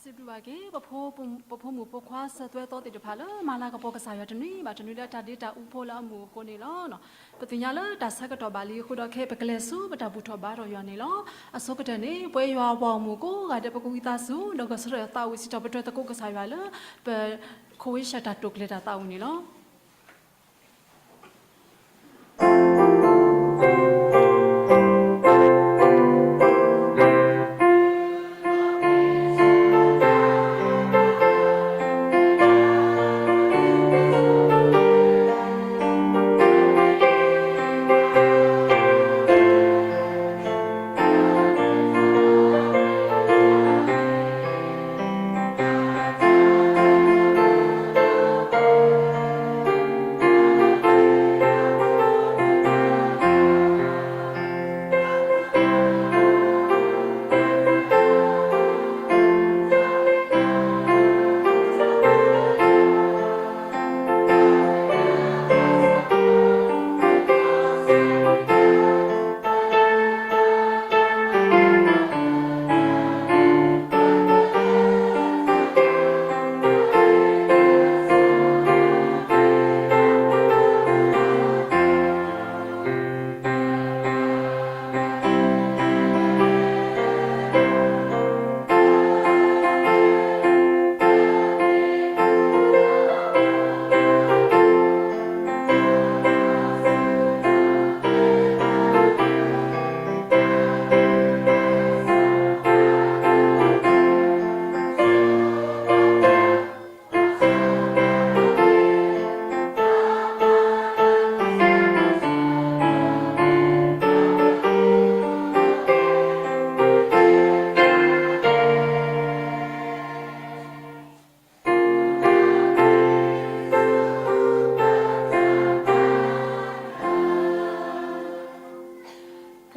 စံးဘျုးဘၣ်က့ၤ ပဖိမုၣ်ဖိခွါဆၢသွဲသီသ့ၣ်တဖၣ်လၢမၤလၤကပီၤကစၢ်ယွၤတနွံဘၣ်တနွံလၢတၢ်ဒ့တၢ်အူဖိလၢအမုာ်အဃိန့ၣ်လီၤ. ပသ့ၣ်ညါလၢတၢ်ဆၢကတီၢ်ဘၣ်လံအဃိဒီးခဲအံၤ ပကလဲၤဆူပတၢ်ဘူၣ်ထီၣ်ဘါထီၣ်ယွၤန့ၣ်လီၤ. အဆိကတၢၢ်န့ၣ် ပဝဲယွၤအပှၤဂီၢ်မုၢ်ကိးဂၤဒဲး ပကဝံသးစူၤ ဒီးဂဲၤဆၢထၢၣ်သးဝံၣ်စံးထီၣ်ပတြၢၤသကိးကစၢ်ယွၤလၢ ပခိဝ့ၡၢၣ်တၢ်တိာ်ကျဲၤတၢ်သးဝံၣ်န့ၣ်လီၤ.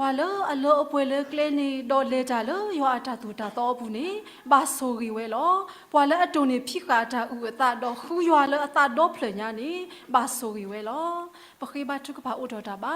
ပှၤလၢအလၢအပှဲၤလၢကျဲန့ၣ် ဒီးလဲၤတၢ်လၢယွၤအတၢ်သိၣ်တၢ်သီအပူၤန့ၣ် ဘၣ်ဆိၣ်ဂ့ၤဝဲလီၤ. ပှၤလၢအတိၢ်န့ၢ်ဖံးဃာ်အတၢ်အုၣ်အသး ဒီးဃုယွၤလၢအသးဒီဖျၢၣ်ညါန့ၣ် ဘၣ်ဆိၣ်ဂ့ၤဝဲလီၤ. ပဃ့ဘါထုကဖၣ်အိးထီၣ်တၢ်ဘါ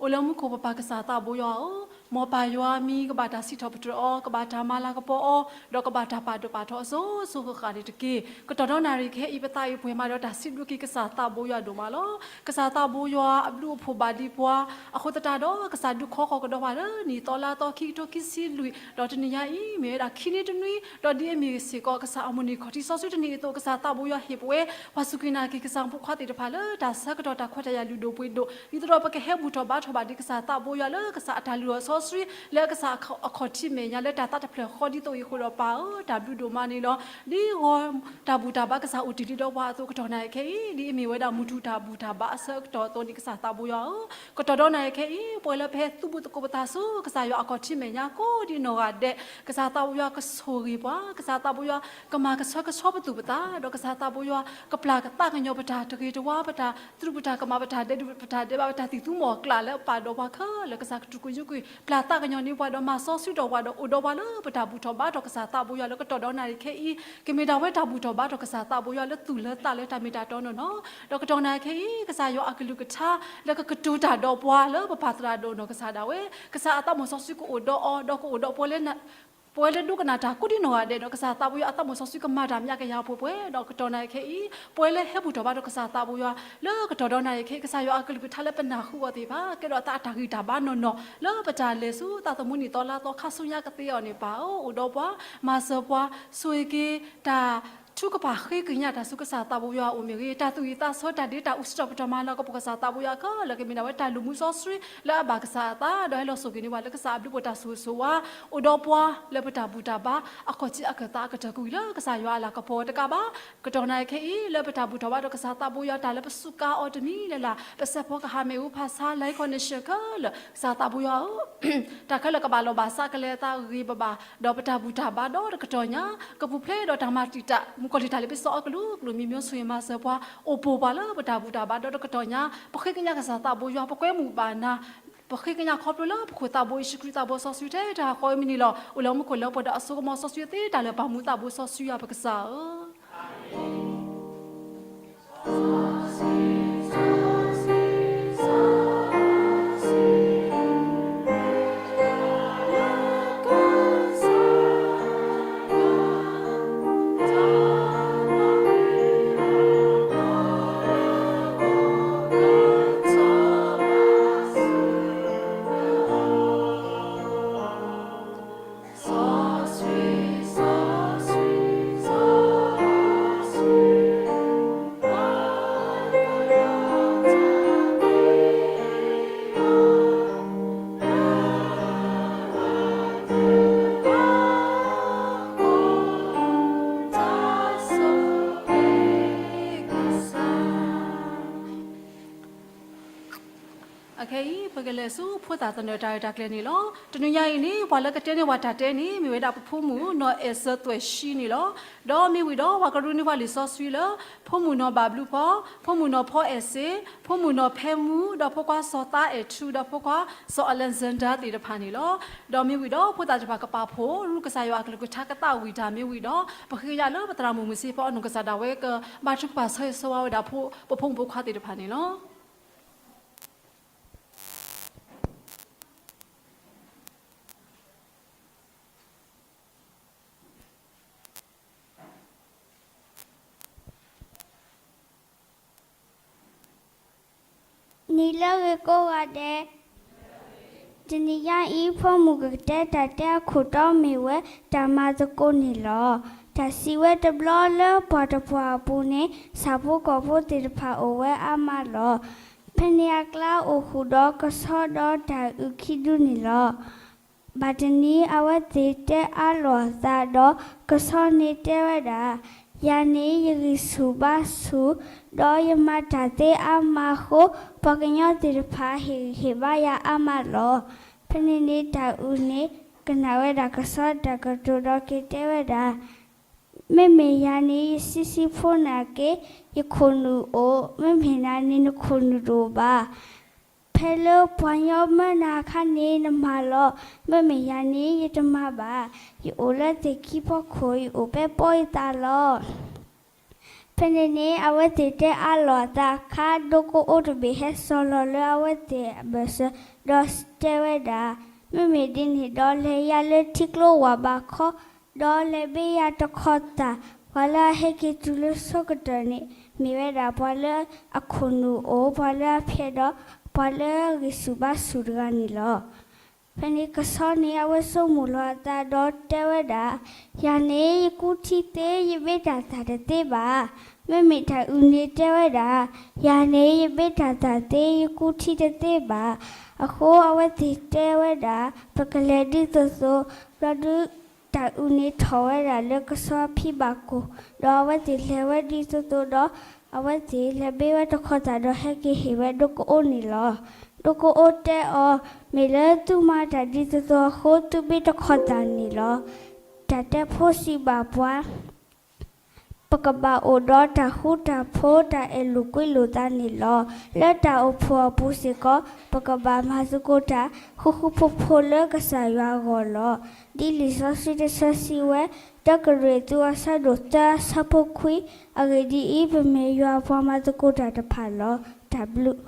အိၣ်လၢမူခိၣ်ပပၢ်ကစၢ်သးဘိယွၤဧၢ, မ်ပၢ်ယွၤမံၤကဘၣ်တၢ်စံးထီၣ်ပတြၢၤအီၤ, ကဘၣ်တၢ်မၤလၤကပီၤအီၤ, ဒီးကဘၣ်တၢ်ပာ်ဒိၣ်ပာ်ထီအစိၤစိၤဃၣ်ဃၣ်န့ၣ်တက့ၢ်. ကတီၢ်ဒီနၣ်ရံၣ်ခဲအံၤ ပသးအံၤပှဲၤမးဒီးတၢ်စံးဘျုးက့ၤကစၢ်သးဘိယွၤဒိၣ်မးလီၤ. ကစၢ်သးဘိယွၤအဘျုးအဖှိၣ်ဘၣ်ဒံးပှၤ, အဃိသတးဒီး ကစၢ်ဒုးခီဃီၤကဒီးပှၤလၢနံၣ်သီလါသီခံကထိခံဆံလွံၢ်, ဒီးတနံၤညါအံၤ မ့ၢ်ဝဲဒၣ်ခံနွံတနွံ, ဒီးဒ်အမ့ၢ်စ့ၢ်ကီး ကစၢ်အမုၢ်နံၤခီၣ်ထံးစီဆှံတနံၤအသိး ကစၢ်သးဘိယွၤဟ့ၣ်ပဝဲ ပှၤစူၢ်က့ၤနာ်က့ၤကစၢ်ဖိခွါသ့ၣ်တဖၣ်လၢတၢ်ဆၢကတီၢ်တၢ်ခွဲးတၢ်ယာ်လုၢ်ဒိၣ်ပှ့ၤဒိၣ်, ဒ်သိးဒီးပကဟဲဘူၣ်ထီၣ်ဘါထီၣ်ဘၣ်ဒံးကစၢ်သးဘိယွၤလၢကစၢ်အတၢ်လုၢ်အီၣ်စီဆှံ လၢကစၢ်အခီၣ်ထံးမဲာ်ညါလၢတၢ်သးတဖျၢၣ်ဃီဒ်သိးအံၤအဃိဒီးပၢ်ဧၢ, တၢ်ဘျုးဒိၣ်မးန့ၣ်လီၤ. ဒ်ဂီၤတၢ်ဘူၣ်တၢ်ဘါကစၢ်အိၣ်တ့ၢ်လံဒီးပှၤအသိး ကတီၢ်နၣ်ရံၣ်ခဲအံၤ ဒ်အမ့ၢ်ဝဲဒၣ်မုၢ်ထူၣ်တၢ်ဘူၣ်တၢ်ဘါအဆၢကတီၢ်အသိးန့ၣ် ကစၢ်သးဘိယွၤဧၢ, ကတီၢ်ဒီနၣ်ရံၣ်ခဲအံၤ ပဝဲလၢပဟဲသူၣ်ဘီၣ်သကိးပသးဆူ ကစၢ်ယွၤအခီၣ်ထံးမဲာ်ညါကိးဒ်နီၢ်ဂၤဒဲး, ကစၢ်သးဘိယွၤကဆိၣ်ဂ့ၤပှၤ, ကစၢ်သးဘိယွၤကမၤကဆှဲကဆှီပသူၣ်ပသး, ဒီးကစၢ်သးဘိယွၤ ကပျၢ်သးကညီၤပတၢ်တဂ့ၤတဝါ, ပတၢ်သရူးပတၢ်ကမၣ်, ပတၢ်ဒဲးဒိၣ်ပတၢ်ဒဲးဘး, ပတၢ်သံၣ်သူမီၢ်ကျၢ်လၢပာ်ဒီးပှၤခဲလၢာ်, ကစၢ်ကတြူၢ်ကယုၢ်ကွံာ် ပျၢ်သးကညီၤန့ၢ်ပှၤဒီးမၤစီဆှံထီၣ်ပှၤဒီးအိၣ်ဒီးပှၤလၢပတၢ်ဘူၣ်ထီၣ်ဘါထီၣ်ကစၢ်သးဘိယွၤလၢ ကတီၢ်ဒီနၣ်ရံၣ်ခဲအံၤ ကမ့ၢ်ဒၣ်ဝဲတၢ်ဘူၣ်ထီၣ်ဘါထီၣ်ကစၢ်သးဘိယွၤလၢသူၣ်လၢသးလၢတၢ်မ့ၢ်တၢ်တီနီၢ်နီၢ်, ဒီးကတီၢ်နၣ်ရံၣ်ခဲအံၤ ကစၢ်ယွၤအကလုၢ်ကထါ လၢကကတိၤတၢ်ဒီးပှၤလၢပပာ်သရၣ်ဒိၣ်နီၢ်ကစၢ်ဒၣ်ဝဲ, ကစၢ်အသးမုၢ်စီဆှံကအိၣ်ဒီးအီၤ, ဒီးကအိၣ်ဒီးပှၤလၢ ပဝဲလၢဒိကနၣ်တၢ်ကိးဒ်နီၢ်ဂၤဒဲးဒီး ကစၢ်သးဘိယွၤအသးမုၢ်စီဆှံကမၤတၢ်မၠးကယၤပှဲၤပှဲၤ, ဒီးကတီၢ်နၣ်ရံၣ်ခဲအံၤ ပဝဲလၢဟဲဘူၣ်ထီၣ်ဘါထီၣ်ကစၢ်သးဘိယွၤ လၢကတီၢ်ဒီနၣ်ရံၣ်ခဲအံၤ ကစၢ်ယွၤအကလုၢ်ကထါလၢပနၢ်ဟူအီၤသ့ၣ်တဖၣ် ကဲထီၣ်အသးအတၢ်ဂံၢ်တၢ်ဘါနီၢ်နီၢ် လၢပတၢ်လဲၤဆူသးသမူနံၣ်သီလါသီခါဆူညါကသ့အီၤန့ၣ် ပၢ်ဧၢ, အိၣ်ဒီးပှၤ, မၤစၢၤပှၤ, ဆိၣ်ဂ့ၤက့ၤတၢ် ထုကဖၣ်ဃ့ကညးတၢ်ဆူကစၢ်သးဘိယွၤအအိၣ်မ့ၢ်ဂ့ၤ, တၢ်သူၣ်ဝံၣ်သးဆၢ တၢ်ဒ့တၢ်အူစံးထီၣ်ပတြၢၤမၤလၤကပီၤကစၢ်သးဘိယွၤခဲလၢာ် ကမ့ၢ်ဒၣ်ဝဲတၢ်လုၢ်မူစီဆှံလၢအဘၣ်ကစၢ်အသး ဒီးဟဲလီၤဆိၣ်ဂ့ၤန့ၢ်ပှၤလၢကစၢ်အဘျုးပတၢ်ဆိၣ်ဂ့ၤဆိၣ်ဝါ, အိၣ်ဒီးပှၤလၢပတၢ်ဘူၣ်တၢ်ဘါ အခီၣ်ထံးအခၢၣ်သးအကတၢၢ်ကွံာ်လၢကစၢ်ယွၤအလၤကပီၤတကးဘၣ်, ကတီၢ်နၣ်ရံၣ်ခဲအံၤ လၢပတၢ်ဘူၣ်ထီၣ်ဘါထီၣ်ကစၢ်သးဘိယွၤ တၢ်လၢပစူးကါအီၤတမံၤလၢ်လၢ် ပစဲးဖီကဟၣ်မ့ၣ်အူဖးဆါ လၢ air condition ခဲလၢာ် ကစၢ်သးဘိယွၤဧၢ တၢ်ခဲလၢာ်ကဘၣ်လီၤဘၣ်စးကလဲၤအသးဂ့ၤဂ့ၤဘၣ်ဘၣ်, ဒီးပတၢ်ဘူၣ်တၢ်ဘါဒီးတကတီၢ်ညါ ကပူၤဖျဲးဒီးတၢ်မၤတံာ်တာ် မုၣ်ကီၤလံၢ်တၢ်လ့ပစီအကလုာ်ကလုာ် မံၤမံၤဆိၣ်ဂ့ၤမၤစၢၤပှၤ အိၣ်ပိၢ်ပှၤလၢပတၢ်ဘူၣ်တၢ်ဘါဒီးတကတီၢ်ညါ ပဃ့ကညးကစၢ်သးဘိယွၤ ပကွဲမုာ်ဘၣ်နၤ ပဃ့ကညးခီဖျိလၢပခိၣ်သးဘိယ့ၣ်ၡူးခရံာ်သးဘိစီဆှံထဲတၢ်ဟးဃီအမံၤန့ၣ်လီၤ. အိၣ်လၢမူခိၣ်လၢပှဲၤဒီးအစိကမီၤစီဆှံသ့တၢ်လၢာ် ပၢ်မူသးဘိစီဆှံယွၤပကစၢ်ဧၢ. အခဲအံၤ ပကလဲၤဆူဖိသၣ်သနၢၣ်တၢ်ရဲၣ်တၢ်ကျဲၤန့ၣ်လီၤ. တနံၤညါအံၤန့ၣ် ပှၤလၢကတဲန့ၢ်ပှၤတၢ်တဲန့ၣ် မ့ၢ်ဝဲဒၣ်ပဖိမုၣ်နီၢ်အဲၣ်စၢသွဲၣ်ၡံန့ၣ်လီၤ. ဒီးမ့ၢ်ဝံၤဒီး ပှၤကရူၢ်န့ၢ်ပှၤလံာ်စီဆှံလၢ ဖိမုၣ်နီၢ်ဘၣ်ဘျုးဖီ, ဖိမုၣ်နီၢ်ဖီအဲၣ်စ့, ဖိမုၣ်နီၢ်ဖဲမူ, ဒီးဖိခွါစီၤသါအဲၣ်ထူ, ဒီးဖိခွါစီၤအလဲၣ်စၣ်ဒၤသ့ၣ်တဖၣ်န့ၣ်လီၤ. ဒီးမ့ၢ်ဝံၤဒီးဖိသၣ်တဖၣ်ကပာ်ဖှိၣ် ရူၢ်ကစၢ်ယွၤအကလုၢ်ကထါကသးဝံၣ်တၢ်မ့ၢ်ဝံၤဒီး ပဃ့ကညးလၢပသရၣ်မုၣ်မုၢ်စ့ဖီအနီၢ်ကစၢ်ဒၣ်ဝဲကဘါထုကဖၣ်ဆၢဂ့ၤဆၢဝါဝဲဒၣ် ပဖိမုၣ်ဖိခွါသ့ၣ်တဖၣ်န့ၣ်လီၤ. နံၤလၢအဂ့ၤကိးဂၤဒဲး, တနံၤညါအံၤ ဖိမုၣ်ကကတဲတၢ်တဲအခိၣ်တီမ့ၢ်ဝဲ တၢ်မၤသကိးန့ၣ်လီၤ. တၢ်စံးဝဲတဘျီလၢပှၤတပှၢ်အပူၤန့ၣ် ဆၣ်ဖိကီၢ်ဖိသ့ၣ်တဖၣ်အိၣ်ဝဲအါမးလီၤ. ဖဲန့ၣ်အကျါအိၣ်ဃုာ်ဒီးကဆီဒီးတၢ်အုၣ်ခံဒုန့ၣ်လီၤ. ဘၣ်တနံၤအဝဲသ့ၣ်တဲအါလိာ်အသးဒီး ကဆီန့ၣ်တဲဝဲဒၣ်, ယၤန့ၣ်ယဂံၢ်ဆူၣ်ဘါဆူၣ်, ဒီးယမၤတၢ်သ့အါမးအဃိ, ပှၤကညီသ့ၣ်တဖၣ်ဟ့ၣ်ဂံၢ်ဟ့ၣ်ဘါယၤအါမးလီၤ. ဖဲန့ၣ်န့ၣ်တၢ်အုၣ်န့ၣ် ကနၣ်ဝဲဒၣ်ကဆီတၢ်ကတိၤဒီးက့ၤတဲဝဲဒၣ်, မ့မ့ၢ်ယၤန့ၣ်ယဆံးဆံးဖိနာ်က့, ယခိၣ်နူာ်အိၣ်, မ့မ့ၢ်နၤန့ၣ်နခိၣ်နူာ်တအိၣ်ဘၣ်. ဖဲလၢပှၤညီမၢနၤအခါန့ၣ်နမၤလီၤ, မ့မ့ၢ်ယၤန့ၣ်ယတမၤဘၣ်. ယအိၣ်လၢသ့ၣ်ခံဖီခိၣ်, ယအိၣ်ပဲပီယသးလီၤ. ဖဲန့ၣ်န့ၣ် အဝဲသ့ၣ်တဲအါလိာ်အသးအခါ, ဒိကအိတဘ့ၣ်ဟဲစီၤလီၤလၢအဝဲသ့ၣ်အဘၢၣ်စၢၤ, ဒီးတဲဝဲဒၣ်, မ့မ့ၢ်ဒ်န့ၣ်ဒီး လဲၤယၤလၢထံကျိဝၢ်ဘးခီ, ဒီးလဲၤဘ့ယၤတခီသၣ်, ပှၤလၢအဟဲက့ၤတုၤလၢဆိကတၢၢ်န့ၣ် မ့ၢ်ဝဲဒၣ်ပှၤလၢအခိၣ်နူာ်အိၣ်, ပှၤလၢအဖျဲးဒီး ပှၤလၢအဂံၢ်ဆူၣ်ဘါဆူၣ်တဂၤန့ၣ်လီၤ. ဖဲန့ၣ်ကဆီန့ၣ် အဝဲဆိကမိၣ်လီၤအသးဒီးတဲဝဲဒၣ်, ယၤန့ၣ်ယကူထံသ့, ယဘ့တၢ်သၣ်တသ့ဘၣ်. မ့မ့ၢ်တၢ်အုၣ်န့ၣ်တဲဝဲဒၣ်, ယၤန့ၣ်ယဘ့တၢ်သၣ်သ့, ယကူထံတသ့ဘၣ်. အဃိအဝဲသ့ၣ်တဲဝဲဒၣ်, ပကလဲၤဒ်သိးသိး, ဘျီဒုး တၢ်အုၣ်န့ၣ်ထီၣ်ဝဲဒၣ်လၢကဆီဖံဘၣ်ကိၢ်, ဒီးအဝဲသ့ၣ်လဲၤဝဲဒ်သိးသိးဒီး, အဝဲသ့ၣ်လဲၤဘ့ဝဲတခီသၣ်ဒီးဟဲက့ၤဟ့ၣ်ဝဲဒိကအိန့ၣ်လီၤ. ဒိကအိတဲအီၤ, မ့ၢ်လၢသုမၤတၢ်ဒ်သိးသိးအဃိ သုဘ့တခီသၣ်န့ၣ်လီၤ. တၢ်တဲဖိစံးဘၣ်ပှၤ ပကဘၣ်အိၣ်ဒီးတၢ်ဃူတၢ်ဖိး တၢ်အဲၣ်လိာ်ကွံလိာ်သးန့ၣ်လီၤ. လၢတၢ်အိၣ်ဖှိၣ်အပူၤစ့ၢ်ကီး ပကဘၣ်မၤသကိးတၢ်ဃူဃူဖိးဖိးလၢကစၢ်ယွၤအဂီၢ်လီၤ. ဒ်လံာ်စီဆှံတဆၢစံးဝဲ, တၢကရံၣ်သူးအဆၢဒိၣ်သၢအဆၢဖိခွံ, အဂ့ၢ်ဒ်အံၤ, ပမ့ၢ်ယွၤအပှၤမၤသကိးတၢ်တဖၣ်လီၤ. တၢ်ဘျုး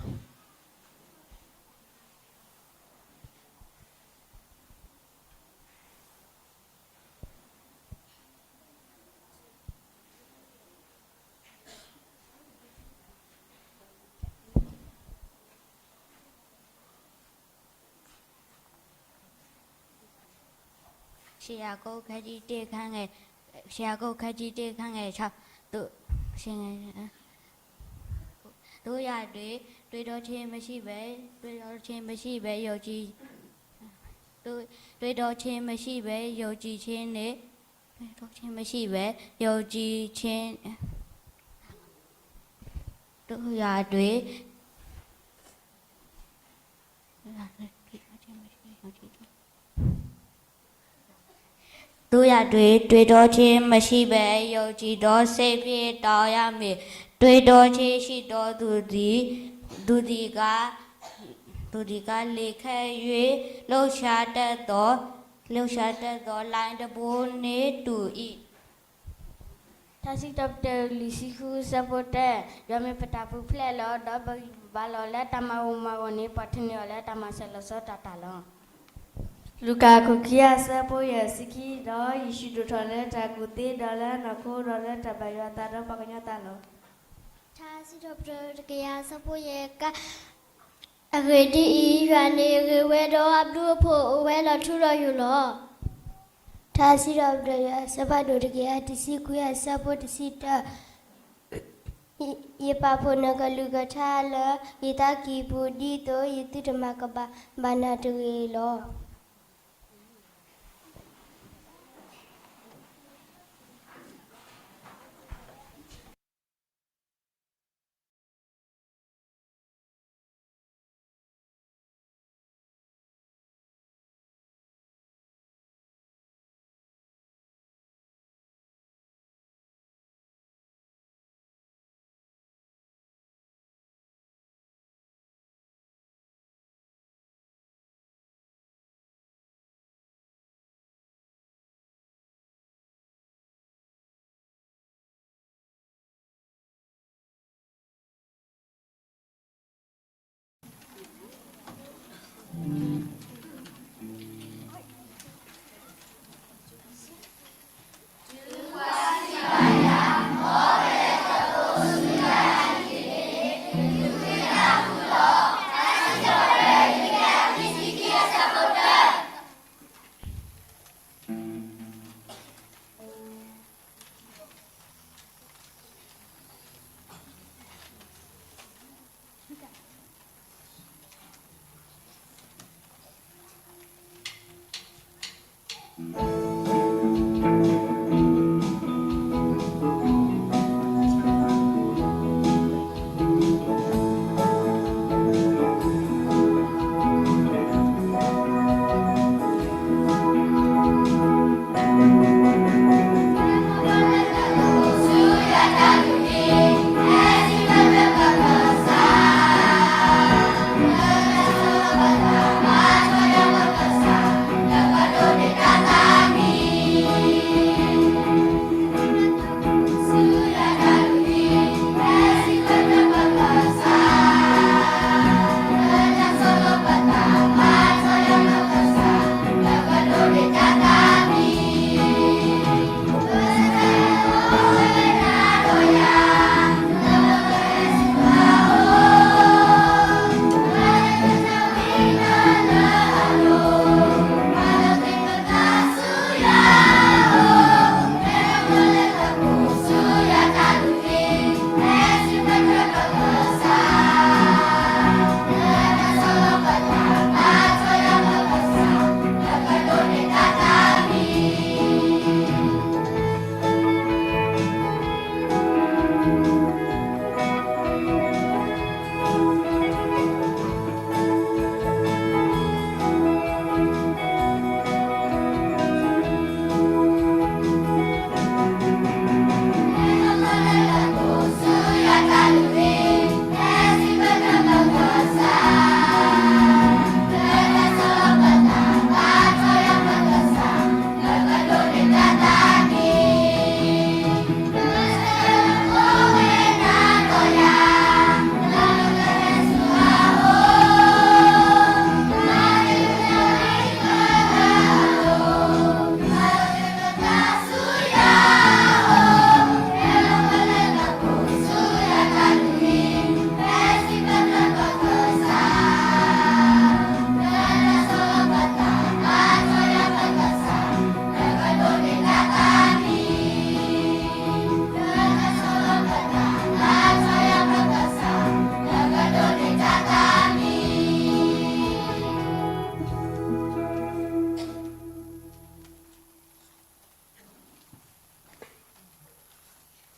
ရှယၤကိာ် ခန်းကြီးတစ် ခန်းငယ် ရှယၤကိာ် ခန်းကြီးတစ် ခန်းငယ် ခြောက် သို့ သို့ရာတွင် တွေးတောခြင်းမရှိဘဲ တွေးတောခြင်းမရှိဘဲ ယုံကြည် တွေး တွေးတောခြင်းမရှိဘဲ ယုံကြည်ခြင်းနှင့် တွေးတောခြင်းမရှိဘဲ ယုံကြည်ခြင်း သို့ရာတွင် သို့ရာတွင် တွေးတောခြင်းမရှိဘဲ ယုံကြည်သောစိတ်ဖြင့် တောင်းရမည်။ တွေးတောခြင်းရှိသောသူသည် သူသည်ကား သူသည်ကား လေခဲ၍ လှုပ်ရှားတတ်သော လှုပ်ရှားတတ်သော လှိုင်းတံဘိနှင့်တူ၏။ ထါစံးထီၣ်ပတြၢၤ လွံၢ်ဆံဃု အဆၢဖိတၢ, ယွၤမ့ၢ်ပတၢ်ပူၤဖျဲးလီၤ. ဒီးပဂံၢ်ပဘါလီၤ. လၢတၢ်မၤဂီၤမၤဂီၤန့ၣ် ပှၤထုးန့ၢ်အီၤလၢတၢ်မၤစၢၤလီၤဆီဒၣ်တၢ်လီၤ. လူၤကၣ် အခိၣ်ခံ အဆၢဖိ ယဲၢ်ဆံခံ, ဒီးယ့ၣ်ၡူးဒိၣ်ထီၣ်လၢတၢ်ကူၣ်သ့ ဒီးလၢနီၢ်ခိ ဒီးလၢတၢ်ဘၣ်ယွၤအသး ဒီးပှၤကညီအသးလီၤ. ထါစံးထီၣ်ပတြၢၤ တကယၤ အဆၢဖိ ယဲၢ်ဆံ အဂ့ၢ်ဒ်အံၤ, ယွၤန့ၣ်ဂ့ၤဝဲဒီးအဘျုးအဖှိၣ်အိၣ်ဝဲဒီးထူဒီးယိာ်လီၤ. ထါစံးထီၣ်ပတြၢၤ ယွၤအဆၢဖးဒိၣ် တကယၤတဆံခွံ အဆၢဖိ တဆံတၢ, ယပာ်ဖှိၣ်နကလုၢ်ကထါလၢ ယသးကံၢ်ပူၤ ဒ်သိးယသုတမၤကဘၣ်ဘၣ်နၤတဂ့ၤလီၤ.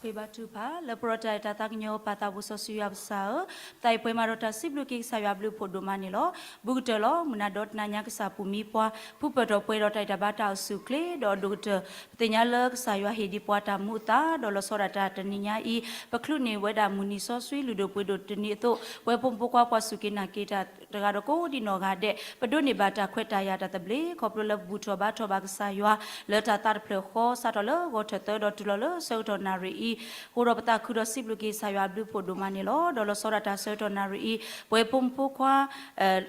ဃ့ဘါထုကဖၣ်, လၢပရီတၢ်အဲၣ်တၢ်သးကညီၤပၢ်သးဘိစီဆှံယွၤပစၢ်ဧၢ, ပသးအံၤပှဲၤမးဒီးတၢ်စံးဘျုးက့ၤကစၢ်ယွၤဘျုးဖှိၣ်ဒိၣ်မးန့ၣ်လီၤ. ဘူးကတၢၢ်လီၤ. မုၢ်နၤဒီတနၤညါကစၢ်ပူၤမံပှၤ, ဖုပၢၢ်ထီၣ်ပှဲၤဒီးတၢ်အဲၣ်တၢ်ဘါတၢ်အိၣ်ဆူၣ်အိၣ်ချ့, ဒီးအဒိၣ်ကတၢၢ် ပသ့ၣ်ညါလၢကစၢ်ယွၤဟ့ၣ်ဒံးပှၤတၢ်မူအသး, ဒီးလီၤဆီဒၣ်တၢ်တနံၤညါအံၤ, ပချုးန့ၢ်ဝဲဒၣ်မုၢ်နံၤစီဆှံလုၢ်ဒိၣ်ပှ့ၤဒိၣ်တနံၤအသိး, ပဝဲဖိမုၣ်ဖိခွါပှၤစူၢ်က့ၤနာ်က့ၤတၢ် တဂၤဒီးကိးဒံးနီၢ်ဂၤဒဲး, ပဒိးန့ၢ်ဘၣ်တၢ်ခွဲးတၢ်ယာ်တၢ်သဘျ့ ခီဖျိလၢပဘူၣ်ထီၣ်ဘါထီၣ်ဘၣ်ကစၢ်ယွၤ လၢတၢ်သးတဖျၢၣ်ဃီ စးထီၣ်လၢဂီၤထၢၣ်သၢ ဒီးတုၤလီၤလၢဆၢကတီၢ်နၣ်ရံၣ်အံၤ, အဃိဒီးပသးခုဒီးစံးဘျုးက့ၤကစၢ်ယွၤအဘျုးဖှိၣ်ဒိၣ်မးန့ၣ်လီၤ. ဒီးလီၤဆီဒၣ်တၢ်ဆၢကတီၢ်နၣ်ရံၣ်အံၤ, ပဝဲဖိမုၣ်ဖိခွါ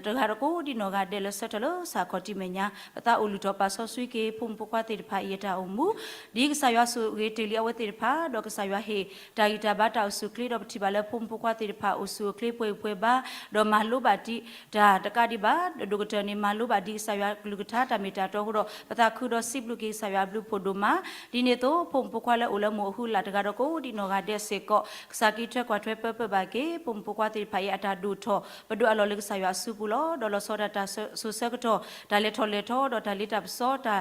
တဂၤဒီးကိးဒံးနီၢ်ဂၤဒဲးလၢဆၢထၢၣ်လၢစးခီၣ်ထံးမဲာ်ညါ, ပသးအိၣ်လုၢ်ထီၣ်ပာ်စီဆှံက့ၤ ဖိမုၣ်ဖိခွါသ့ၣ်တဖၣ်အံၤအတၢ်အိၣ်မူ, ဒ်ကစၢ်ယွၤဆိၣ်ဂ့ၤတ့ၢ်လံအဝဲသ့ၣ်တဖၣ်, ဒီးကစၢ်ယွၤဟ့ၣ်တၢ်ဂံၢ်တၢ်ဘါတၢ်အိၣ်ဆူၣ်အိၣ်ချ့, ဒီးပထံၣ်ဘၣ်လၢဖိမုၣ်ဖိခွါသ့ၣ်တဖၣ်အိၣ်ဆူၣ်အိၣ်ချ့ပှဲၤဂံၢ်ပှဲၤဘါ, ဒီးမၤလိဘၣ်ဒံးတၢ်တကးဒံးဘၣ်, အဒိၣ်ကတၢၢ်န့ၣ် မၤလိဘၣ်ဒံးကစၢ်ယွၤကလုၢ်ကထါတၢ်မ့ၢ်တၢ်တီအဃိဒီး ပသးခုဒီးစံးဘျုးက့ၤကစၢ်ယွၤအဘျုးဖှိၣ်ဒိၣ်မး, ဒ်န့ၣ်အသိး ဖိမုၣ်ဖိခွါလၢအိၣ်လၢမိၢ်အဟူအလၢ်တဂၤဒီးကိးဒံးနီၢ်ဂၤဒဲးစ့ၢ်ကီး, ကစၢ်က့ၤထွဲကွၢ်ထွဲပၢပၢဘၣ်က့ၤ ဖိမုၣ်ဖိခွါသ့ၣ်တဖၣ်အံၤအတၢ်ဒိၣ်ထီၣ်, ပဒိးအးလီၤလၢကစၢ်ယွၤအစုပူၤလီၤ. ဒီးလီၤဆီဒၣ်တၢ်စိၤဆၢကတီၢ် တၢ်လဲၤထီၣ်လဲၤထီ ဒီးတၢ်လ့တၢ်ပစီ တၢ်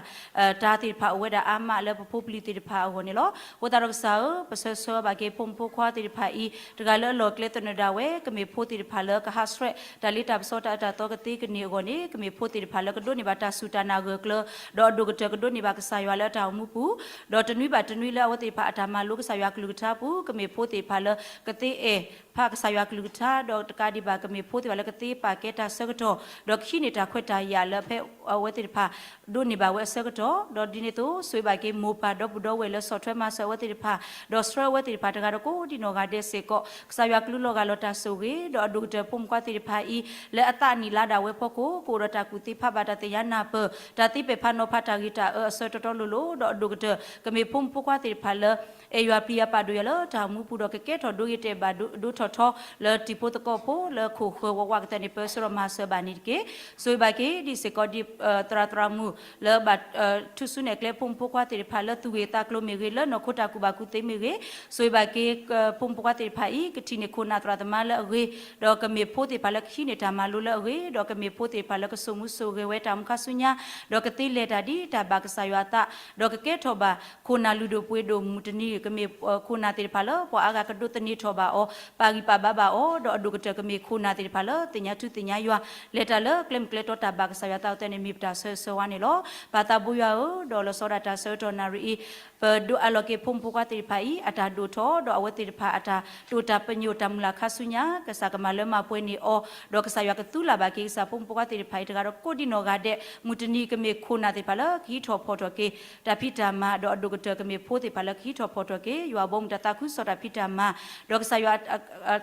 တၢ်သ့ၣ်တဖၣ်အိၣ်ဝဲဒၣ်အါမးလၢပဖိပလံၤသ့ၣ်တဖၣ်အဂီၢ်န့ၣ်လီၤ. အဃိသတးဒီးကစၢ်ဧၢ, ပဆၢဂ့ၤဆၢဝါဘၣ်က့ၤ ဖိမုၣ်ဖိခွါသ့ၣ်တဖၣ်အံၤ, တဂၤလၢအလီၢ်ကျဲသနၢၣ်ဒၣ်ဝဲ, ကမ့ၢ်ဖိသ့ၣ်တဖၣ်လၢကဟးဆှဲး တၢ်လ့တၢ်ပစီတၢ်အၢတၢ်သီကသ့ကန့ၢ်အဂီၢ်န့ၣ်, ကမ့ၢ်ဖိသ့ၣ်တဖၣ်လၢကဒိးန့ၢ်ဘၣ်တၢ်စူၢ်တၢ်နာ်ဂၢၢ်ကျၢၤ, ဒီးအဒိၣ်ကတၢၢ်ကဒိးန့ၢ်ဘၣ်ကစၢ်ယွၤလၢအတၢ်အိၣ်မူပူၤ, ဒီးတနွံဘၣ်တနွံလၢအဝဲသ့ၣ်တဖၣ်အတၢ်မၤလိကစၢ်ယွၤကလုၢ်ကထါပူၤ, ကမ့ၢ်ဖိသ့ၣ်တဖၣ်လၢကသ့အဲၣ် ဖးကစၢ်ယွၤကလုၢ်ကထါ, ဒီးတကးဒံးဘၣ် ကမ့ၢ်ဖိသ့ၣ်တဖၣ်လၢကသ့ပာ်ကဲတၢ်ဆၢကတီၢ်, ဒီးကဟံးန့ၢ်တၢ်ခွဲးတၢ်ယာ်လၢဖဲအဝဲသ့ၣ်တဖၣ် ဒိးန့ၢ်ဘၣ်ဝဲအဆၢကတီၢ်, ဒီးဒ်န့ၣ်အသိး ဆိၣ်ဂ့ၤဘၣ်က့ၤမိၢ်ပၢ်ဒီပုၢ်ဒီဝဲၢ်လၢဆီၣ်ထွဲမၤစၢၤအဝဲသ့ၣ်တဖၣ်, ဒီးဆှၢအဝဲသ့ၣ်တဖၣ်တဂၤဒီးကိးဒံးနီၢ်ဂၤဒဲးစ့ၢ်ကီး, ကစၢ်ယွၤကလူးလီၤဂာ်လီၤတၢ်ဆိၣ်ဂ့ၤ, ဒီးအဒိၣ်ကတၢၢ်ဖိမုၣ်ဖိခွါသ့ၣ်တဖၣ်အံၤ လၢအသးနံၣ်လါဒၣ်ဝဲအဖီခိၣ် ကအိၣ်ဒီးတၢ်ကူၣ်သ့ဖးဘၣ်တၢ်သ့ၣ်ညါနၢ်ပၢၢ်, တၢ်သ့ပဲာ်ဖးနီၤဖးတၢ်ဂ့ၤတၢ်အၢအဆၢတီတီလိၤလိၤ, ဒီးအဒိၣ်ကတၢၢ် ကမ့ၢ်ဖိမုၣ်ဖိခွါသ့ၣ်တဖၣ်လၢ အဲၣ်ယွၤပျံၤယွၤပာ်ဒိၣ်ယွၤလၢတၢ်အိၣ်မူပူၤဒီး ကကဲထီၣ်ဒိဂ့ၤတဲာ်ဘၣ်ဒိထီၣ်ထီ လၢတံၤဖိသကိးဖိလၢခိၣ်ဃၢၤဝးဝးကတၢၢ်န့ၣ် ပၢဆှၢဒီးမၤစၢၤဘၣ်န့ၣ်တက့ၢ်. ဆိၣ်ဂ့ၤဘၣ်က့ၤဒ်စ့ၢ်ကီးဒ် သရၣ်သရၣ်မုၣ်လၢဘၣ်ထုးစုနဲၣ်ကျဲဖိမုၣ်ဖိခွါသ့ၣ်တဖၣ်လၢသူၣ်ဂ့ၤသးကျိၤမ့ၢ်ဂ့ၤ, လၢနီၢ်ခိတၢ်ကူၣ်ဘၣ်ကူၣ်သ့မ့ၢ်ဂ့ၤ, ဆိၣ်ဂ့ၤဘၣ်က့ၤ ဖိမုၣ်ဖိခွါသ့ၣ်တဖၣ်အံၤ ကထံၣ်န့ၢ်ခိၣ်နၢ်သရၣ်သမါလၢအဂ့ၤ, ဒီးကမ့ၢ်ဖိသ့ၣ်တဖၣ်လၢကဟံးန့ၢ်တၢ်မၤလိလၢအဂ့ၤ, ဒီးကမ့ၢ်ဖိသ့ၣ်တဖၣ်လၢကစိာ်မူစိာ်ဂဲၤဝဲတၢ်အိၣ်မူခါဆူညါ, ဒီးကသ့လဲၤတၢ်ဒ်တၢ်ဘၣ်ကစၢ်ယွၤအသး, ဒီးကကဲထီၣ်ဘၣ်ခိၣ်နၢ်လုၢ်ဒိၣ်ပှ့ၤဒိၣ်မုၢ်တနံၤ, ကမ့ၢ်ခိၣ်နၢ်သ့ၣ်တဖၣ်လၢပှၤအါဂၤကဒိးသန့ၤထီၣ်ဘၣ်အီၤ, ပာ်ဂံၢ်ပာ်ဘါဘၣ်အီၤ, ဒီးအဒိၣ်ကတၢၢ်ကမ့ၢ်ခိၣ်နၢ်သ့ၣ်တဖၣ်လၢသ့ၣ်ညါထူသ့ၣ်ညါယွၤ, လဲၤတၢ်လၢကျဲမုၢ်ကျဲတီတၢ်ဘၣ်ကစၢ်ယွၤသးအဃိသတးန့ၣ် မ့ၢ်ပတၢ်ဆၢဂ့ၤဆၢဝါန့ၣ်လီၤ. ပၢ်သးဘိယွၤဧၢ, ဒီးလီၤဆီဒၣ်တၢ်ဆၢကတီၢ်နၣ်ရံၣ်အံၤ, ပဒိးအးလီၤက့ၤဖိမုၣ်ဖိခွါသ့ၣ်တဖၣ်အံၤ အတၢ်ဒိၣ်ထီၣ်, ဒီးအဝဲသ့ၣ်တဖၣ်အတၢ်တိာ်တၢ်ပညိၣ်တၢ်မုၢ်လၢ်ခါဆူညါ, ကစၢ်ကမၤလၢမၤပှဲၤန့ၢ်အီၤ, ဒီးကစၢ်ယွၤကသူလၢ်ဘၣ်က့ၤကစၢ်ဖိမုၣ်ဖိခွါသ့ၣ်တဖၣ်အံၤတဂၤဒီးကိးဒံးနီၢ်ဂၤဒဲး, မုၢ်တနံၤကမ့ၢ်ခိၣ်နၢ်သ့ၣ်တဖၣ်လၢကဟံးထီၣ်ဖီၣ်ထီၣ်က့ၤ တၢ်ဖံးတၢ်မၤ, ဒီးအဒိၣ်ကတၢၢ်ကမ့ၢ်ဖိသ့ၣ်တဖၣ်လၢကဟံးထီၣ်ဖီၣ်ထီၣ်က့ၤ ယွၤဘီမုၢ်တၢ်သးခုကစီၣ်တၢ်ဖံးတၢ်မၤ, ဒီးကစၢ်ယွၤ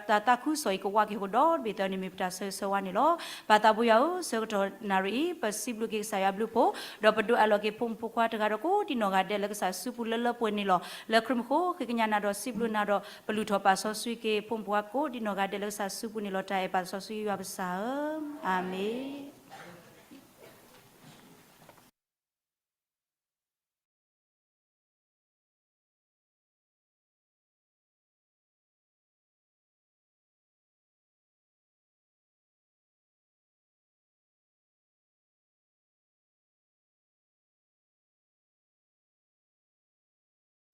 တၢ်သးခုကစီၣ်အံၤကဝးက့ၤဟီၣ်ခိၣ်ဒီဘ့ၣ်သၢန့ၣ် မ့ၢ်ပတၢ်ဆၢဂ့ၤဆၢဝါန့ၣ်လီၤ. ပၢ်သးဘိယွၤဧၢ, ဆၢကတီၢ်နၣ်ရံၣ်အံၤ ပစံးဘျုးက့ၤကစၢ်ယွၤဘျုးဖှိၣ်, ဒီးပဒိးအးလီၤက့ၤဖိမုၣ်ဖိခွါတဂၤဒီးကိးဒံးနီၢ်ဂၤဒဲးလၢကစၢ်စုပူၤလၢလၢပှဲၤပှဲၤန့ၣ်လီၤ. လၢခရံာ်မူခိၣ်ဃ့ကညးနၤဒီးစံးဘျုးနၤဒီး ပလုၢ်ထီၣ်ပာ်စီဆှံက့ၤဖိမုၣ်ဖိခွါကိးဒံးနီၢ်ဂၤဒဲးလၢကစၢ်စုပူၤန့ၣ်လီၤ. တၢ်အဲၣ်ပၢ်စီဆှံယွၤပစၢ်ဧၢ, အၤမ့ၣ်.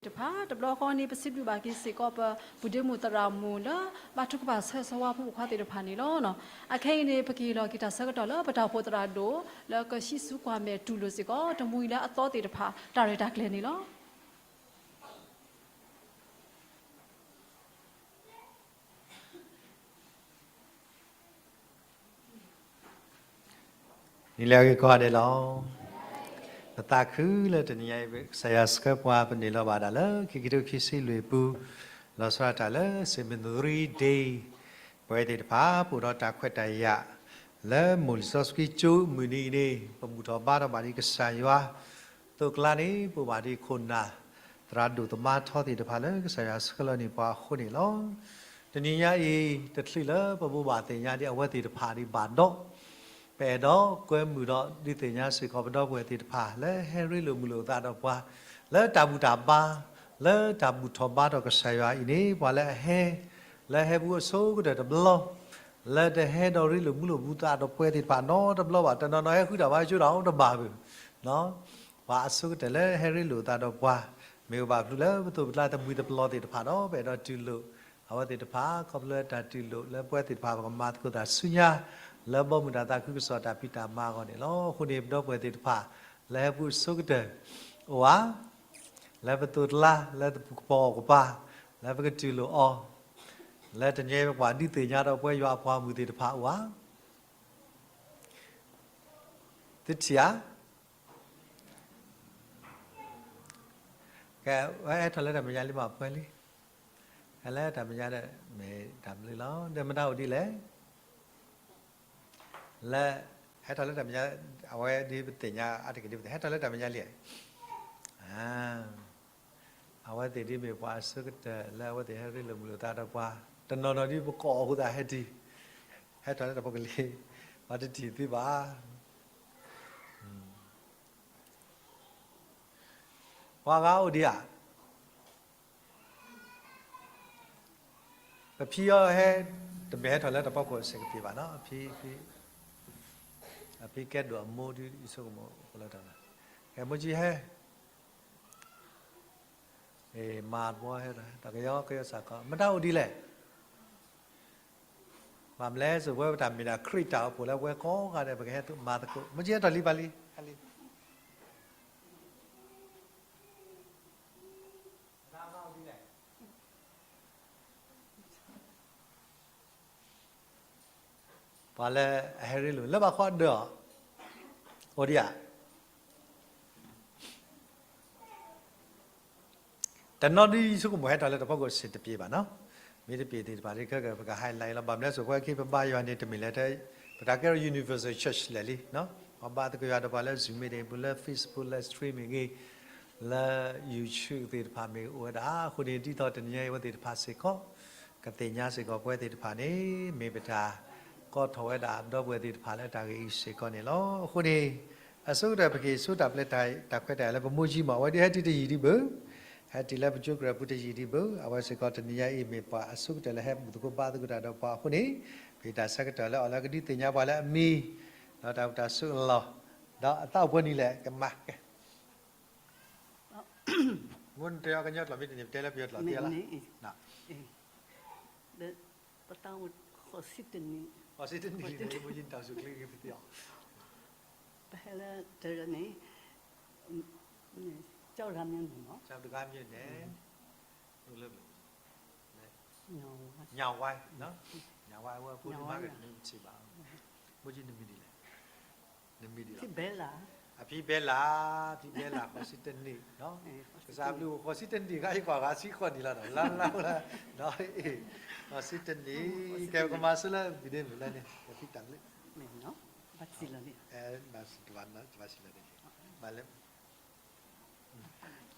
တဖၣ် တဘျီဃီန့ၣ် ပစံးဘျုးဘၣ်က့ၤစ့ၢ်ကီး ပပုၢ်ဒ့မုၣ်သရၣ်မုၣ်လၢ ဘၣ်ထုကဖၣ်ဆၢဂ့ၤဆၢဝါဖိမုၣ်ဖိခွါသ့ၣ်တဖၣ်န့ၣ်လီၤ. အခဲအံၤန့ၣ် ပကဟ့ၣ်လီၤက့ၤတၢ်ဆၢကတီၢ်လၢ ပတၢ်အိၣ်ဖှိၣ်သရၣ်ဒိၣ် လၢကဟံးစုကွၢ်မဲာ်တူၢ်လိာ်စ့ၢ်ကီး တမှံၤလၢအသီသ့ၣ်တဖၣ် တၢ်ရဲၣ်တၢ်ကျဲၤန့ၣ်လီၤ. နံၤလၢအဂ့ၤကိးဂၤဒဲးလီၤ. ပသးခုလၢတနံၤညါအံၤ ကစၢ်ယွၤဆှၢပှၤပန့ၢ်လီၤဘၣ်ဒၣ်လၢ ခံကထိခံဆံလွံၢ်ပူၤ လီၤဆီဒၣ်တၢ်လၢ Seminary Day ပဝဲသ့ၣ်တဖၣ် ပအိၣ်ဒီးတၢ်ခွဲးတၢ်ယာ် လၢမိၢ်လံာ်စီဆှံကၠိမုၢ်နံၤအံၤန့ၣ် ပဘူၣ်ထီၣ်ဘါထီၣ်ဘၣ်ဒံးကစၢ်ယွၤ သိးကျါန့ၣ် ပအိၣ်ဘၣ်ဒံးခိၣ်နၢ် သရၣ်ဒိၣ်သမါထီသ့ၣ်တဖၣ်လၢ ကစၢ်ယွၤဆှၢလီၤန့ၢ်ပှၤအဃိန့ၣ်လီၤ. တနံၤညါအံၤ တချုးလၢပဘိးဘၣ်သ့ၣ်ညါဒံးအဝဲသ့ၣ်တဖၣ်ဒံးဘၣ်ဒီး ပအဲၣ်ဒိးကွဲမုာ်ဒီးဒုးသ့ၣ်ညါစ့ၢ်ကီးပဒီပုၢ်ဝဲၢ်သ့ၣ်တဖၣ် လၢဟဲရ့လိာ်မုာ်လိာ်သးဒီးပှၤ လၢတၢ်ဘူၣ်တၢ်ဘါ လၢတၢ်ဘူၣ်ထီၣ်ဘါထီၣ်ကစၢ်ယွၤအံၤန့ၣ် ပှၤလၢအဟဲ လၢဟဲဘူးအဆိကတၢၢ်တဘျီ လၢတဟဲဒီးရ့လိာ်မုာ်လိာ်ဘူးသးဒီးပှၤသ့ၣ်တဖၣ်နီတဘျီဘၣ်, တနီၤနီၤဟဲဃုတၢ်ဘါကၠိတၢ်အိၣ်တဘၣ်ဘၣ် ပှၤအဆိကတၢၢ်လၢဟဲရ့လိာ်သးဒီးပှၤ မ့ၢ်အိၣ်ဘၣ်ဖျုးလၢပသိးပကျါတမှံၤတပလီၢ်သ့ၣ်တဖၣ်ဒီး ပအဲၣ်ဒိးတူၢ်လိာ် အဝဲသ့ၣ်တဖၣ် ခီဖျိတၢ်တူၢ်လိာ်လၢပဝဲသ့ၣ်တဖၣ် ပကမၤသကိးတၢ်ဆူညါ လၢဘီမုၢ်တၢ်သးခုကစီၣ်တၢ်ဖံးတၢ်မၤအဂီၢ်န့ၣ်လီၤ. အဃိန့ၣ် ပဒီပုၢ်ဝဲၢ်သ့ၣ်တဖၣ် လၢဟဲပူၤအဆိကတၢၢ် အိၣ်ဧါ, လၢပသိးတလါ လၢပကပီၤအီၣ်ကပၤ လၢပကတူၢ်လိာ်အီၤ လၢတနံၤအံၤပကွၢ်ဒုးသ့ၣ်ညါဒီးပဝဲယွၤအပှၤမုၣ်သ့ၣ်တဖၣ်အိၣ်ဧါ. သုထံၣ်ဧါ. ကဲ, ဝဲဟဲထီၣ်လၢတၢ်မဲာ်ညါလံမး ပှဲၤလံ. ဟဲလၢတၢ်မဲာ်ညါဒီး မ့ၢ်တၢ်ဘျုးလီၤ. ဒီးမတၤအိၣ်ဒ်လဲၣ်. လၢ ဟဲထီၣ်လၢတၢ်မဲာ်ညါ အဝဲဒ်ပသ့ၣ်ညါအါတက့ၢ်ဒ်ပသ့ၣ် ဟဲထီၣ်လၢတၢ်မဲာ်ညါလံ. အဝဲသ့ၣ်ဒ်မ့ၢ်ပှၤအဆိကတၢၢ် လၢအဝဲသ့ၣ်ဟဲရ့လိာ်မုာ်လိာ်သးဒီးပှၤ တနီၤနီၤဒ်ပကိးအဃိသတးဟဲတုၤ ဟဲထီၣ်လၢတၢ်ဖိကလံၤ ပှၤတထံၣ်သုဘၣ်. ပှၤဂၤအိၣ်ဒံးဧါ. ပဖံအီၤဟဲ တမ့ၢ်ဟဲထီၣ်လၢတၢ်ဖီခိၣ်စ့ၢ်ကပ့ၤဘၣ်နီၤ, အဖံ, အဖံကဲဒိၣ်အမိၢ်ဒ်အံၤဆိကမိၣ်လၢတၢ်, ကဲမိၢ်ကၠံဟဲ, မၤဘီဟဲ တၢ်ကယီကယီစ့ၢ်ကီး မတၤအိၣ်ဒ်လဲၣ်. ဘၣ်မနုၤလဲၣ် ပဝဲပတၢ်မ့ၢ်ဒၣ်ခရံာ်တၢ်အိၣ်ဖှိၣ်လၢပဝဲကိးဂၤဒဲး ပကဟဲမၤသကိး, မိၢ်ကၠံဟဲထီၣ်လံဘၣ်လံ, ဟဲလံ ပှၤလၢအဟဲရ့လိာ် လၢဘၣ်ဃီဒၢးအီၤ, အိၣ်ဒံးဧါ. တနီၤဒ်ဆိကမိၣ်ဟဲထီၣ်လၢတၢ်ဖီခိၣ်စ့ၢ်တပ့ၤဘၣ်နီၤ, မ့ၢ်တပ့ၤသ့ၣ်တဖၣ် ပကဟဲလၢလီၤ, ဘၣ်မနုၤလဲၣ် ပဝဲခံပဘါယွၤန့ၣ် တမ့ၢ်လၢ ပတၢ်ကဲထီၣ် universal church လဲၣ်လံ, ပဘါသကိးယွၤဒီးပှၤလၢ Zoom meeting ပူၤ လၢ Facebook လၢ streaming ဂ့ၤ, လၢ YouTube သ့ၣ်တဖၣ်မ့ၢ်အိၣ်ဝဲဒၣ်အဃိန့ၣ် ဒ်သိးတနံၤညါအံၤအဝဲသ့ၣ်တဖၣ်စ့ၢ်ကီး ကသ့ၣ်ညါစ့ၢ်ကီးပဝဲသ့ၣ်တဖၣ်န့ၣ် မ့ၢ်ပတၢ်ကိးထီၣ်ဝဲဒၣ်ဒီပုၢ်ဝဲၢ်သ့ၣ်တဖၣ်လၢတၢ်ဂ့ၢ်အံၤစ့ၢ်ကီးန့ၣ်လီၤ. အဃိန့ၣ် အဆိကတၢၢ်ပက့ၤဆိတၢ်ပျဲတၢ်ခွဲးတၢ်ယာ်လၢပမိၢ်ကၠံမး အဝဲဒၣ်ဟဲတုၤတယံာ်ဒံးဘၣ်, ဟဲတုၤလၢပကၠိကရၢၢ်ပူၤတယံာ်ဒံးဘၣ်, အဝဲစ့ၢ်ကီးတနံၤညါအံၤ မ့ၢ်ပှၤအဆိကတၢၢ်လၢဟဲပူၤသကိးဘါသကိးတၢ်ဒီးပှၤအဃိန့ၣ်, ပတၢ်ဆၢကတီၢ်လၢအီၤလၢကဒုးသ့ၣ်ညါပှၤလၢအမံၤ ဒီးတၢ်အိၣ်တၢ်ဆိးအလီၢ်, ဒီးအသးအိၣ်ပှဲၤနံၤလဲၣ် ကမၤကဲ မ့ၢ်နတဲအီၤကညီကျိာ်မ့ၢ်တန့ၣ် ပတဲလၢပယီၤကျိာ်သ့လီၤ. ပသးအိၣ်ဃိးဆံတနံၣ်, ဃိးဆံတနံၣ်န့ၣ် မ့ၢ်ယတၢ်အိၣ်ဆူၣ်ချ့ဂ့ၤပသ့အီၤ, ပဟဲလၢတရၢန့ၣ် ကၠီတဂၤမ့ၢ်န့ၣ်မ့ၢ်, ကၠီတဂၤမ့ၢ်န့ၣ်, လၢ ညၣ်ဝါ, ညၣ်ဝါအဝဲဖိဒိၣ်မးကတမ့ၢ်ပထံၣ်ဘၣ်, ဘိကၠံနမံၤဒ်လဲၣ်, နမံၤဒ်လဲၣ်, အဖံဘဲလၢ်, အဖံဘဲလၢ် ဃိးဆံတနံၣ်, ကစၢ်ဘျုးဃိးဆံတနံၣ် ခါအံၤကွၢ်ဂၤဆံဃိးနံၣ်လီၤဒီး လါလါလၢ, ဃိးဆံတနံၣ်, ကဲကမၤဆူလၢဘံၤဒ့မုၣ်လၢန့ၣ် ပဖံတၢ်ဘျုး, ဘၣ်ဆံလီၤန့ၣ်, ဘၣ်ဆံလီၤန့ၣ်, ဘၣ်လၢ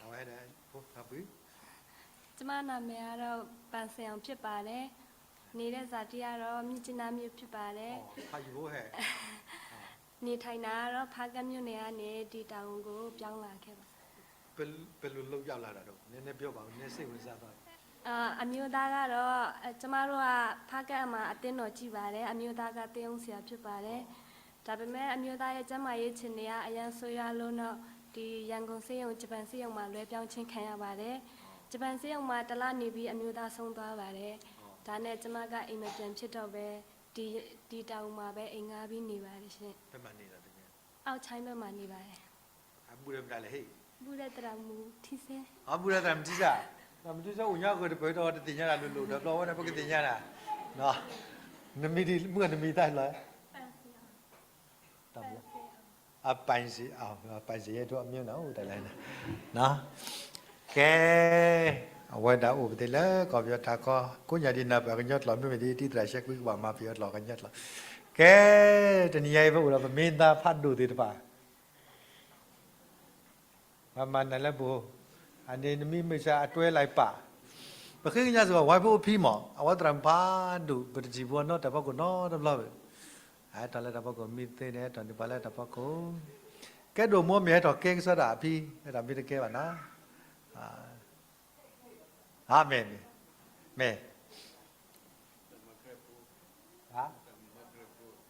အဝဲဒၣ် ဖိဖါဖု ကျမနာမည်ကတော့ ပန်စင်အောင်ဖြစ်ပါတယ်။ နေတဲ့ဇာတိကတော့ မြစ်ကြီးနားမြို့ဖြစ်ပါတယ်။ ဖါယူၤဖိဟဲ နေထိုင်တာကတော့ ဖားကန့်မြို့နယ်ကနေ ဒီတောင်ကိုပြောင်းလာခဲ့ပါ။ ဘယ်လိုလုပ်ရောက်လာတာတော့ နည်းနည်းပြောပါဦး နည်းစိတ်ဝင်စားသွားတယ်။ အာ အမျိုးသားကတော့ အ ကျမတို့က ဖားကန့်မှာအသင်းတော်ကြီးပါတယ်။ အမျိုးသားကသင်းအုပ်ဆရာဖြစ်ပါတယ်။ ဒါပေမဲ့ အမျိုးသားရဲ့ကျန်းမာရေးအခြေအနေက အရမ်းဆိုးရွားလို့တော့ ဒီရန်ကုန်ဆေးရုံ ဂျပန်ဆေးရုံမှာလွှဲပြောင်းခြင်းခံရပါတယ်။ ဂျပန်ဆေးရုံမှာတစ်လနေပြီး အမျိုးသားဆုံးသွားပါတယ်။ ဒါနဲ့ ကျမကအိမ်မပြန်ဖြစ်တော့ပဲ ဒီ ဒီတောင်မှာပဲအိမ်ငှားပြီးနေပါတယ်ရှင်။ ဘယ်မှာနေတာတကယ်။ အောက်ချိုင်းဘက်မှာနေပါတယ်။ အဘူၣ်ရဲမတၤလဲၣ်ဟဲ့။ ဘူၣ်ရဲသရၣ်မုၣ်ထံဆဲ။ အဘူၣ်ရဲသရၣ်မုၣ်ထံဆဲ သရၣ်မုၣ်ထံဆဲအိၣ်ညါကတပၢၢ်ဒီးတသ့ၣ်ညါတၢ်လိၤလိၤဒီးဘျီဝဲဒၣ်ပကသ့ၣ်ညါတၢ် နမံၤဒ်မုၣ်နမံၤတၢ်လီၤ အပၢ်စ့ၢ် အပၢ်စ့ၢ်ယဲၢ်ထူအမ့ၢ်နအိၣ်တၢ်လဲၣ် ကဲ အဝဲဒၣ်အိၣ်ပသ့လၢကီၢ်ပယီၤထးခီ ကိးညါဒ်နၢ်ပၢၢ်ကညီကျိာ် မ့မ့ၢ်ဒ်တံၤသရၣ်ရှဲကွံကဘၣ်မၤပယီၤကျိာ်ကညီကျိာ် ကဲ တနံၤညါအံၤပအိၣ်ဒီးပမ့ၢ်သါဖးဒိၣ်သ့ၣ်တဖၣ် ပမၤနၢၤလၢပူၤ အန့ၣ်နမံၤမုၢ်ဆါအတွဲလၢပာ် ပဃ့ကညးစ့ၢ်ကီး ဝါဖိအိၣ်ဖံမး အဝဲသရၣ်မုၣ်ဖးဒိၣ် ပတထံၣ်ဘၣ်နီတၢ်ဖီခိၣ်နီတဘျီဘၣ် ဟဲထီၣ်လၢတၢ်ဖီခိၣ်မံသ့န့ၣ် ဟဲထီၣ်န့ၢ်ပှၤလၢတၢ်ဖီခိၣ် ကဲဒိၣ်မိၢ်မ့ၢ်ဟဲထီၣ်ကဲကစီဒီးအဖံ ဟဲထီၣ်မ့ၢ်တကဲဘၣ်နီၤ အၤမ့ၣ် မ့ၢ် သ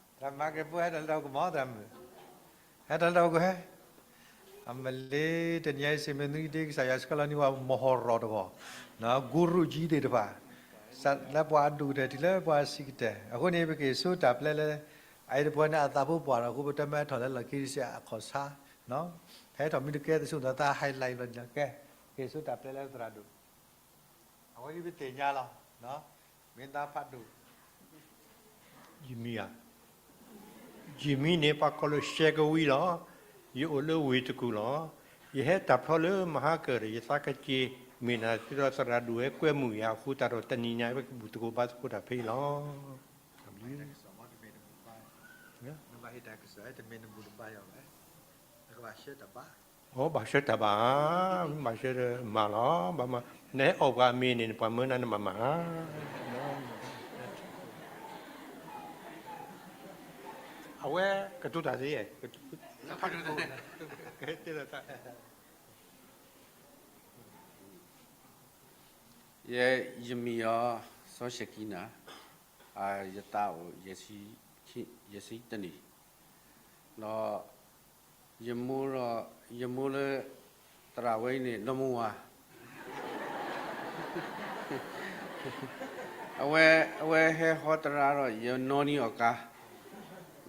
ရၣ်မုၣ်မၤကရၢၣ်ဖိ ဟဲထီၣ်လၢတၢ်ဖီခိၣ်မး သရၣ်မုၣ် ဟဲထီၣ်လၢတၢ်ဖီခိၣ်ဟဲ အမ့ၢ်လၢတနံၤအံၤ စံးမ့ၢ်သုဒ့ကစၢ်ယွၤဆှၢလီၤန့ၢ်ပှၤမဟီၣ်ရီၣ်တဂီၢ်, ဂုရုကၠံသ့ၣ်တဖၣ်, လၢပှၤအဒိၣ်ကတၢၢ်တုၤလၢပှၤဆံးကတၢၢ်. အဃိန့ၣ် ပကဟ့ၣ်ဆူၣ်တၢ်ပျဲလၢ အအံၤတပှၤန့ၣ် အသးဖိပှၢ်ဒီး အဃိပတမ့ၢ်ထီၣ်လၢလီၢ်ခံတစဲးအခီၣ်ဆါ, ဟဲထီၣ်မ့ၢ်တကဲသဆူၣ်ဒီးသး highlight လီၤကဲ, ဟ့ၣ်ဆူၣ်တၢ်ပျဲလၢသရၣ်ဒိၣ် အဝဲဒ်ပသ့ၣ်ညါလီၤ, မ့ၢ်သးဖးဒိၣ်, ယမံၤဧါ, ယမံၤန့ၣ် ပှၤကိးလၢ ရှဲကဝံလီၤ. ယအိၣ်လၢဝ့ၢ်တကူၣ်လီၤ. ယဟဲတၢ်ဖျီလၢမဟါကၢၢ်ဒီး ယသးကက့ၤ, မ့ၢ်နၤသ့ဒီးသရၣ်ဒိၣ်ဝဲကွဲမုာ်ယၤအဃိသတးဒီး တနံၤညါ ပကဘူၣ်သကိးဘါသကိးတၢ်ဖဲအံၤလီၤ. အၢ ဘၣ်ဆှၢတၢ်ဘၣ်, ဘၣ်ဆှၢတၢ်ဘၣ်, မ့ၢ်ဘၣ်ဆှၢတၢ်မၤလီၤ, ဘၣ်မၤ, နဟဲအီၣ်ပှၤအမ့ၢ်န့ၣ် ပှၤမၢနၤနမၤမၤဧါ. အဝဲကတိၤတၢ်သ့, ယမံၤအီၤ စီၤၡကံနၤ, ယသးအိၣ် ယဲၢ်ဆံတနံၣ်, ဒီး ယမိၢ်ဒီး, ယမိၢ်လၢ သရၣ်ဝဲအံၤန့ၣ် နီၢ်မဝၤ, အဝဲ, အဝဲဟဲဟီသရၣ်ဒီး ယနီၢ်နံၤအီၣ်ကါ,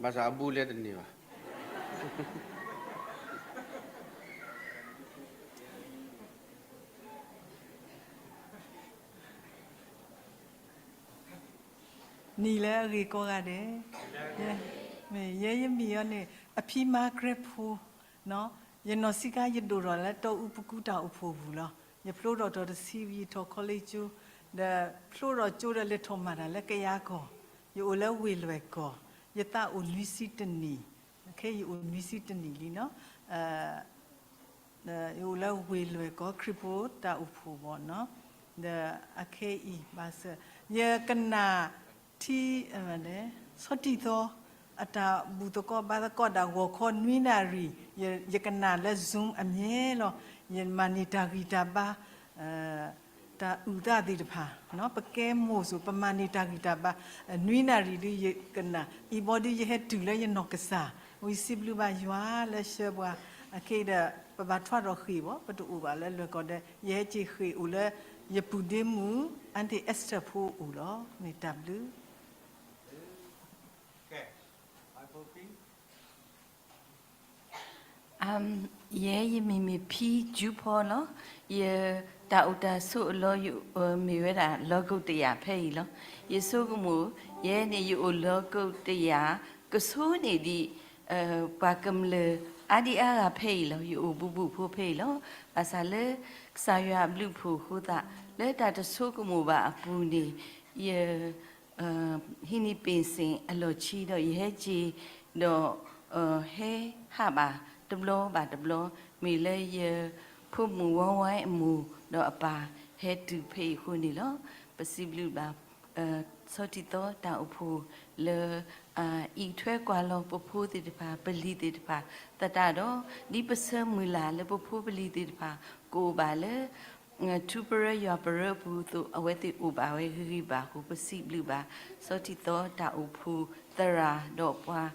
ဘၣ်ဆၣ်အဘူးလဲတန့ၢ်ဘၣ်. နံၤလၢအဂ့ၤကိးဂၤဒဲး, ယဲယမံၤအီၤန့ၣ် အဖံမါကြဲဖိ, ယနီၢ်ဆံးခါယဒိၣ်ထီၣ်လၢတီအူပကူတၢ်အိၣ်ဖှိၣ်ပူၤလီၤ. ယဖျိထီၣ်ထီၣ်တဆံဝံၤထီၣ် college ကၠိ, ဒီးဖျိထီၣ်ကၠိဒီးလဲၤထီၣ်မၤတၢ်လၢကယၤကီၢ်, ယအိၣ်လၢဝ့ၢ်လွဲၢ်ကီၢ်, ယသးအိၣ်နွံဆံတနံၣ်, ခဲအံၤယအိၣ်နွံဆံတနံၣ်လံနီၤ. ယအိၣ်လၢဝ့ၢ်လွဲၢ်ကီၢ် ခရံာ်ဖိတၢ်အိၣ်ဖှိၣ်ဘၣ်နီၤ, ဒီးအခဲအံၤဘၣ်ဆၣ် ယကနၣ်ထံ ဆီၣ်တံၢ်သီ အတၢ်ဘူၣ်သကိးဘါသကိးတၢ်ဂီၤခီနွံနၣ်ရံၣ်, ယကနၣ်လၢ Zoom အမြဲလီၤ. ယမၤန့ၢ်တၢ်ဂံၢ်တၢ်ဘါ တၢ်အုၣ်သးသ့ၣ်တဖၣ်, ပကဲမိၢ်စိၤ ပမၤန့ၢ်တၢ်ဂံၢ်တၢ်ဘါ နွံနၣ်ရံၣ်ဒုးယကနၣ်, အံၤဘီဒုးယဟဲတုၤလၢယနီၢ်ကစၢ်, ဝံၤစံးဘျုးဘၣ်ယွၤလၢဆှၢပှၤ, အခဲအံၤဒီး ပဘၣ်ထွါထီၣ်ဃ့ၢ်ဘၣ်, ပတအိၣ်ဘၣ်လၢလွဲၢ်ကီၢ်ဒီး ယဟဲက့ၤဃ့ၢ်အိၣ်လၢ ယပုၢ်ဒ့မုၣ် Aunty Esther ဖိအအိၣ်လီၤ. မ့ၢ်တၢ်ဘျုး ယဲယမံၤမ့ၢ်ဖံကၠူဖီလီၤ. ယတၢ်အိၣ်တၢ်ဆိးအလီၢ် ယမ့ၢ်ဝဲဒၣ်လီၤကိၣ်တယာ်ဖဲအံၤလီၤ. ယဆိကမိၣ် ယဲန့ၣ်ယအိၣ်လီၤကိၣ်တယာ် ကဆိန့ၢ်ဒံး ပှၤကမျၢၢ်အါဒံအါဂၤဖဲအံၤလီၤ. ယအိၣ်ဘူးဘူးဖိဖဲအံၤလီၤ. ဘၣ်ဆၣ်လၢကစၢ်ယွၤအဘျုးအဖှိၣ်အဃိသတး လၢတၢ်တဆိကမိၣ်ဘၣ်အပူၤန့ၣ် ယ ဟံးန့ၢ်ပ့ၢ်စ့ၣ်အလီၢ်ဆံဒီး ယဟဲက့ၤဒီး ဟဲဟးဘၣ်တဘျီဘၣ်တဘျီ မ့ၢ်လၢယဖိမုၣ်ဝါဝါအမိၢ်ဒီးအပၢ် ဟဲတုၤဖဲအံၤအဃိန့ၣ်လီၤ. ပစံးဘျုးဘၣ် ဆီၣ်တံၢ်သီတၢ်အိၣ်ဖှိၣ်လၢ အံးထွဲကွၢ်လီၤပဖိသ့ၣ်တဖၣ် ပလံၤသ့ၣ်တဖၣ်သတးဒီး ဒ်ပဆၢမုၢ်လၢ်လၢပဖိပလံၤသ့ၣ်တဖၣ် ကအိၣ်ဘၣ်လၢ ထူပရၢယွၤပရၢအပူၤအသိး အဝဲသ့ၣ်အိၣ်ဘၣ်ဝဲဂ့ၤဂ့ၤဘၣ်အဃိ ပစံးဘျုးဘၣ် ဆီၣ်တံၢ်သီတၢ်အိၣ်ဖှိၣ်သရၣ်ဒီးပှၤ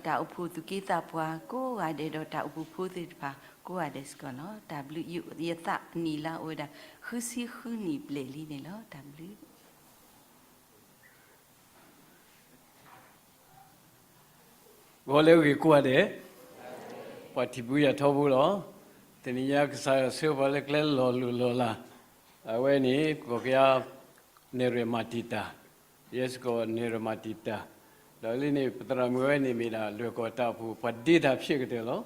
တၢ်အိၣ်ဖှိၣ်သူၣ်က့သးပှၢ်ကိးဂၤဒဲးဒီး တၢ်အိၣ်ဖှိၣ်ဖိသ့ၣ်တဖၣ်ကိးဂၤဒဲးစ့ၢ်ကီးလီၤ. တၢ်ဘျုး ယသးနံၣ်လါအိၣ်ဝဲဒၣ် ဃုဆံဃုနံၣ်ဘျဲၣ်လံန့ၣ်လီၤ. တၢ်ဘျုး ဂီၤလၢအဂ့ၤကိးဂၤဒဲး, ပှၤထံၣ်ဘုယၤထီဘိလီၤ. တနံၤညါကစၢ်ယွၤဆှၢပှၤလၢကျဲလီၤလိၢ်လီၤလး, အဝဲန့ၣ် ကီၢ်ကယၤ နဲၣ်ရွဲၣ်မၤတံာ်တာ်, ယဲစ့ၢ်ကီးနဲၣ်ရွဲၣ်မၤတံာ်တာ်, ဒီးလၢန့ၣ် ပသရၣ်မုၣ်ဝဲန့ၣ်မ့ၢ်ဒၣ်လွဲၢ်ကီၢ်တၢ်အိၣ်ဖှိၣ် ပှၤဒ့တၢ်ဖျဲးကတၢၢ်လီၤ.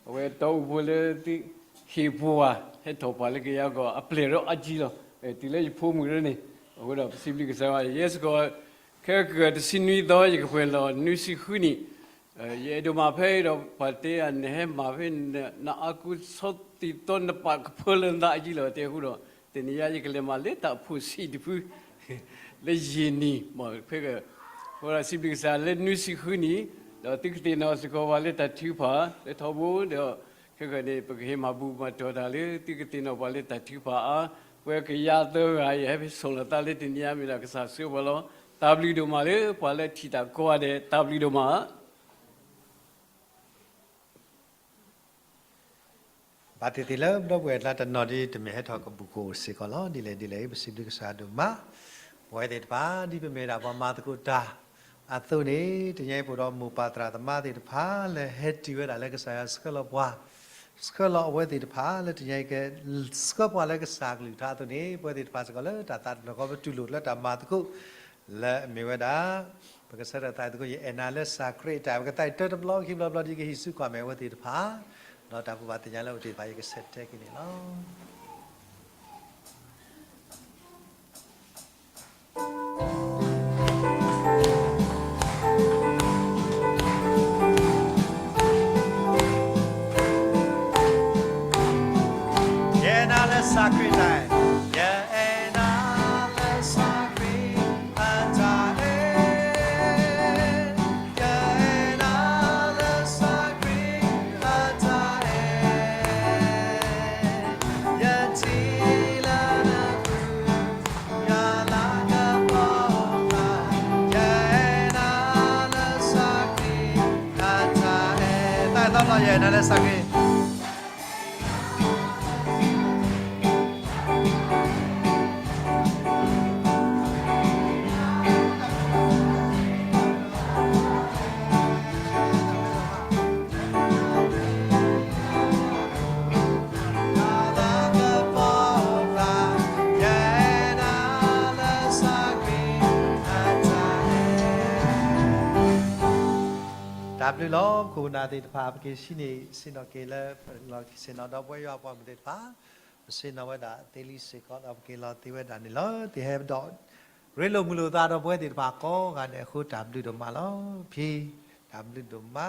အဝဲတီအူဖိလၢသုဟ့ၣ်ပှၤ ဟဲထီၣ်ပှၤလၢကယၤကီၢ် အပျဲၢ်ဒီးအါကံလီၤ. တုၤလၢယဖိမုၣ်လၢန့ၣ်, အဃိဒီးပစံးဘျုးကစၢ်ယွၤ ယဲစ့ၢ်ကီး ခဲကတၢၢ်တဆံနွံသီ ယကပှဲၤလီၤနွံဆံဃုနံၣ်, ယအဲၣ်ဒိးမၤဖဲအံၤဒီး ပှၤတဲယၤ နဟဲမၤဖဲ နအါကူဆီၣ်တံၢ်သီ နပာ်ကဖၢလၢနသးအကံလီၤ တဲအဃိဒီး တနံၤညါယကလဲၤမၤလၢတၢ်အိၣ်ဖှိၣ်ဆံးတဖု လၢယံာ်နံၣ် မ့ၢ်ဖဲက အဃိဒီးစံးဘျုးကစၢ်လၢနွံဆံဃုနံၣ်, ဒီးသုကသ့ၣ်နီၣ်စ့ၢ်ကီးပှၤလၢတၢ်ထုကဖၣ်လၢထီဘိဒီး ခဲကနံၣ် ပကဟ့ၣ်မၤဘူၣ်မၤတီၢ်တၢ်လၢသုကသ့ၣ်နီၣ်ပှၤလၢတၢ်ထုကဖၣ်အါ, ပှၤကယၤသၢဂၤ ယဟဲဖဲဆီၣ်လီၤသးလၢတနံၤညါမ့ၢ်ဒၣ်ကစၢ်ဆှၢပှၤလီၤ. တၢ်ဘျုးဒိၣ်မးလၢပှၤလၢထံၣ်တၢ်ကိးဂၤဒဲး တၢ်ဘျုးဒိၣ်မး. ဘၣ်သ့ၣ်သ့ၣ်လၢပဒီပုၢ်ဝဲၢ်အကျါတနီၤဒ်တမ့ၢ်ဟဲထီၣ်ကဘူၣ်ကိာ်စ့ၢ်ကီးလီၤ. ဒ်လဲၣ်ဒ်လဲၣ်အံၤ ပစံးဘျုးကစၢ်ဒိၣ်မး, ပဝဲသ့ၣ်တဖၣ် ဒ်ပမ့ၢ်ဒၣ်ပှၤမၤသကိးတၢ်အသိးန့ၣ် တနံၤအံၤပအိၣ်ဒီးမိၢ်ပၢ်သရၣ်သမါသ့ၣ်တဖၣ် လၢဟဲတုၤဝဲဒၣ်လၢကစၢ်ယွၤဆှၢလီၤပှၤ, ဆှၢလီၤအဝဲသ့ၣ်တဖၣ် လၢတနံၤအံၤကဆှၢပှၤလၢကစၢ်ကလုၢ်ကထါအသိးန့ၣ် ပဝဲသ့ၣ်တဖၣ်စ့ၢ်ကီးလၢတၢ်သးတဖျၢၣ်ဃီ ပတူၢ်လိာ်လၢတၢ်မၤသကိး လၢအမ့ၢ်ဝဲဒၣ် ပကဆၢထၢၣ်သးသကိး ယအဲၣ်နၤလၢစၢ်ခရံာ်အတၢ် ပကသးတၢတဘျီခံဘျီဘျီ ဒ်ကဟံးစုကွၢ်မဲာ်အဝဲသ့ၣ်တဖၣ်, ဒီးတၢ်ကူၣ်ဘၣ်သ့ၣ်ညါလၢအအိၣ်သ့ၣ်တဖၣ် ယကဆဲးတဲက့ၤန့ၣ်လီၤ. ယအဲၣ်နၤလၢစၢ်ခရံာ်အတၢ်, ယအဲၣ်နၤလၢစၢ်ခရံာ်အတၢ်, ယအဲၣ်နၤလၢစၢ်ခရံာ်အတၢ်, ယထံၣ်လၢန တၢ်အဲၣ်သီလီၤ ယအဲၣ်နၤလၢစၢ်ခရံာ်. တၢ်ဘျုးလီၤ ခိၣ်နၢ်သ့ၣ်တဖၣ် ပက့ၤဆံးန့ၣ် ဆ့ၣ်နီၤက့ၤလၢ လီၢ်ခံဆ့ၣ်နီၤဒီးပဝဲယွၤအပှၤမုၣ်သ့ၣ်တဖၣ်, ပဆ့ၣ်နီၤဝဲဒၣ်သ့လံစ့ၢ်ကီး ဒီးပက့ၤလီၤသ့ဝဲဒၣ်န့ၣ်လီၤ. သ့ၣ်ဟဲဒီး ရ့လိာ်မုာ်လိာ်သးဒီးပဝဲသ့ၣ်တဖၣ်ကိးဂၤဒဲးအဃိ တၢ်ဘျုးဒိၣ်မးလီၤ. ဖံ တၢ်ဘျုးဒိၣ်မး တနံၤညါ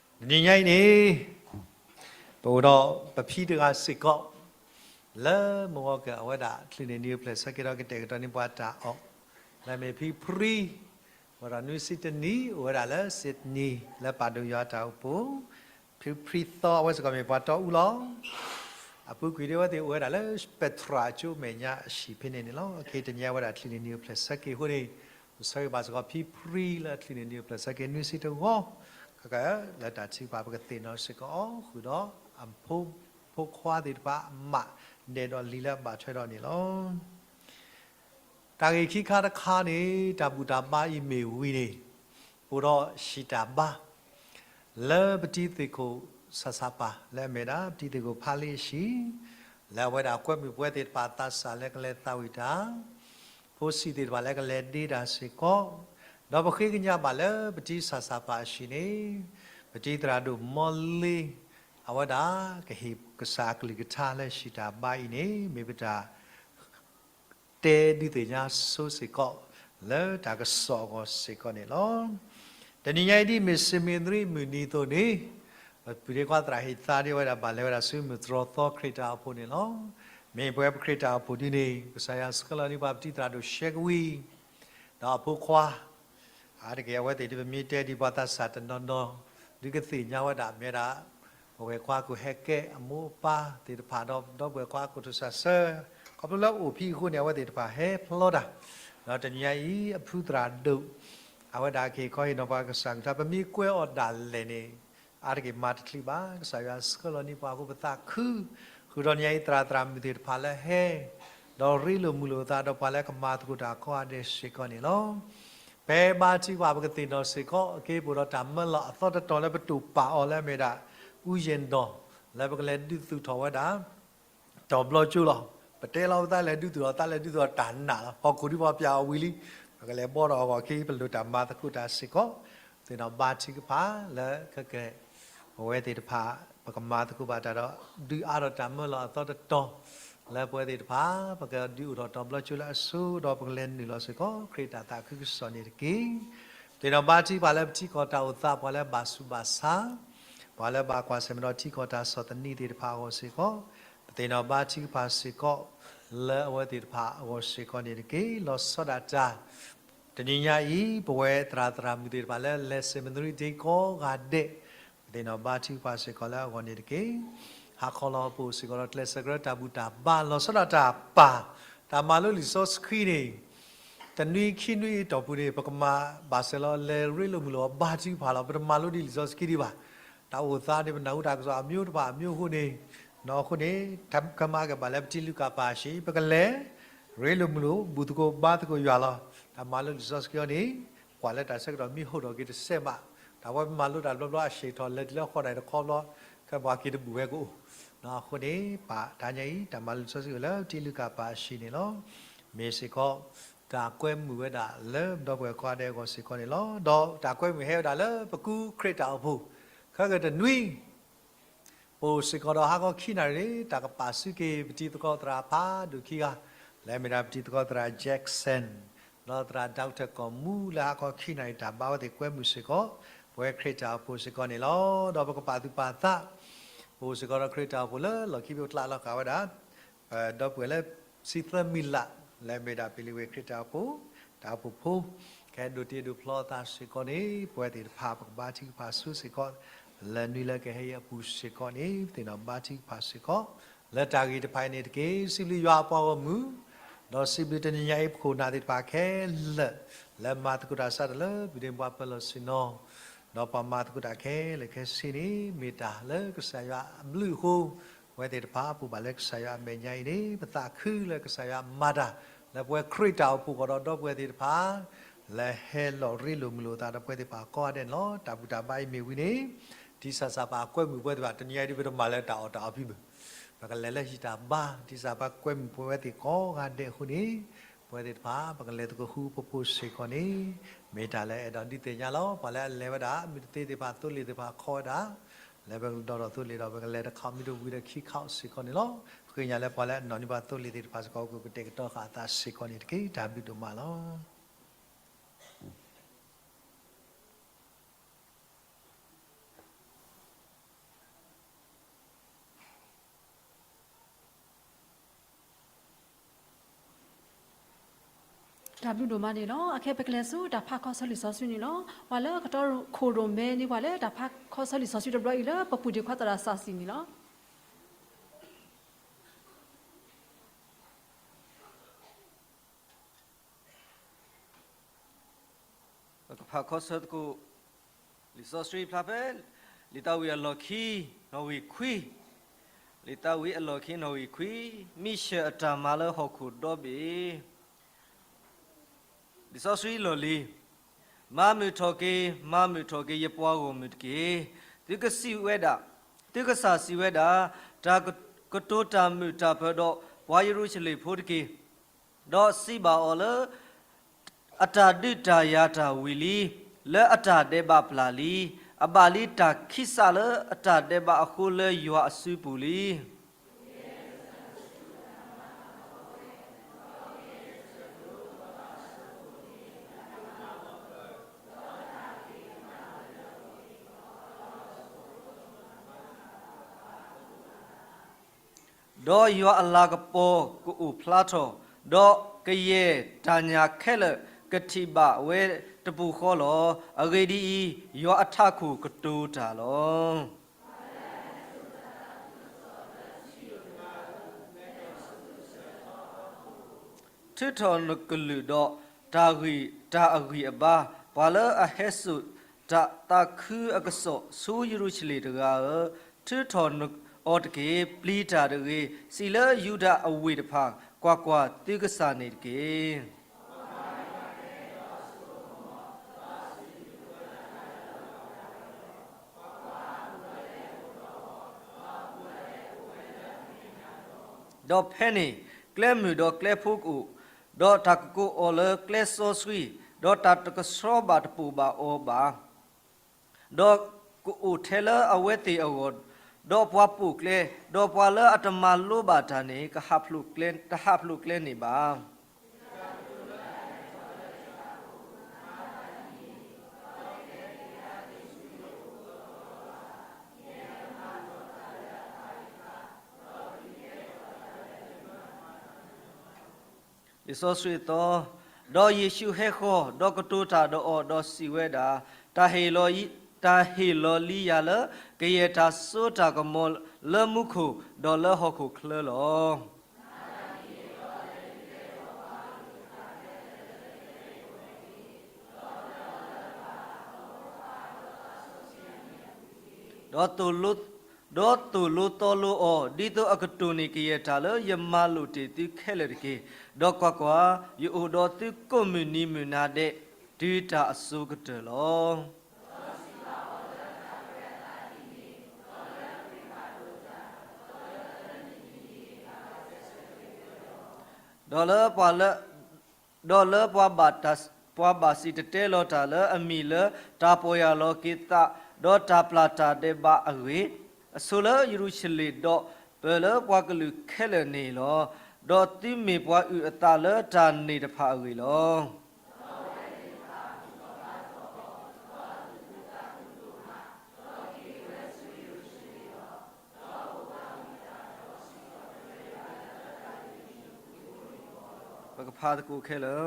အံၤန့ၣ် ပအိၣ်ဒီးပဖံတဂၤစ့ၢ်ကီး လၢမုၢ်ဂီၤကၢၢ်အဝဲဒၣ် ချုးန့ၢ်နံၤအိၣ်ဖျဲၣ်ဆၢက့ၤဒီးကတဲာ်ကတီၤန့ၢ်ပှၤတၢ်အီၣ် လၢအမ့ၢ်ဖံဖရံ, အိၣ်ဒီးနွံဆံတနံၣ် အိၣ်ဝဲဒၣ်လၢ Sydney လၢပာ်ဒိၣ်ယွၤတၢ်အိၣ်ဖှိၣ်, ဖံဖရံသီ အဝဲစ့ၢ်ကီးမ့ၢ်ပှၤတီအူလီၤ. အပူၤကွံာ်ဒ်အဝဲသ့ၣ်အိၣ်ဝဲဒၣ်လၢ Petra အကၠိမဲာ်ညါအဟံၣ်ဖဲန့ၣ်န့ၣ်လီၤ. ခဲအံၤတနံၤအဝဲဒၣ်ချုးန့ၢ်နံၤအိၣ်ဖျဲၣ်ဆၢက့ၤအဃိန့ၣ် ပဆၢဂ့ၤဘၣ်စ့ၢ်ကီးဖံဖရံလၢချုးန့ၢ်နံၤအိၣ်ဖျဲၣ်ဆၢက့ၤနွံဆံတဂီၤ, ခဲကလၢတၢ်ထုကဖၣ်ပကသ့ၣ်နီၣ်စ့ၢ်ကီးအီၤ ဃုာ်ဒီးအဖိခွါသ့ၣ်တဖၣ်အမး ဒဲးဒီးလံာ်လၢအဘၣ်ထွဲဒီးန့ၣ်လီၤ. တၢ်ဂ့ၢ်ခံခါတခါန့ၣ် တၢ်ဘူၣ်တၢ်ဘါအံၤမ့ၢ်ဝံၤန့ၣ် ပအိၣ်ဒီးဟံၣ်တၢ်ဘါ လၢပတံၤသ့ၣ်ခိၣ် ဆၣ်ဆၣ်ပၢ် လၢအမ့ၢ်ဒၣ် ပတံၤသ့ၣ်ခိၣ်ဖးလံအဟံၣ်, လၢအဝဲဒၣ်ကွဲမုာ်ပဝဲသ့ၣ်တဖၣ်သးစၢ်လၢကလဲၤသးဝံၣ်တၢ်, ဖိဆံးသ့ၣ်တဖၣ်လၢကလဲၤဒ့တၢ်စ့ၢ်ကီး, ဒီးပဃ့ကညးဘၣ်လၢပတံၤဆၣ်ဆၣ်ပၢ်အဟံၣ်န့ၣ် ပတံၤသရၣ်ဒိၣ်မီလ့ အဝဲဒၣ်ကဟ့ၣ်ကစၢ်အကလုၢ်ကထါလၢဟံၣ်တၢ်ဘါအံၤန့ၣ် မ့ၢ်ပတၢ် တဲဒုးသ့ၣ်ညါဆိစ့ၢ်ကီး လၢတၢ်ကစီၣ်အဂီၢ်စ့ၢ်ကီးန့ၣ်လီၤ. တနံၤညါအံၤဒ်မ့ၢ်စ့မ့ၣ်နရံမုၢ်နံၤအသိးန့ၣ် ပပုၢ်ဒ့ခွါသရၣ်ဟ့ၣ်သါဒ်ဝဲဒၣ်ဘၣ်လဲၤဝဲဒၣ်ဆူမုၢ်တြီၢ်သီခရံာ်တၢ်အိၣ်ဖှိၣ်န့ၣ်လီၤ. မ့ၢ်ပဝဲပခရံာ်တၢ်အိၣ်ဖှိၣ်ဒ်န့ၣ် ကစၢ်ယွၤဆှၢလီၤန့ၢ်ပှၤပတံၤသရၣ်ဒိၣ်ရှဲကဝံၤ ဒီးအဖိခွါ အါတက့ၢ်အဝဲသ့ၣ်ဒ်ပမ့ၢ်တဲဒံးပှၤသးစၢ်တနီၤနီၤ ဒုးကသ့ၣ်ညါဝဲဒၣ်မ့ၢ်ဒၣ် ပဝဲၢ်ခွါကိးဟဲကဲအမိၢ်အပၢ်သ့ၣ်တဖၣ်ဒီး ဒီပုၢ်ဝဲၢ်ခွါကိးထူၣ်စၢ်ဆၢ ခီဖျိလၢအိၣ်ဖဲအဃိန့ၣ် အဝဲသ့ၣ်တဖၣ်ဟဲဖျီတၢ် ဒီးတနံၤညါအံၤ အဖုသရၣ်ဒိၣ် အဝဲဒၣ်ကဟ့ၣ်ခီဟ့ၣ်နီၤပှၤကစၢ်ကလုၢ်ကထါ ပမ့ၢ်ကွဲးအီၤဒၣ်လဲာ်န့ၣ် အါတက့ၢ်မၤတချုးဘၣ် ကစၢ်ယွၤဆှၢလီၤန့ၢ်ပှၤအဃိပသးခု ဃုာ်ဒီးတနံၤညါအံၤ သရၣ်သရၣ်မုၣ်သ့ၣ်တဖၣ်လၢဟဲ ဒီးရ့လိာ်မုာ်လိာ်သးဒီးပှၤလၢကမၤသကိးတၢ်ကိးဂၤဒဲးစ့ၢ်ကီးန့ၣ်လီၤ. ဖဲဘါထုကဖၣ်ပကသ့ၣ်နီၣ်စ့ၢ်ကီး အက့ပအိၣ်ဒီးတၢ်မၢလီၤအသီတတီၤလၢပတူၢ်ပာ်အီၤလၢအမ့ၢ်ဒၣ် အူယဲၢ်နီၢ် လၢပကလဲၤဒုးသူၣ်ထီၣ်ဝဲဒၣ် တီၤဘျီကၠိလီၤ. ပတဲလီၤပသးလဲၤဒုးသူၣ်ထီၣ် သးလဲၤဒုးသူၣ်ထီၣ်တၢ်နာ်လီၤ. ဟီၣ်ခိၣ်ဒ်ပှၤပၠးအီၤဝံၤလံ ပကလဲၤဘီဒီးအဂီၢ်ခံ ပလိၣ်တၢ်မၤသကိးတၢ်စ့ၢ်ကီး သ့ၣ်နီၣ်ဘါထုကဖၣ်လၢခဲကဲ ပဝဲသ့ၣ်တဖၣ် ပကမၤသကိးဘၣ်တၢ်ဒီး ဒုးအါထီၣ်တၢ်မၢလီၤအသီတတီၤ လၢပဝဲသ့ၣ်တဖၣ် ပကဒုးအိၣ်ထီၣ်တီၤဘျီကၠိလၢအဆိ ဒီးပကလဲၤနုာ်လီၤစ့ၢ်ကီး ခရံာ်တၢ်သးခုကစီၣ်န့ၣ်တက့ၢ်. သ့ၣ်နီၣ်ဘါထုကဖၣ်လၢပထံကီၢ်တၢ်အိၣ်သး ပှၤလၢဘၣ်ဆူးဘၣ်ဆါ ပှၤလၢဘၣ်ကွၢ်ဆၢၣ်မဲာ်ဒီးထံကီၢ်တၢ်ဆီၣ်သနံးသ့ၣ်တဖၣ်အဂီၢ်စ့ၢ်ကီး ပသ့ၣ်နီၣ်ဘါထုကဖၣ်စ့ၢ်ကီး လၢအဝဲသ့ၣ်တဖၣ်အဂီၢ်စ့ၢ်ကီးန့ၣ်တက့ၢ်. လီၤဆီဒၣ်တၢ် တနံၤညါအံၤ ပဝဲသရၣ်သရၣ်မုၣ်သ့ၣ်တဖၣ်လၢလဲၤ seminary ဒ့ကိးဂၤဒဲး ပသ့ၣ်နီၣ်ဘါထုကဖၣ်စ့ၢ်ကီးလၢအဂီၢ်န့ၣ်တက့ၢ်. ဟးခီလီၤပအိၣ်စ့ၢ်ကီးဒီးကျဲးစၢးကရၢတၢ်ဘူၣ်တၢ်ဘါ လီၤဆီဒၣ်တၢ်ပၢ် တၢ်မၤလိလံာ်စီဆှံန့ၣ် တနွံခံနွံအတီၢ်ပူၤန့ၣ် ပကမၤဘၣ်စၢၤလီၤ လဲၤရ့လိာ်မုာ်လိာ်ဘါထုကဖၣ်လီၤ. ပတမၤလိဒံးလံာ်စီဆှံဒံးဘၣ်. တၢ် တၢ်အိၣ်သးန့ၣ် ပနၢ်ဟူတၢ်ကစီၣ်အမျိုးတဖၣ်အမျိုးအဃိန့ၣ်, အဃိန့ၣ် ခဲမၤက့ၤဘၣ်လၢပတံၤလုၢ်ကၣ်ပာ်အရှံး ပကလဲၤ ရ့လိာ်မုာ်လိာ် ဘူၣ်သကိးဘါသကိးယွၤလီၤ. တၢ်မၤလိလံာ်စီဆှံအံၤန့ၣ် ကွၢ်လၢတၢ်ဆၢကတီၢ်မ့ၢ်ဟိၣ်ထီၣ်က့ၤတစဲးမး, တၢ်ဝဲပမၤလိတၢ်ဘျီဘျီအဆံးထီၣ်လဲၤတုၤလၢဃိးနၣ်ရံၣ်တခီဘျီ, ခဲပှၤက့ၤတဘူၣ်ဝဲကအိၣ်. အဃိန့ၣ် ပတဟါညါအံၤ တၢ်မၤလိလံာ်စီဆှံအိၣ်လၢပတံၤလုၢ်ကၣ်ပာ်အရှံးန့ၣ်လီၤ. မ့ၢ်စ့ၢ်ကီး တၢ်ကွဲမုာ်ဝဲဒၣ်လၢပဒီပုၢ်ဝဲၢ်ကိးဂၤဒဲးအဂီၢ်စ့ၢ်ကီးန့ၣ်လီၤ. ဒီးတၢ်ကွဲမုာ်ဟဲဝဲဒၣ်လၢပကူခရံာ်တၢ်အိၣ်ဖှိၣ် ခဲကတနွံ ပအိၣ်စ့ၢ်ကီးဒီးဟါခီခံနၣ်ရံၣ်န့ၣ် တၢ်ကပာ်ဆူၣ်က့ၤပတံၤသကိးသရၣ်ဖးဒိၣ်ခံဂၤ, လၢအမ့ၢ်ဒၣ်ပတံၤသကိးသရၣ် Jackson ဒီးသရၣ် Doctor ကီၢ်မူ လၢဟါခီခံနၣ်ရံၣ် တၢ်ဘါဝဲသ့ၣ်ကွဲမုာ်စ့ၢ်ကီး ပဝဲခရံာ်တၢ်အိၣ်ဖှိၣ်စ့ၢ်ကီးန့ၣ်လီၤ. ဒီးပကပာ်သူၣ်ပာ်သး ပအိၣ်စ့ၢ်ကီးဒီးခရံာ်တၢ်အိၣ်ဖှိၣ်လၢလီၢ်ခံ ပကျးလီၤဃာ်ဝဲဒၣ် ဒီပုၢ်ဝဲၢ်လၢ ဆံသၢမံၤလး လၢအမ့ၢ်ဒၣ်ပ့လံဝ့ၢ်ခရံာ်တၢ်အိၣ်ဖှိၣ် တၢ်အိၣ်ဖှိၣ်ဖိ ကဟဲဒိးတ့ဒိးဖျီအသးစ့ၢ်ကီးန့ၣ် ပဝဲသ့ၣ်တဖၣ် ပကဘါထုကဖၣ်ဆူစ့ၢ်ကီး လၢနွံလၢကဟဲအံၤအပူၤစ့ၢ်ကီးန့ၣ် ပသ့ၣ်နီၣ်ဘါထုကဖၣ်စ့ၢ်ကီး လၢတၢ်ဂ့ၢ်တဖၣ်အံၤန့ၣ်တက့ၢ်. စံးဘျုးယွၤအပှၤဂီၢ်မုၢ်, ဒီးစံးဘျုးတနံၤညါအံၤ ပခိၣ်နၢ်သ့ၣ်တဖၣ်ခဲလၢာ် လၢမၤသကိးတၢ်ဆါတၢ်လၢ ပဒ့ပှၤပၢၤလီၢ်ဆ့ၣ်နီၤ ဒီးပှၤမၤသကိးတၢ်ခဲလၢာ်ခဲဆ့န့ၣ် မ့ၢ်တၢ်လၢကစၢ်ယွၤအဘျုးအဃိ, ပဝဲသ့ၣ်တဖၣ်ပူၤဘၣ်လၢကစၢ်ယွၤအမဲာ်ညါအံၤန့ၣ် ပသးခုလၢကစၢ်ယွၤမၤတၢ် လၢပဝဲခရံာ်တၢ်အိၣ်ဖှိၣ်ကဒီးဒီပုၢ်ဝဲၢ်သ့ၣ်တဖၣ် လၢဟဲလီၤရ့လိာ်မုာ်လိာ်သးဒီးပဝဲသ့ၣ်တဖၣ်ကိးဂၤဒဲးန့ၣ်လီၤ. တၢ်ဘူၣ်တၢ်ဘါအံၤမ့ၢ်ဝံၤန့ၣ် တံၢ်စၢ်စၢ်ပာ်ကွဲမုာ်ပဝဲသ့ၣ်တဖၣ် တနံၤညါအံၤဒ်ပတမၤလၢတၢ်အီၣ်တၢ်အီဖံးဘၣ် ပကလဲၤလၢဟံၣ်တၢ်ဘါ တံၢ်စၢ်ပာ်ကွဲမုာ်ပဝဲသ့ၣ်ကိးဂၤဒဲးအဃိန့ၣ် ပဝဲသ့ၣ်တဖၣ် ပကလဲၤသကိးဃူဖိဖိစ့ၢ်ကီးန့ၣ် မ့ၢ်တၢ်လၢအဲၣ်ဒိးဒုးသ့ၣ်ညါလီၤ. ပှၤလၢအလဲၤဝဲဒၣ် မုၢ်တသ့သ့ၣ်တဖၣ် သိလ့ၣ်သ့ၣ်တဖၣ်ခီဝဲဒၣ် လၢပကဒီးထီၣ်သိလ့ၣ်ဒီး ပကလဲၤတခီမ့ၢ်တဝံၤဒီးခံခီစ့ၢ်ကီးန့ၣ်လီၤ. ပဃ့ကညးလၢပှၤလၢအနီၣ်န့ၢ်ဘၣ်သိလ့ၣ်သ့ၣ်တဖၣ်စ့ၢ်ကီး ကကတဲာ်ကတီၤဃာ်အသးစ့ၢ်ကီးန့ၣ်တက့ၢ်. တၢ်ဘျုးဒိၣ်မးလီၤ. တၢ်ဘျုးဒိၣ်မးန့ၣ်လီၤ. အခဲပကလဲၤဆူတၢ်ဖးခီဆၢလံာ်စီဆှံန့ၣ်လီၤ. ပှၤလၢကတီခိၣ်ရိၣ်မဲန့ၣ် ပှၤလၢတၢ်ဖးခီဆၢလံာ်စီဆှံတဘျီအံၤလၢပပူၤဒ့ခွါသရၣ်စးစံၤန့ၣ်လီၤ. ပကဖးခီဆၢသကိး လံာ်စီဆှံဖျါဖဲ လံာ်သးဝံၣ်အလီၢ်ခံ နီၣ်ဂံၢ်ခွံ, လံာ်သးဝံၣ်အလီၢ်ခံနီၣ်ဂံၢ်ခွံ, မံၣ်ဆၢၣ်အတၢ်မၤလၢဟီၣ်ခိၣ်ဒီဘ့ၣ် လံာ်စီဆှံလီၢ်လံၤ, မၤမုာ်ထီၣ်က့ၤ, မၤမုာ်ထီၣ်က့ၤ ယပှၤဂီၢ်မုၢ်တက့ၢ်. သုကစံးဝဲဒၣ်, သုကစၢ်စံးဝဲဒၣ်, တၢ်ကတိၤတၢ်မုာ်တၢ်ပၢၤဒီးပှၤယရူၤၡလ့ၣ်ဖိတက့ၢ်. ဒီးစံးဘၣ်အီၤလၢ အတၢ်ဒုးတၢ်ယၤတၢ်ဝံၤလံ, လၢအတၢ်ဒဲးဘးပျၢ်လံ, အဘၣ်လံတၢ်ခံးစးလၢအတၢ်ဒဲးဘးအဃိလၢယွၤအစုပူၤလံ. ဒီးယွၤအလၤကပီၤကအိၣ်ဖျါထီၣ်, ဒီးကယဲၢ်တၢ်ညၣ်ခဲလၢာ်ကထံၣ်ဘၣ်ဝဲတပူၤဃီလီၤ. အဂ့ၢ်ဒ်အံၤ, ယွၤအထးခိၣ်ကတိၤတၢ်လီၤ. ထုးထီၣ်နကလုာ်ဒီးတၢ်ဂံၢ်, တၢ်အဂံၢ်အဘါ, ပှၤလၢအဟဲစိာ်တၢ်သးခုအကစီၣ်ဆူယရူၤၡလ့ၣ်တဂၤဧၢ, ထုးထီၣ်အီၤတက့ၢ်. ပျံၤတၢ်တဂ့ၤ, စံးလၢယူဒၤအဝ့ၢ်တဖၣ်, ကွၢ်ကွၢ်, သုကစၢ်န့ၣ်တက့ၢ်. ဒီးဖဲန့ၣ်ကျဲမုၢ်ဒီးကျဲဖိကအိၣ်, ဒီးတၢ်ကကိးအီၤလၢကျဲစီဆှံ, ဒီးတၢ်တကဆှီဘၣ်တပိာ်ဘၣ်အီၤဘၣ်, ဒီးကအိၣ်ထဲလၢအဝဲသ့ၣ်အဂီၢ်, ဒီးပှၤပိာ်ကျဲ, ဒီးပှၤလၢအတမၤလိဘၣ်တၢ်န့ၣ် ကဟးဖျိးကျဲန့ၣ်ဘၣ်. လံာ်စီဆှံအသီ, ဒီးယ့ၣ်ၡူးဟဲဃီၤ, ဒီးကတိၤတၢ်ဒီးအီၤ, ဒီးစံးဝဲဒၣ်, တၢ်ဟ့ၣ်လီၤလံယၤလၢကယဲၢ်တၢ်စိတၢ်ကမီၤလၢမူခိၣ်, ဒီးလၢဟီၣ်ခိၣ်ချၢလီၤ. ဒီး ဒီးသိၣ်လိ ဒီးသိၣ်လိသီလိအီၤ, ဒ်သိးအကတိၢ်န့ၢ်ကယဲၢ်တၢ်လၢယမၤလိာ်တ့ၢ်သုခဲလၢာ်တက့ၢ်. ဒီးကွၢ်ကွၢ်, ယအိၣ်ဒီးသုကိးမုၢ်နံၤမုၢ်နၤဒဲး, တုၤတၢ်အစိၤကတၢၢ်လီၤ. ဒီးလၢပှၤလၢ ဒီးလၢပှၤဘၣ်တၢ် ပှၤဘၣ်စံၣ်တဲၤတဲလီၤတၢ်လၢအမံၤလၢ တၢ်ပီၢ်ယၢ်လီၤက့ၤသး, ဒီးတၢ်ပျၢ်တၢ်ဒဲးဘးအဂ့ၢ်, အဆိလၢယရူၤၡလ့ၣ်, ဒီးပၢၢ်လၢပှၤကလုာ်ခဲလၢာ်န့ၣ်လီၤ. ဒီးသုမ့ၢ်ပှၤအုၣ်အသးလၢတၢ်န့ၣ်တဖၣ်အဂ့ၢ်လီၤ. ပကဖးသကိးခဲလၢာ်.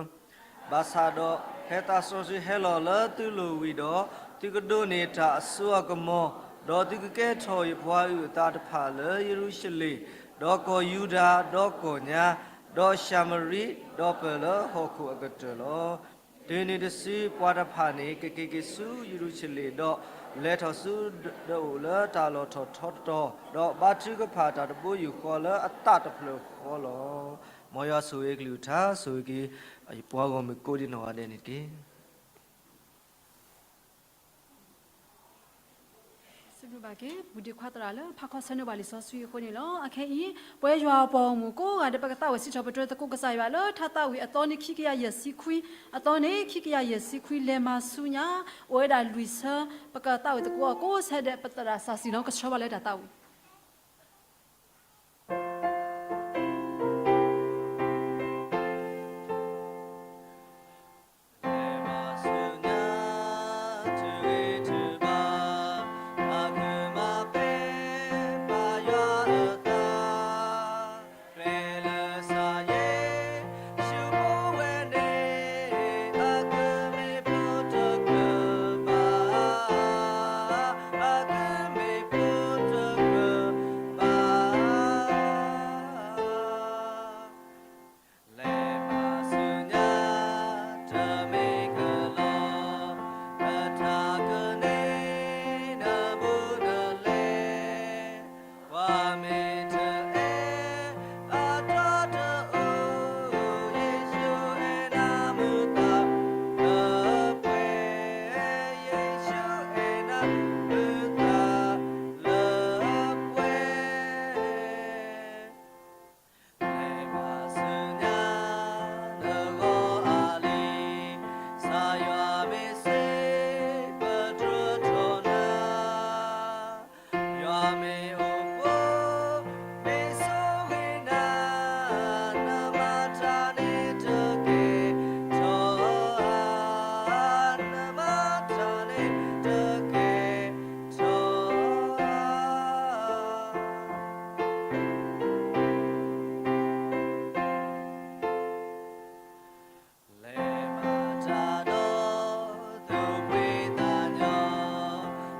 ဘၣ်ဆၣ်ဒီး ဖဲသးစီဆှံဟဲလီၤလၢသုလိၤဝံၤဒီး, သုကဒိးန့ၢ်တၢ်အစိအကမီၤ, ဒီးသုကကဲထီၣ်ယပှၤအုၣ်အသးတဖၣ်လၢယရူၤၡလ့ၣ်, ဒီးကီၢ်ယူဒၤ, ဒီးကီၢ်ညါ, ဒီးၡၤမရံ, ဒီးပၢၢ်လၢဟီၣ်ခိၣ်အကတၢၢ်လီၤ. တုၤနုၤတစုပှၤတဖၣ်န့ၣ် ကက့ၤက့ၤဆူယရူၤၡလ့ၣ်, ဒီးလဲၤထီၣ်ဆူဒၢးအိၣ်လၢတၢ်လီၢ်ထီၣ်ထီတတီၤ, ဒီးဘါထုကဖၣ်တၢ်တဘိယူၢ်ဃီလၢအသးတဖျၢၣ်ဃီလီၤ. မ်ယွၤဆိၣ်ဂ့ၤအကလုၢ်ကထါ, ဆိၣ်ဂ့ၤက့ၤ ပှၤဂီၢ်မုၢ်ကိးဒံးနီၢ်ဂၤဒဲးန့ၣ်တက့ၢ်. စံးဘျုးဘၣ်က့ၤ ပူၤဒ့ခွါသရၣ်လၢဖးခီဆၢန့ၢ်ဘၣ်လံာ်စီဆှံအဃိန့ၣ်လီၤ. အခဲအံၤ ပဝဲယွၤအပှၤဂီၢ်မုၢ်ကိးဂၤဒဲး ပကသးဝံၣ်စံးထီၣ်ပတြၢၤသကိးကစၢ်ယွၤလၢထါသးဝံၣ်အသီန့ၣ် ခံကယၤယဲၢ်ဆံခွံ, အသီန့ၣ် ခံကယၤယဲၢ်ဆံခွံ လဲၤမၤဆူညါ အိၣ်ဝဲဒၣ်လွံၢ်ဆၢ, ပကသးဝံၣ်သကိးအီၤကိးဆၢဒဲး ပသရၣ်စၢ်စံၣ်လီၤ ကဆှၢဘၣ်လၢတၢ်သးဝံၣ်. လဲၤမၤဆူညါ တမ့ၢ်ကလီၤ, ပတၢ်ကန့ၢ်နဘူးနလဲၤ, ပှၤမ့ၢ်တအဲၣ် အတၢ်တအိၣ်, ယ့ၣ်ၡူးအဲၣ်နၤမုာ်သးလၢပှဲၤ, ယ့ၣ်ၡူးအဲၣ်နၤမုာ်သးလၢပှဲၤ. လဲၤမၤဆူညါ နဂီၢ်အလံာ်, ကစၢ်ယွၤမ့ၢ်စံးပတြၢၤထီၣ်နၤ, ယွၤမ့ၢ်အိၣ်ဖှိၣ် မ့ၢ်ဆိၣ်ဂ့ၤနၤ, နမၤတၢ်န့ၣ်တကဲထီၣ်ဧါ, နမၤတၢ်န့ၣ်တကဲထီၣ်ဧါ. လဲၤမၤတၢ်ဒီး သူၣ်ဖှံသးညီ,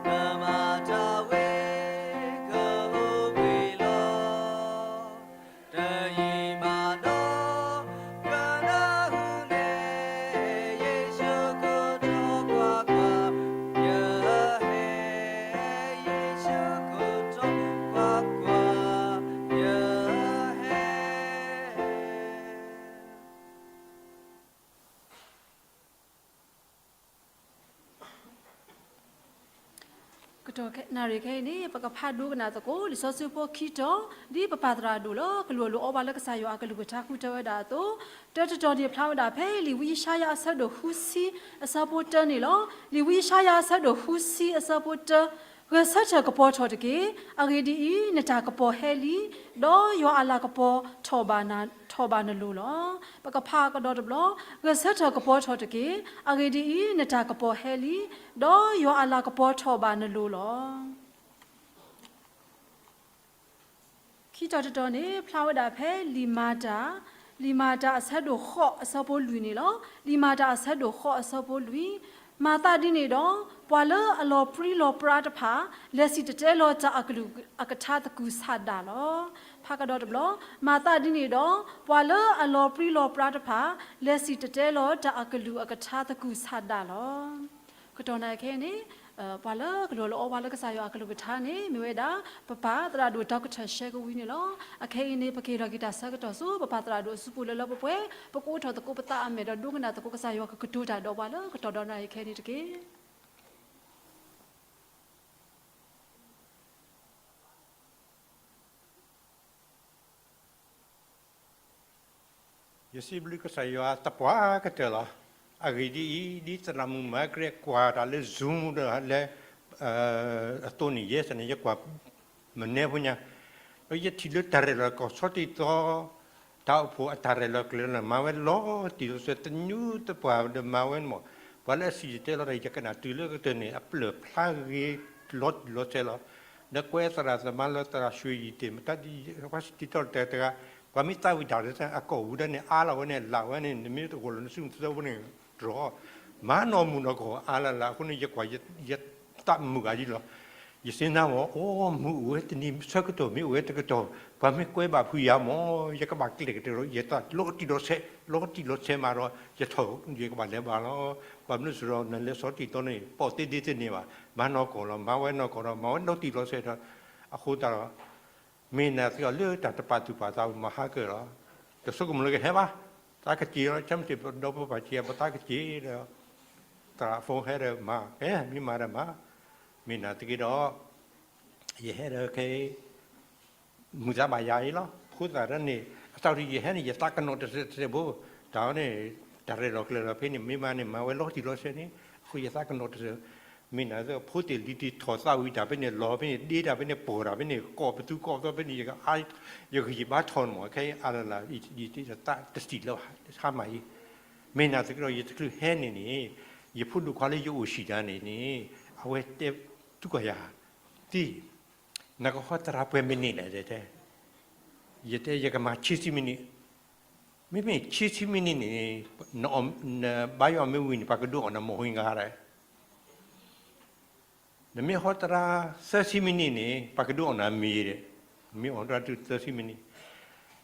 နမၤတၢ်ဝံၤ ကအိၣ်ဘှံးလီၤ. တယံာ်မးဒီး ကနၢ်ဟူန့ၣ်, ယ့ၣ်ၡူးကိးတီၤကွၢ်ကွၢ်, ယဟဲ, ယ့ၣ်ၡူးကိးတီၤကွၢ်ကွၢ်, ယဟဲ. ကတီၢ်နၣ်ရံၣ်ခဲအံၤန့ၣ် ပကဖးဒိကနၣ်သကိး လံာ်စီဆှံဖိခံတီၤ, ဒ်ပပၢ်သရၣ်ဒိၣ်လၢကလိၣ်လိၣ်အီၤဘၣ်လၢကစၢ်ယွၤအကလုၢ်ကထါဃုထၢဝဲဒၣ်အသိး, တၢတတီၤန့ၣ်ဖျါဝဲဒၣ်ဖဲ လံာ်ဝံယၡါယၤအဆၢဒိၣ်ဃုဆံအဆၢဖိတၢန့ၣ်လီၤ. လံာ်ဝံယၡါယၤအဆၢဒိၣ်ဃုဆံအဆၢဖိတၢ, ဂဲၤဆၢထၢၣ်ကပီၤထီၣ်တက့ၢ်. အဂ့ၢ်ဒ်အံၤ, နတၢ်ကပီၤဟဲလံ, ဒီးယွၤအလၤကပီၤထီၣ်ဘၣ်နလိၤလီၤ. ပကဖးကဒီးတဘျီ, ဂဲၤဆၢထၢၣ်ကပီၤထီၣ်တက့ၢ်. အဂ့ၢ်ဒ်အံၤ, နတၢ်ကပီၤဟဲလံ, ဒီးယွၤအလၤကပီၤထီၣ်ဘၣ်နလိၤလီၤ. ခံတီၤတတီၤန့ၣ် ဖျါဝဲဒၣ်ဖဲလံာ်မၤတၢ်, လံာ်မၤတၢ်အဆၢဒိၣ်ဃိးအဆၢဖိလွံၢ်န့ၣ်လီၤ. လံာ်မၤတၢ်အဆၢဒိၣ်ဃိးအဆၢဖိလွံၢ်, မၤသးဒ်န့ၣ်ဒီး ပှၤလၢအလီၤပြံလီၤပြါတဖၣ် လဲၤစံၣ်တဲၤတဲလီၤတၢ်အကလုၢ်အကထါသကုၤဆးဒးလီၤ. ဖးကဒီးတဘျီ, မၤသးဒ်န့ၣ်ဒီး ပှၤလၢအလီၤပြံလီၤပြါတဖၣ် လဲၤစံၣ်တဲၤတဲလီၤတၢ်အကလုၢ်အကထါသကုၤဆးဒးလီၤ. ကတီၢ်နၣ်ရံၣ်ခဲအံၤန့ၣ် ပှၤလၢကလီၤလီၤအီဝဲလၢကစၢ်ယွၤအကလုၢ်ကထါန့ၣ် မ့ၢ်ဝဲဒၣ် ပပၢ်သရၣ်ဒိၣ် Doctor ရှဲကဝံန့ၣ်လီၤ. အခဲအံၤန့ၣ် ပကဟ့ၣ်လီၤက့ၤတၢ်ဆၢကတီၢ်ဆူ ပပၢ်သရၣ်ဒိၣ်အစုပူၤလၢလၢပှဲၤပှဲၤ, ပကအိးထီၣ်သကိးပသးအမဲာ်ဒီးဒိကနၣ်သကိး ကစၢ်ယွၤကကတိၤတၢ်ဒီးပှၤလၢကတီၢ်ဒီနံၤအံၤခဲအံၤန့ၣ်တက့ၢ်. ယစံးဘျုးကစၢ်ယွၤသပှၢ်ကတၢၢ်လီၤ. အဂ့ၢ်ဒ်အံၤ, ဒ်သရၣ်မုၣ်မၤကရဲးကွၢ်တၢ်လၢ Zoom ဒီးလၢ အသိးန့ၣ် ယဲစ့ၢ်န့ၣ် ယကွၢ်မနဲဖိညါ, ဒီးယထံၣ်လၢတၢ်ရဲၣ်လီၤကီၢ်ဆီတံၢ်သီ တၢ်အိၣ်ဖှိၣ်အတၢ်ရဲၣ်လီၤကျဲၤလီၤ မၤဝဲလီၤတံၢ်လီၤဆဲး သညူသပှၢ်ဒီးမၤဝဲန့ၣ်မး, ပှၤလၢအစံၣ်တဲၤတဲလီၤတၢ် ယကနၣ်တုၤလၢကတၢၢ်န့ၣ် အပျၢၢ်ဖျါဂ့ၤလီၤတံၢ်လီၤဆဲးလီၤ. ဒီးကွဲသရၣ်သမါလၢသရၣ်ရွှ့ယံၤသ့ၣ် မတၤ ပှၤစံၣ်တဲၤတဲလီၤတၢ်တဂၤ, ပှၤမ့ၢ်သးဝံၣ်တၢ်လၢအကီၢ်ပူၤဒၣ်န့ၣ် အါလီၤဝဲန့ၣ် လၢ်ဝဲန့ၣ် နမ့ၢ်တဂီၢ်လီၤနစုမုၢ်သၢဖိန့ၣ်တြီၤ, မၤနီၢ်မုၢ်နီၢ်ကီၢ်အါလၢ်လၢ် အဃိန့ၣ် ယကွၢ် ယသးမုာ်ဂၤယံၤလီၤ. ယစံးနၤမး အိၣ်မုာ်အိၣ်ဝဲတနံၤ ဆၢကတီၢ်မ့ၢ်အိၣ်ဝဲတကတီၢ် ပှၤမ့ၢ်ကွဲဘၣ်ဖုးယၤမး ယကဘၣ်ကျဲၤကတၢၢ်လီၤ ယသးလီၤတံၢ်လီၤဆဲး လီၤတံၢ်လီၤဆဲးမးဒီး ယထီၣ် ယကဘၣ်လဲၤဘၣ်လီၤ. ဘၣ်မနုၤစ့ၢ်ဒီး နလဲၤဆီတံၢ်သီန့ၣ် ပိာ်သ့ဒ့သ့န့ၣ်ဘၣ် မၤနီၢ်ကီၢ်လီၤ မၤဝဲနီၢ်ကီၢ်ဒီး မၤဝဲလီၤတံၢ်လီၤဆဲးဒီး အဃိသတးဒီး မ့ၢ်နာ်သက့ဒီး လၢတၢ်တပာ်သူၣ်ပာ်သးမၤဟါကၢၢ်လီၤ. တဆိကမိၣ်လၢကဟဲဘၣ် သးကစ့ၢ်လီၤ ဆၢမ့ၢ်တ့ၢ်ဒီးပပာ်စ့ၢ် ပသးကစ့ၢ်ဒီး သရၣ်ဖိဟဲဒီးမၤ ကဲ မ့ၢ်မၤဒီးမၤ မ့ၢ်နာ်သက့ဒီး ယဟဲဒီးခဲ မုာ်သးဘၣ်ယၤအံၤလီၤ. ဖိသၣ်တၢ်န့ၣ် အသးဒ်ယဟဲန့ၣ် ယသးကနီၣ်တစဲးတစဲးဘိ တၢ်န့ၣ် တၢ်ရဲၣ်လီၤကျဲၤလီၤဖဲန့ၣ် မ့ၢ်မၤန့ၣ် မၤဝဲလီၤတံၢ်လီၤဆဲးန့ၣ် အဃိယသးကနီၣ်တစဲး မ့ၢ်နာ်သက့ ဖိသ့ၣ်လံၤသ့ၣ်ထီၣ်သးဝံၣ်တၢ်ဖဲန့ၣ် လီၤဖဲန့ၣ် ဒ့တၢ်ဖဲန့ၣ် ပိာ်တၢ်ဖဲန့ၣ် ကိးပသူကိးပသီဖဲန့ၣ် ယဂံၢ်ယဘါထီၣ်န့ၣ်မး ခဲအံၤအါလၢ်လၢ် ယသးတစံၣ်လၢၤဘၣ် ဟါမၢ်အံၤ မ့ၢ်နာ်သက့ဒီး ယတချုးဟဲန့ၣ်န့ၣ် ယဖိဒိၣ်ခွါလၢယအိၣ်ဆံးတၢ်န့ၣ်န့ၣ် အဝဲတဲတူၢ်ကီၢ်ယၤ သံ နကဟီသရၣ်ပှဲၤမံးနံးလဲၣ်တဲ, ယတဲယကမၤဆံဆံမံးနံး, မ့မ့ၢ်ဆံဆံမံးနံးန့ၣ် နဘါယွၤမ့ၢ်ဝံၤန့ၣ် ပှၤကဒုးအီၣ်နၤမီၢ်ဟံၣ်ဂၤဒီး, နမ့ၢ်ဟီသရၣ်သၢဆံမံးနံးန့ၣ် ပှၤကဒုးအီၣ်နၤမ့ၤဒီး, မ့ၢ်ဟီသရၣ်တုၤသၢဆံမံးနံး,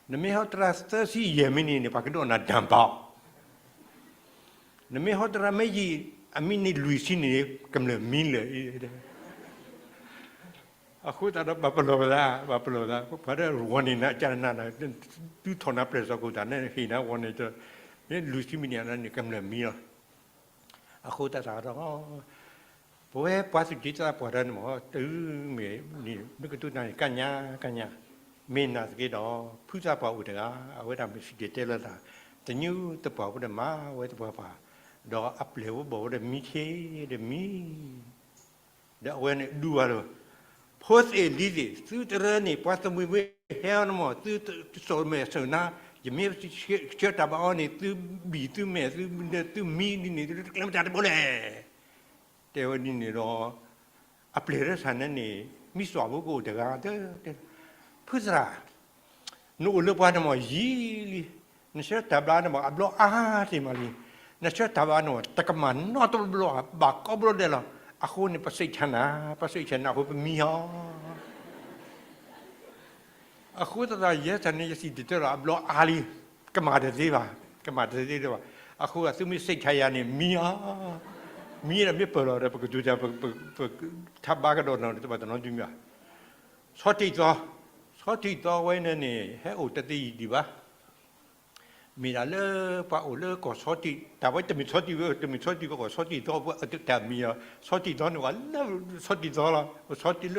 နမ့ၢ်ဟီသရၣ်သၢဆံယဲၢ်မံးနံးန့ၣ် ပှၤကဒုးအီၣ်နၤဒၣ်ဘၣ် နမ့ၢ်ဟီသရၣ်မ့ၢ်ယံာ်အမံးနံးလွံၢ်ဆံန့ၣ် ကမျၢၢ်မံလၢာ်အံၤ, အဃိသတးဒီး ဘၣ်ပလီၢ်သး, ဘၣ်ပလီၢ်သး, ပှၤဒီး warning နၤကနၣ်နၤ, သုထီၣ်နၤပျဲၢ်စီၤကိၣ်တၢ်န့ၣ် ဟ့ၣ်နၤ warning မ့ၢ်လွံၢ်ဆံမံးနံးန့ၣ် ကမျၢၢ်မံလီၤ. အဃိသတးဒီး ပဝဲပှၤသူၣ်က့သးပှၢ်တၢ်န့ၣ်မ့ၢ် တုၤမ့ၢ်နကတိၤတၢ်န့ၣ် ကညးကညး, မ့ၢ်နာ်သက့ဒီး ဖုသးပှၢ်အိၣ်တဂၤ အဝဲဒၣ်မ့ၢ်စံၣ်တဲၤတဲလီၤတၢ်, သညူသပှၢ်ဖိဒီးမၤဝဲသပှၢ်ပှၢ်, ဒီးအပျဲၢ်ဖိဘီၣ်ဖိဒီးမံဆ့ဒီးမံ ဒီးအဝဲန့ၣ်ဒုးဝဲလီၤ, ဖိသ့ၣ်လံၤသ့ၣ် သုတရၢန့ၣ် ပှၤသမှံၤမ့ၢ်ဟဲအီၤန့ၣ်မ့ၢ် သုစိာ်မဲာ်ဆၢၣ်နၤ, ယမ့ၢ်ဆှၢတၢ်ဘၣ်အီၤန့ၣ် သုဘံၣ်သုမဲာ် သုမံဒ်န့ၣ် သုတကျဲၤမတၤတဘိလဲၣ် တဲဝဲဒ်န့ၣ်ဒီး အပျဲၢ်လၢဆၣ်န့ၣ်န့ၣ် မံစွၣ်ဖိကအိၣ်တဂၤ တဲ, ဖုသရၣ်, နအိၣ်လၢပှၤန့ၣ်မ့ၢ်ယံာ်လံ, နဆှၢတၢ်ဘျါန့ၣ်မ့ၢ် အဘျီအါတ့ၢ်မးလံ, နဆှၢတၢ်ဘၣ်န့ၣ်မ့ၢ် တကမၣ်နီတဘျီ ဘၣ်ကိးဘျီဒဲးလီၤ, အဃိန့ၣ် ပစိတ်ချမ်းသာ, ပစိတ်ချမ်းသာအဃိ ပမံအီၤ အဃိသတးဒီး ယဲဆၣ်န့ၣ် ယစံၣ်တဲၤတဲလီၤ အဘျီအါလံ, ကမၣ်တသ့ဘၣ်, ကမၣ်တသ့ဘၣ်, အဃိ သုမ့ၢ်စိတ်ချမ်းသာန့ၣ် မံအီၤ, မံဒီးမ့ၢ်ပၢၢ်လီၤဒီး ပကတိၤတၢ် ပထးဘၣ်ကဒီးနီၤ တဘၣ်တနီၤဒုးမ့ၢ်ဘၣ်, ဆီတံၢ်သီ, ဆီတံၢ်သီဝဲန့ၣ်န့ၣ် ဟဲအိၣ်တသ့ယံာ်ဒံးဘၣ် မ့ၢ်ဒၣ်လၢပှၤအိၣ်လၢကီၢ်ဆီတံၢ်, တၢ်ဝဲတမ့ၢ်ဆီတံၢ်ဝဲ တမ့ၢ်ဆီတံၢ်ကီၢ် ဆီတံၢ်သီ ပှၤတၢ်မံၤလီၤ, ဆီတံၢ်သီန့ၣ် ပှၤလၢဆီတံၢ်သီလီၤ, ဆီတံၢ်လၢကီၢ်ဆီတံၢ်လီၤ, ဒီး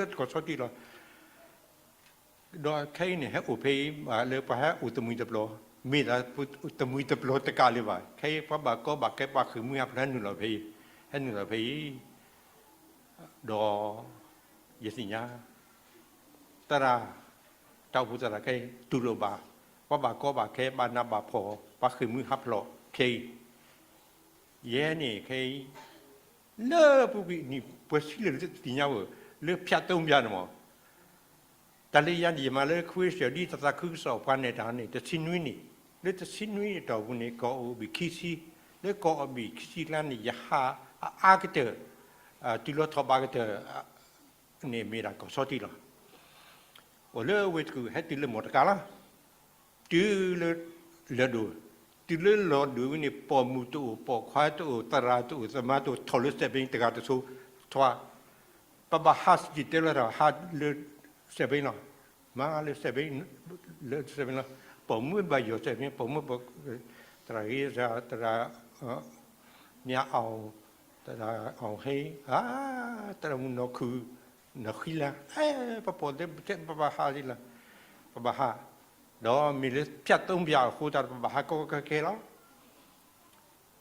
ခဲအံၤန့ၣ် ဟဲအိၣ်ဖဲအံၤ ဘၣ်လၢပှၤဟဲအိၣ်တမှံၤတပျီၤ, မ့ၢ်ဒၣ်တမှံၤတပျီၤတကးလၢၤဘၣ်, ခဲအံၤပှၤဘၣ်ကီဘၣ်ခဲ ပှၤဃ့ၢ်မှံဟးဖျိးနုာ်လီၤဖဲအံၤ, ဟဲနုာ်လီၤဖဲအံၤ ဒီးယသ့ၣ်ညါ သရၣ် တၢ်အိၣ်ဖှိၣ်သရၣ်ခဲအံၤ တူၢ်လိာ်ဘၣ်, ပှၤဘၣ်ကီဘၣ်ခဲ ဘၣ်နးဘၣ်ဖှီၣ် ပှၤဃ့ၢ်မှံဟးဖျိးခဲအံၤ, ယဲန့ၣ်ခဲအံၤ လၢပူၤကွံာ်နံၣ်ပှဲၤဆံလၢာ်လၢသ့ၣ်ညါဝဲ လၢဖၠးသိပၠးန့ၣ်မ့ၢ် တၢ်လၢယၤန့ၣ် ယမၤလၢ Christian ဒ်တၢ်သးခုကစီၣ်ပှၤနဲၣ်တၢ်န့ၣ် တဆံနွံနံၣ်, လၢတဆံနွံနံၣ်အတီၢ်ပူၤန့ၣ် ကီၢ်အိၣ်ဘ့ၣ်ခံဆံ, လၢကီၢ်အိၣ်ဘ့ၣ်ခံဆံကျါန့ၣ် ယဟးအအါကတၢၢ်, တုၤလီၤထီၣ်ဘးကတၢၢ်န့ၣ် မ့ၢ်ဒၣ်ကီၢ်ဆီတံၢ်လီၤ. အိၣ်လၢဝ့ၢ်တကူၣ် ဟဲတုၤလၢမီၢ်တကးလီၤ. တုၤလၢလီၤဒိၣ်, တုၤလၢလီၤဒိၣ်ဝဲန့ၣ် ပိာ်မုၣ်တအိၣ်, ပိာ်ခွါတအိၣ်, သရၣ်တအိၣ်, သမါတအိၣ်, ထီၣ်လၢစဲးဘ့တဂၤတစိၤ, ထွါ, ပဘၣ်ဟးစံၣ်တဲၤတဲလီၤတၢ် ဟးလၢ စဲးဘ့လီၤ, မၤလၢ စဲးဘ့, လၢ စဲးဘ့လီၤ, ပိာ်မုၣ်ဘၣ်ယီၤ စဲးဘ့, ပိာ်မုၣ်, သရၣ်ဂ့ၤ, သရၣ်, မၠၣ်အီၣ်, သရၣ်အီၣ်ဟ့, သရၣ်မုၣ်နီၢ်ခုၣ်, နီၢ်ဃံလၤ, အဲ, ပပိာ်တဲ ပဘၣ်ဟးလံလီၤ, ပဘၣ်ဟး, ဒီးမ့ၢ်လၢဖၠၣ်သိပၠၣ်အဃိသတးဒီး ပဘၣ်ဟးကီကီခဲခဲလီၤ.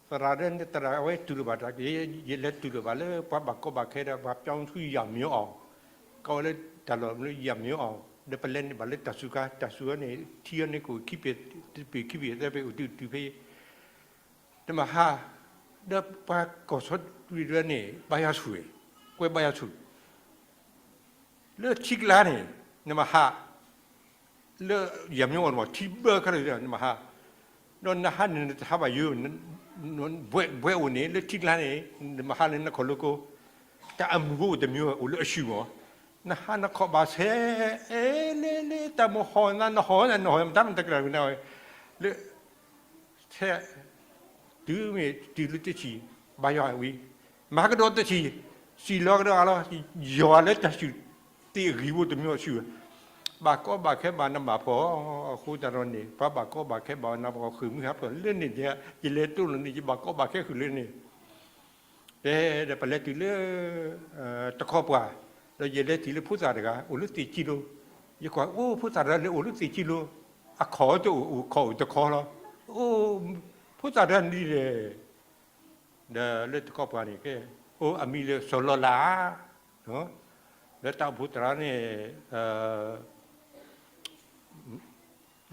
သရၣ်ဒၣ်န့ၣ် သရၣ်အဝဲတူၢ်လိာ်ဘၣ်တၢ်, ယလဲၤတူၢ်လိာ်ဘၣ်လၢပှၤဘၣ်ကီဘၣ်ခဲဒီး ပှၤပျီဆူယၣ်မၠိအီၤ, ကီဝဲလၢတၢ်လီၢ်မ့ၢ်လၢယၣ်မၠိအီၤ, ဒီးပလဲၤန့ၢ်ဘၣ်လၢတၢ်စူၤခါ, တၢ်စူၤဝဲန့ၣ် ထံအီၤန့ၣ်ကအိၣ်ခံပ့ၤ, တပ့ၤခံပ့ၤသၢပ့ၤ အိၣ်တုၤတုၤဖဲ နမ့ၢ်ဟး, ဒီးပှၤကီၢ်ဆီတရံးဒၣ်န့ၣ် ဘါယွၤဆူၣ်, ကွဲဘါယွၤဆူၣ်, လၢထံကျါန့ၣ် နမ့ၢ်ဟး, လၢယၣ်မၠိအီၤန့ၣ် ထံဘၢခဲလၢာ် နမ့ၢ်ဟး, ဒီးနဟးန့ၣ် နတဟးဘၣ်ယိာ်, ဘှဲးအိၣ်န့ၣ် လၢထံကျါန့ၣ် နမ့ၢ်ဟးလၢနခီၣ်လိကိ, တၢ်အမုာ်ကအိၣ်တမံၤ အိၣ်လၢအဆူၣ်မး, နဟးနခီၣ်ဘၣ်ဆဲး, အဲလဲလဲ တၢ်မိၢ်ဟီၣ်နၤ နဟီၣ်နၤ နဟီၣ် မတၤမတၤကရၢၢ်ဝဲနၤဝဲ, လၢ ထဲ, တုၤမ့ၢ်တုၤလၢတဆံး, ဘါယွၤဝံၤ, မၤကဒီးတဆံး, စံၣ်လီၤကဒီးအလီၤ, ယွၤလၢတၢ်ဆူၣ်, သ့ၣ်အဂံၢ်ဘိတမံၤအဆူၣ်, ဘၣ်ကီဘၣ်ခဲဘၣ်နးဘၣ်ဖှီၣ်, အဃိသတးဒီးန့ၣ် ပှၤဘၣ်ကီဘၣ်ခဲဘၣ်နးဘၣ်ဖှီၣ် ဃုာ်မုၢ်ဟးဖျိးလၢန့ၣ်, ယလဲၤတိၢ်လီၤန့ၣ် ယဘၣ်ကီဘၣ်ခဲဃုာ်လၢန့ၣ် တဲဒီးပလဲၤတုၤလၢ တခီပှၤ, ဒီးယလဲၤတုၤလၢဖိသၣ်တဂၤ အိၣ်လၢသ့ၣ်ကံလိ, ယကွၢ်အိၣ်ဖိသၣ်တဂၤလၢအိၣ်လၢသ့ၣ်ကံလိ, အခီၣ်တအိၣ် အိၣ်ခီၣ်အိၣ်တခီလီၤ, အိၣ်, ဖိသၣ်တဂၤန့ၣ်လဲၣ်, ဒီးလၢတခီပှၤန့ၣ်ကဲ, အိၣ်အမံၤလၢစီၤလီၤလး, လၢတၢ်အိၣ်ဖှိၣ်သရၣ်န့ၣ်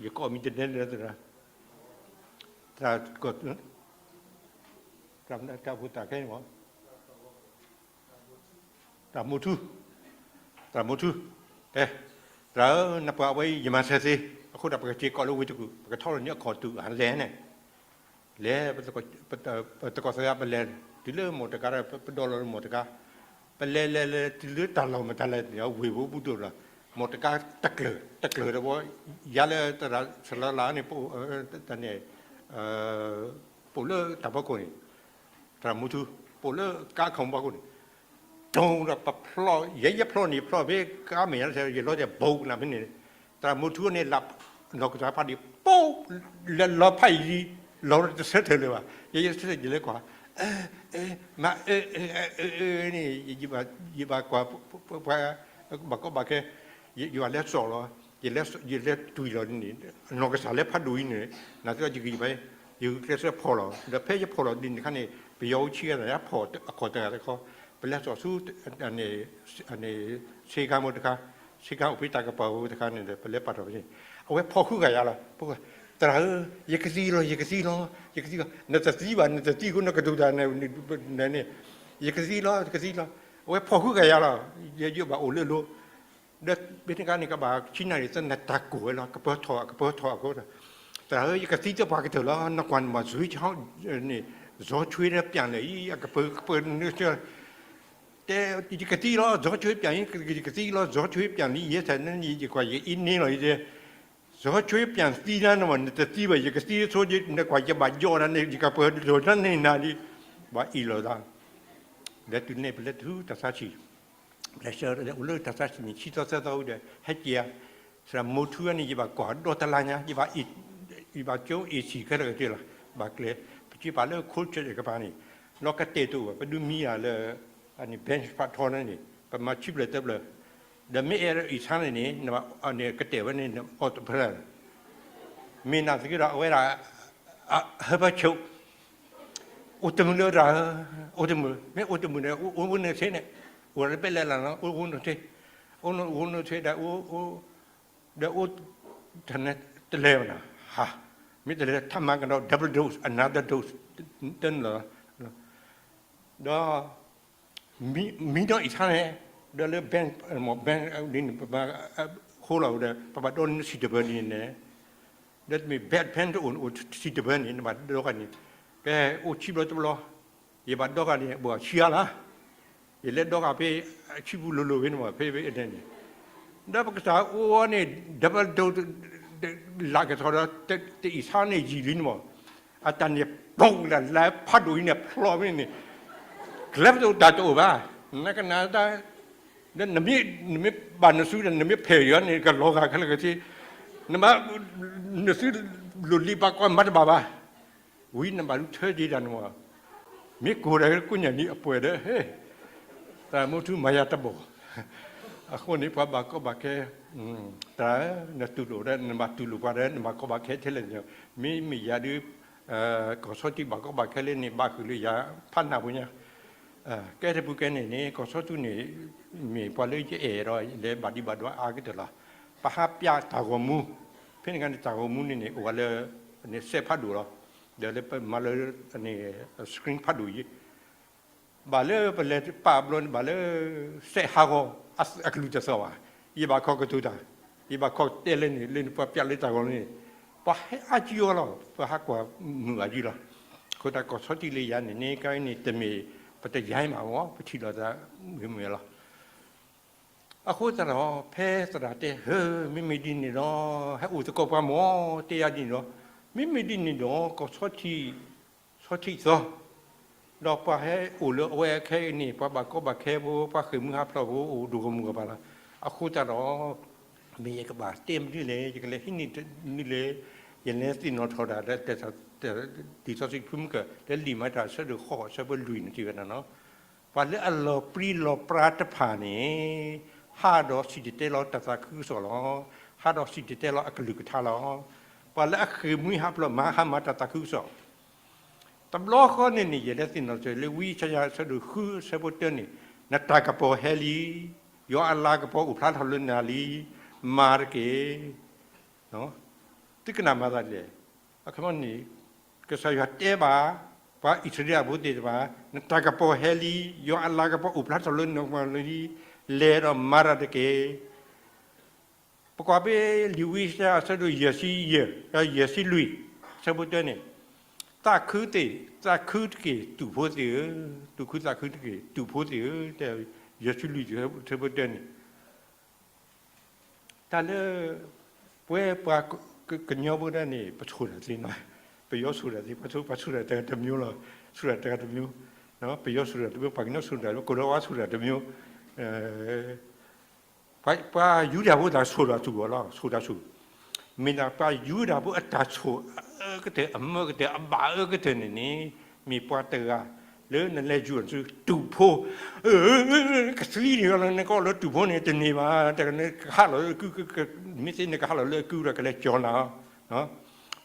ယကိးမံၤတနဲလၢသရၣ်, သရၣ်, တၢ်အိၣ်ဖှိၣ်သရၣ်ခဲအံၤမး, သရၣ်မိၢ်ထူ, သရၣ်မိၢ်ထူ, တဲ, သရၣ်ဧၢ, နပှၤအဝဲအံၤ ယမၤစၢၤသ့, အဃိဒီးပကစ့းကိးလၢဝ့ၢ်တကူၣ် ပကထီၣ်လီၤန့ၢ်အခီၣ်တူာ်အလဲၣ်န့ၣ် လဲၤ, ပသကိးသရၣ်ပလဲၤ, တုၤလၢမိၢ်တကါဒီး ပဒိးလီၤလၢမိၢ်တကါ, ပလဲၤလဲၤလဲၤ တုၤလၢတၢ်လီၢ်မတၤလဲၣ်န့ၣ် ဝ့ၢ်ဖိဘူးဒိၣ်လီၤ, မိၢ်တကါတကျၢၤ, တကျၢၤဒီးဝဲ, ယၤလၢသရၣ်စီၤလီၤလးန့ၣ် ပ, တၢ်န့ၣ်, ပိာ်လၢတၢ်ဖီခိၣ်န့ၣ်, သရၣ်မိၢ်ထူ, ပိာ်လၢကါခီၣ်ဖီခိၣ်န့ၣ်, ဒိၣ်ဒီးပဖျီၣ်, ယဲယဖျီၣ်န့ၣ် ယဖျီၣ်ဖဲကါမဲာ်ညါ ယလီၤတဲာ်ဘိကနၣ်ဖဲန့ၣ်, သရၣ်မိၢ်ထူန့ၣ် လၢနီၢ်ကစၢ်ဖးဒိၣ် ပိာ်, လဲၤလီၤဖးယံၤ, လီၤတဆၢထၢၣ်လၢၤဘၣ်, ယဲယဆၢထၢၣ်ယလဲၤကွၢ်, မၤအၢ, အၢ, အၢန့ၣ်, ယဘၣ်ကွၢ်, ပှၤ, ဘၣ်ကီဘၣ်ခဲ, ယဘၣ်လဲၤစိာ်လီၤ, ယလဲၤတွံၢ်လီၤန့ၣ်, နီၢ်ကစၢ်လၢဖးဒိၣ်အံၤန့ၣ်, နာ်သက့ယဂံၢ်ဘါ, ယဂုာ်ကျဲးစၢးဖီၣ်လီၤ, ဒီးဖဲယဖီၣ်လီၤဒ်န့ၣ်တခါန့ၣ် ပယီၤအိၣ်ဆံးဂၤန့ၣ် ယဖီၣ်အခီၣ်တဂၤတခီ, ပလဲၤစိာ်ဆူ န့ၣ်, ဆ့ကၤမိၢ်တခါ, ဆ့ကၤအိၣ်ဖဲတၢ်ကပၤဖိတခါန့ၣ်ဒီး ပလဲၤပာ်ထီၣ်ဖဲန့ၣ်, အဝဲဖီၣ်ဃုဂၤယၤလီၤ, သရၣ်ဧၢ, ယကသံလီၤ ယကသံလီၤ ယကသံလီၤ, နတသံဘၣ် နတသံဃိ နကတိၤတၢ်န့ၣ်, ယကသံလီၤ ယကသံလီၤ, အဝဲဖီၣ်ဃုဂၤယၤလီၤ, ယဘၣ်အိၣ်လၢအလိၤ ဒီးဖဲန့ၣ်တခါန့ၣ် ကဘၣ်ဆံနၣ်ရံၣ်သၢနၣ်ရံၣ်တၢ်ကိၢ်ဝဲလီၤ, ကပၢၤထီၣ် ကပၢၤထီၣ်အဃိ, သရၣ်ဧၢ, ယကသံတပှၤကတၢၢ်လီၤ, နကွၢ်န့ၣ်မး ဇွေးချောင်းန့ၣ်, ဇွေးချောင်းပျံၤလံ, အကပၢၤကပၢၤန့ၣ်, တဲ, ယကသံလီၤ ဇွေးချောင်းပျံၤလံ, ယကသံလီၤ ဇွေးချောင်းပျံၤလံ, ယဲၢ်ဆၢန့ၣ် ယကွၢ်ယအ့န့လီၤ, ယတဲ, ဇွေးချောင်းပျံၤသံနၤန့ၣ်မး နတသံဘၣ် ယကသံဆိ, နကွၢ် ယဘၣ်ယီၢ်နၤန့ၣ် ယကပၢၤထီၣ်နၤန့ၢ်နၤဒံး, ဘၣ်အ့ၣ်လိာ်သး, လဲၤတုၤန့ၣ် ပလဲၤတုၤတၢ်ဆါဆံၣ် ပလဲၤဆှၢအိၣ်လၢတၢ်ဆါဆံၣ်န့ၣ် ဆံသီသၢသီဝံၤဒီး ဟဲက့ၤဧါ, သရၣ်မိၢ်ထူန့ၣ် ယဘၣ်ကွၢ်ဒီတလါညါ, ယဘၣ်ကၠိအ့ၣ်ဆံၣ်ခဲလၢာ်ကတၢၢ်လီၤ, ဘၣ်ကျဲၤ, ပက့ၤပာ်လၢ cold church ကပၤန့ၣ်, လီၤကတဲာ်တအိၣ်ဘၣ်, ပဒုးမံယၤလၢ bench ဖးထီန့ၣ်, ပမၤဆံးဖျၢၣ်သၢဖျၢၣ်, ဒီးမ့ၢ်အဲၣ်ဒိးအ့ၣ်ဆါန့ၣ်န့ၣ် နဘၣ်ကတဲာ်ဝဲန့ၣ် နအီၣ်တဖျၢၣ် မ့ၢ်နာ်သက့ဒီး အဝဲဒၣ် ဟၢဖၢဆိး, အိၣ်တမုာ်လၢတၢ်, အိၣ်တမုာ်, မ့ၢ်အိၣ်တမုာ်န့ၣ် အိၣ်အိၣ်နုာ်ဆ့န့ၣ်, အိၣ်လၢပဲလဲၣ်လၢ်လီၤ, အိၣ်အိၣ်နုာ်ဆ့, အိၣ်အိၣ်နုာ်ဆ့ဒီး ဒီးအိၣ်တလဲၤဘၣ်နၤ, ဟါ, မ့ၢ်တလဲၤ ထပ်မၤကဒီး double dose, another dose, တနုာ်လီၤ, ဒီး မံနီၢ်အ့ၣ်ဆါန့ၣ်, ဒီးလၢ bench, bench ဒ်န့ၣ် ပမၤဃိလီၤဝဲဒီး ပဘၣ်ဒိးန့ၢ်စံၣ်တဘၢန့ၣ်န့ၣ်, ဒီးမ့ၢ် bedpan တအိၣ် အိၣ်စံၣ်တဘၢန့ၣ် နဘၣ်ဒိးဃာ်န့ၣ်, ကဲအိၣ်ဆံဘျီတဘျီ, ယဘၣ်ဒိးဃာ်န့ၣ် ဘၣ်ဆံးအါလီၤ, ယလဲၤဒိးဃာ်ဖဲ ဆံပူၤလိၤလိၤဖဲန့ၣ်မး ဖဲဖဲန့ၣ်, ဒီးပကစၢ်အိၣ်န့ၣ် double dose လၢကထီၣ်ဒီး တအ့ၣ်ဆါန့ၣ်ယံာ်လံန့ၣ်မး, အတၢ်န့ၣ် ပိာ်လၢလၢဖးဒိၣ်အံၤန့ၣ် ဖျိးဖဲန့ၣ်, ကျဲပတအိၣ်တၢ်တအိၣ်ဘၣ် နကနၣ်တၢ်, နမ့ၢ်ဘၣ်နစုဒီး နမ့ၢ်ဖဲးယၤန့ၣ် ကလီၤဂာ်ခဲလၢာ်ခဲဆ့, နမ့ၢ်, နစုလိၣ်လံဘၣ်ကွၢ်မၤတဘၣ်ဘၣ်, ဝံနဘၣ်ဒုးထၢက့ၤတၢ်န့ၣ်မး, မ့ၢ်ကိၢ်ဒီးကိၣ်ညၣ်နံၤအပှဲၤဒီး ဟဲ, သးမူထူမၤယၤတဘီၣ်, အဃိန့ၣ် ပှၤဘၣ်ကီဘၣ်ခဲ, တၢ်နတူၢ်လိာ်ဒီး နဘၣ်တူၢ်လိာ်ပှၤဒီး နဘၣ်ကီဘၣ်ခဲထဲလဲၣ်န့ၣ်, မ့မ့ၢ်ယၤဒုး ကီၢ်ဆီထံးဘၣ်ကီဘၣ်ခဲလၢန့ၣ် ဘၣ်ဃုာ်လၢယၤဖးနၢ်ပူၤညါ, ကဲတပူၤကဲန့ၣ်န့ၣ် ကီၢ်ဆီထံးန့ၣ် မ့ၢ်ပှၤလၢယအဲၣ်ဒီး ယလဲၤဘၣ်ဒံးဘၣ်ဒွးအါကတၢၢ်လီၤ. ပဟးပျးတၢ်ဂီၤမူ, ဖဲန့ၣ်အခါန့ၣ် တၢ်ဂီၤမူန့ၣ်န့ၣ် အိၣ်ဝဲလၢ စဲးဖးဒိၣ်လီၤ, ဒီးလၢပမၤလၢ screen ဖးဒိၣ်အံၤ ဘၣ်လၢပလဲၤပာ်ဘျီန့ၣ် ဘၣ်လၢ စဲးဟးဂီၤ အကလုၢ်တသီၣ်ဘၣ်, ယဘၣ်ခီကတိၤတၢ်, ယဘၣ်ခီတဲလၢန့ၣ် လၢန့ၣ်ပှၤပျးလၢတၢ်ဂီၤန့ၣ်, ပှၤဟဲအါကံအီၤလီၤ, ပှၤဟးကွၢ်မုာ်အါကံလီၤ. အဃိသတးကီၢ်ဆီထံးလၢယၤန့ၣ်န့ၣ် ကါအံၤန့ၣ် တမ့ၢ်ပတယါမးမ့ၢ် ပထံၣ်လိာ်သးမုာ်မုာ်လီၤ. အဃိသတးဒီး ဖဲသရၣ်တဲ ဟၢ မ့မ့ၢ်ဒ်န့ၣ်ဒီး ဟဲအိၣ်သကိးပှၤမ့ၢ် တဲယၤဒ်န့ၣ်ဒီး, မ့မ့ၢ်ဒ်န့ၣ်ဒီး ကီၢ်ဆီထံး, ဆီထံးသီ, ဒီးပှၤဟဲအိၣ်လၢအဝဲခဲအံၤန့ၣ် ပှၤဘၣ်ကီဘၣ်ခဲဖိ ပှၤဃ့ၢ်မှံဟးဖျိးဖိ အိၣ်ဒိၣ်ကမူၤကပၤလီၤ. အဃိသတးဒီး မ့ၢ်ယကဘၣ်တဲမနုၤလဲၣ်, ယကလဲၤဟံးန့ၢ်မနုၤလဲၣ်, ယလဲၤသ့ၣ်နီၣ်ထီၣ်ဒၣ် လံာ်စီဆှံဖုမုၢ်ကၢၢ် လၢလံာ်မၤတၢ်အဆၢဒိၣ်ဃိး အဆၢဖိလွံၢ်န့ၣ် စံးဝဲဒၣ်လီၤ. ပှၤလၢအလီၤပြံလီၤပြါတဖၣ်န့ၣ် ဟးဒီးစံၣ်တဲၤတဲလီၤတၢ်သးခုကစီၣ်လီၤ. ဟးဒီးစံၣ်တဲၤတဲလီၤအကလုၢ်ကထါလီၤ. ပှၤလၢအဃ့ၢ်မှံဟးဖျိးမၤဟးမၤတၢ်သးခုကစီၣ်, တဘျီဃီန့ၣ်န့ၣ် ယလဲၤသ့ၣ်နီၣ်ထီၣ်လၢဝံယၡါယၤအဆၢဒိၣ်ဃု အဆၢဖိတၢန့ၣ်, နတၢ်ကပီၤဟဲလံ, ယွၤအလၤကပီၤအိၣ်ဖျါထီၣ်လၢနၤလံ, မၤတက့ၢ်. သုကနၣ်မၤသးဒ်လဲၣ်. အခီပညီန့ၣ် ကစၢ်ယွၤတဲဘၣ် ပှၤအံၣ်စရ့လးဖိသ့ၣ်တဖၣ်, နတၢ်ကပီၤဟဲလံ, ယွၤအလၤကပီၤအိၣ်ဖျါထီၣ်လၢနၤလံ, လဲၤဒီးမၤတၢ်တက့ၢ်. ပကွၢ်ဖဲလံာ်ဝံယၡါယၤအဆၢဒိၣ်ယဲၢ်ဆံယဲၢ်, ယဲၢ်ဆံလွံၢ်, အဆၢဖိတၢန့ၣ်, သးခုသ့ၣ်, သးခုတက့ၢ် တူၢ်ဖိသ့ၣ်ဧၢ, သူၣ်ခုသးခုတက့ၢ် တူၢ်ဖိသ့ၣ်ဧၢ, တဲယဲၢ်ဆံလွံၢ် အဆၢဖိတၢန့ၣ် တၢ်လၢ ပဝဲပှၤကညီဖိတၢ်န့ၣ် ပဆိၣ်တၢ်သ့နီၤ, ပယီၤဆိၣ်တၢ်သ့, ပှၤဆိၣ်တၢ်တဂၤတမျိုးလီၤ, ဆိၣ်တၢ်တဂၤတမျိုး, ပယီၤဆိၣ်တၢ်တမျိုး, ပှၤကညီဆိၣ်တၢ်တမျိုး, ကီၢ်ဒီဝါဆိၣ်တၢ်တမျိုး, ပှၤယူဒၤဖိတၢ်ဆိၣ်တၢ်ဆူၣ်အီၤလီၤ, ဆိၣ်တၢ်ဆူၣ်, မ့ၢ်ဒၣ်ပှၤယူဒၤဖိအတၢ်ဆိၣ်အအၢကတၢၢ် အမၢကတၢၢ် အဘၣ်အၢကတၢၢ်န့ၣ်န့ၣ် မ့ၢ်ပှၤတဂၤလၢနလဲၤယူၤအီၤ တူၢ်ဖိ, ကသံန့ၣ်လီၤ နကိးလၢတူၢ်ဖိန့ၣ် တန့ၢ်ဘၣ်, နကဟးလီၤလၢအကု, မ့ၢ်သ့နကဟးလီၤလၢအကုဒီး ကလဲၤကၠီနၤ,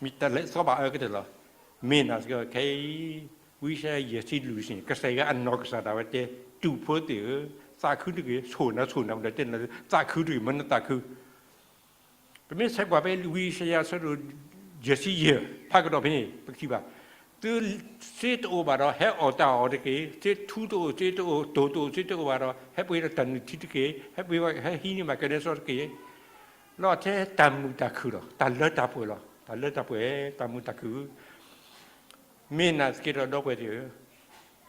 မ့ၢ်တၢ်လဲၤသီဘၣ်အၢကတၢၢ်လီၤ. မ့ၢ်နာ်သက့ခဲအံၤ ဝံယၡါယၤယဲၢ်ဆံလွံၢ်န့ၣ် ကစၢ်ယွၤအနီၢ်ကစၢ်ဒၣ်ဝဲတဲ တူၢ်ဖိသ့ၣ်ဧၢ, သးခုတဂ့ၤ, ဆိၣ်နၤဆိၣ်နၤ ပတဲတဲနၤ သးခုတဂ့ၤ, မ့ၢ်နသးခု ပမ့ၢ်ဆဲးကွၢ်ဖဲဝံယၡါယၤအဆၢဒိၣ်ယဲၢ်ဆံယဲၢ် ဖးကဒီးဖဲန့ၣ် ပကထံၣ်ဘၣ်, သုစ့တအိၣ်ဘၣ်ဒီး ဟဲအီၣ်တၢ်အီၣ်တက့ၢ်, စ့ထူတအိၣ် စ့တအိၣ် တိၢ်တအိၣ် စ့တအိၣ်ဘၣ်ဒီး ဟဲပှ့ၤဒီးတၢ်နုၢ်ထံတက့ၢ်, ဟဲပှ့ၤ ဟဲဟံးန့ၢ်ဘၣ်ကဲဒဲစီတက့ၢ်, လီၤထဲတၢ်မုာ်တၢ်ခုၣ်လီၤ, တၢ်လၢတၢ်ပှဲၤလီၤ, တၢ်လၢတၢ်ပှဲၤ တၢ်မုာ်တၢ်ခုၣ် မ့ၢ်နာ်သက့ဒီး ဒီပုၢ်ဝဲၢ်သ့ၣ်ဧၢ,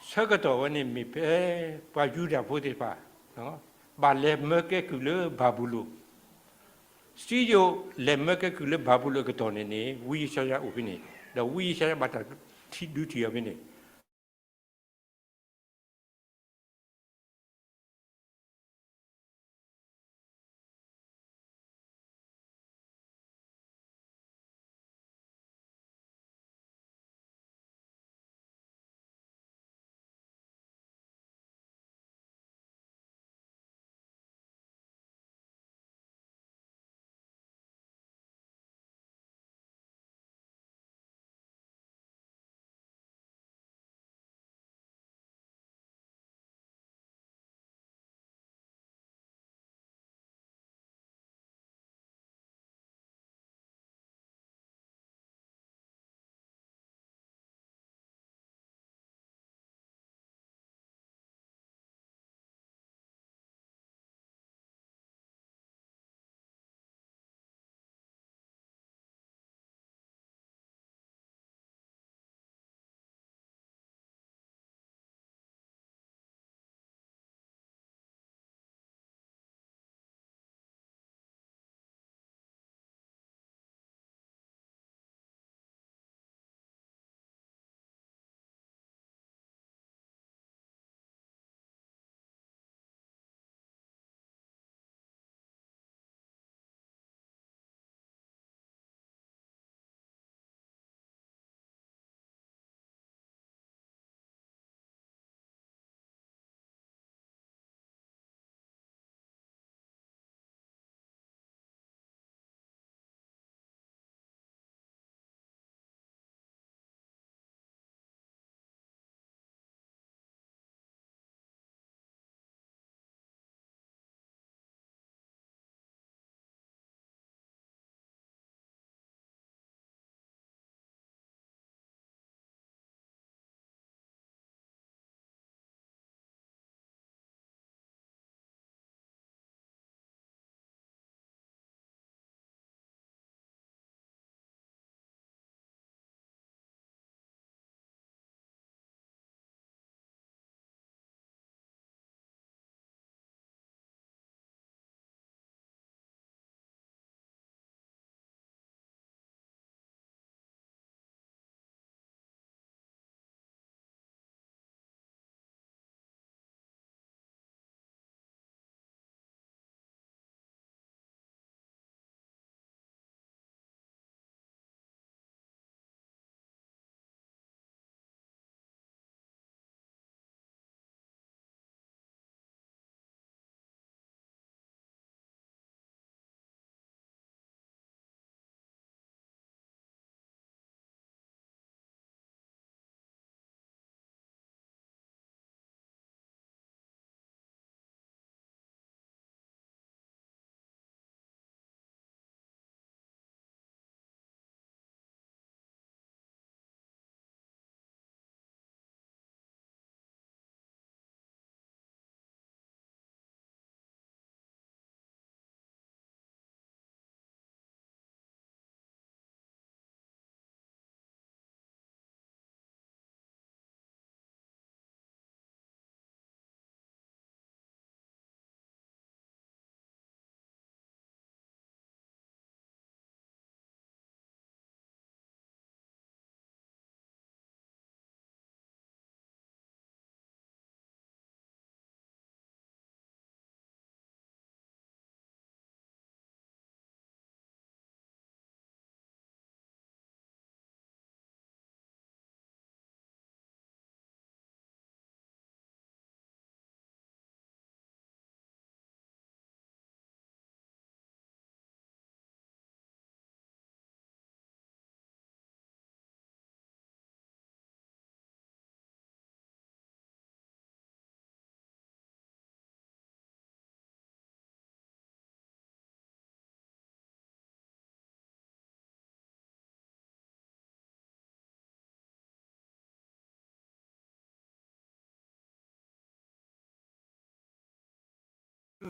ဆၢကတီၢ်ဝဲန့ၣ်မ့ၢ်ဖဲ ပှၤယူဒၤဖိသ့ၣ်တဖၣ် ဘၣ်လဲၤမၢကဲကုၢ်လၢဘၤဘူလိၣ်, စံယိၣ်လဲၤမၢကဲကုၢ်လၢဘၤဘူလိၣ်အကတီၢ်န့ၣ်န့ၣ် ဝံယၡါယၤအိၣ်ဖဲန့ၣ်, ဒီးဝံယၡါယၤဘၣ်တၢ်ထံၣ်ဒုးထံၣ်အီၤဖဲန့ၣ်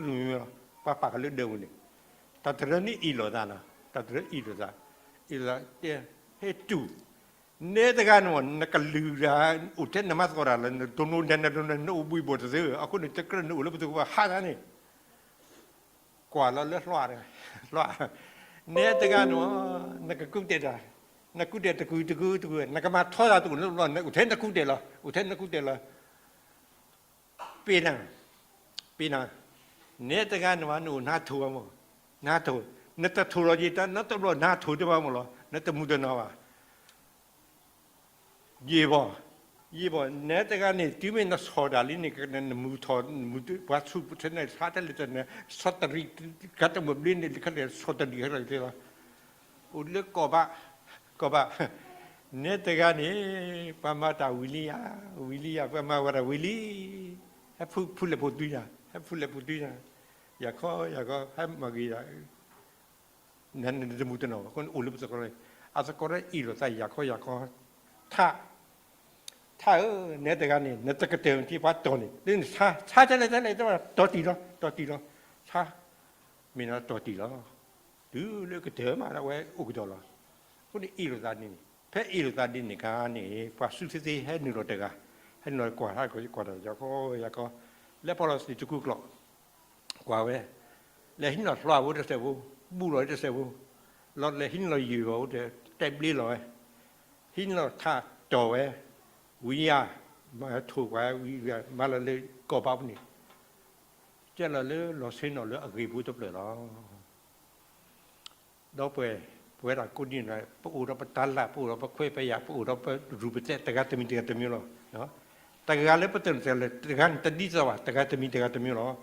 လီၤ, ပှၤပာ်ကလၢဒၢးပူၤန့ၣ်, တၢ်တရၢန့ၣ်အ့ၣ်လိာ်သးနီၤ, တၢ်တရၢအ့ၣ်လိာ်သး, အ့ၣ်လိာ်သးတဲ, ဟဲတူၢ်, နဲတဂၤန့ၣ်မ့ၢ် နကလုၢ်တၢ်, အိၣ်ထဲနမၤသကိးတၢ်လၢ နတိၢ်နိဒဲနဒိန နအိၣ်ဘှံးဘိၣ်တသ့, အဃိန့ၣ် တကြၢးနအိၣ်လၢပသူၣ်ပှၤဟးသးန့ၣ် ကွၢ်လီၤလၢလွှၣ်, လွှၣ်, နဲတဂၤန့ၣ်, နကကူးတဲာ်တၢ်, နကူးတဲာ်တကူးတကူးတကူး, နကမၤထီတၢ်တအိၣ်လၢလီၢ်, အိၣ်ထဲနကူးတဲာ်လီၤ, အိၣ်ထဲနကူးတဲာ်လီၤ, ပ့ၤနၤ, ပ့ၤနၤ, နဲတဂၤန့ၣ်ဘၣ် နအိၣ်နါထိၣ်ဘၣ်မ့ၢ်, နါထိၣ်, နတထိၣ်လီၤယံၤတၢ် နတဘျီနါထိၣ်တဘၣ်မ့ၢ်လီၤ, နတမူတနီၤဘၣ် ယံာ်ဘီ, ယံာ်ဘီ, နဲတဂၤန့ၣ် တုၤမ့ၢ်နဆီၣ်တၢ်လံန့ၣ် နမူထီၣ်, နမူပှၤဆူၣ်ထဲန့ၣ် ဆါတလဲၣ်တန့ၣ်, ဆီၣ်တရံး, ကတမုာ်ဘျ့န့ၣ် လံခါန့ၣ် ဆီၣ်တရံးခဲလၢာ်ကသ့လီၤ, အိၣ်လၢကီၢ်ဘၣ်, ကီၢ်ဘၣ်, နဲတဂၤန့ၣ် ပှၤမၤတၢ်ဝံၤလံယၤ, ဝံၤလံယၤ ပှၤမၤဝဲတၢ်ဝံၤလံ, ဟဲဖုလဲၣ်ဖိသွံညါ, ဟဲဖုလဲၣ်ဖိသွံညါ, ယၤခီယၤခီ ဟဲမၤဂ့ၤယၤ နတမူတနီၤဘၣ်, အဃိန့ၣ်အိၣ်လၢပသကိး, အသကိးတၢ်အ့ၣ်လိာ်သးယၤခီယၤခီ, ထး, ထးဧၢ, နဲတဂၤန့ၣ် နတကတၢၢ်မ့ၢ်ထံပှၤတီၢ်န့ၣ် လၢနဆါ, ဆါတလဲၣ်တလဲၣ် တီၢ်တံၢ်လီၤ, တီၢ်တံၢ်လီၤ, ဆါ, မ့ၢ်နတီၢ်တံၢ်လီၤ, တုၤလၢကတၢၢ်မး အဝဲအိၣ်ကဒီးလီၤ, အဃိန့ၣ်အ့ၣ်လိာ်သးဒ်န့ၣ်, ဖဲအ့ၣ်လိာ်သးဒ်န့ၣ်အခါန့ၣ် ပှၤစုသ့သ့ဟဲနုာ်လီၤတဂၤ, ဟဲနုာ်လီၤကွၢ်ထးကွၢ်တၢ် ယၤခီယၤခီ, လဲၤဖီလီၤစ့ၢ်တကူကျိး ကွၢ်ဝဲ, လဲၤဟံးလီၤလွှၣ်ဖိတစဲးဖိ, ဘူၣ်လီၤတစဲးဖိ, လီၤလဲၤဟံးလီၤယုၢ်လီၤဖိဒီး တဲဘျ့လီၤဝဲ, ဟံးလီၤထးတီၢ်ဝဲ, ဝံၤယၤ, မၤထိၣ်ကွၢ်ဝံၤ မၤလီၤလၢကီၢ်ဘၣ်ပူၤန့ၣ်, ကဲလီၤလၢလီၤဆ့နီၤလၢအဂ့ၤဖိတဖျၢၣ်လီၤ. ဒီပုၢ်ဝဲၢ်, ပဝဲဒၣ်ကိးဒံနီၢ်ဂၤဒဲး ပအိၣ်ဒီးပတၤလၢ်, ပအိၣ်ဒီးပခွဲးပယာ်, ပအိၣ်ဒီးပရူၢ်ပသဲး တဂၤတမံၤတဂၤတမံၤလီၤ. တဂၤလၢပသနၢၣ်လၢ တဂၤန့ၣ်တဒ်သိးဘၣ်, တဂၤတမံၤတဂၤတမံၤလီၤ.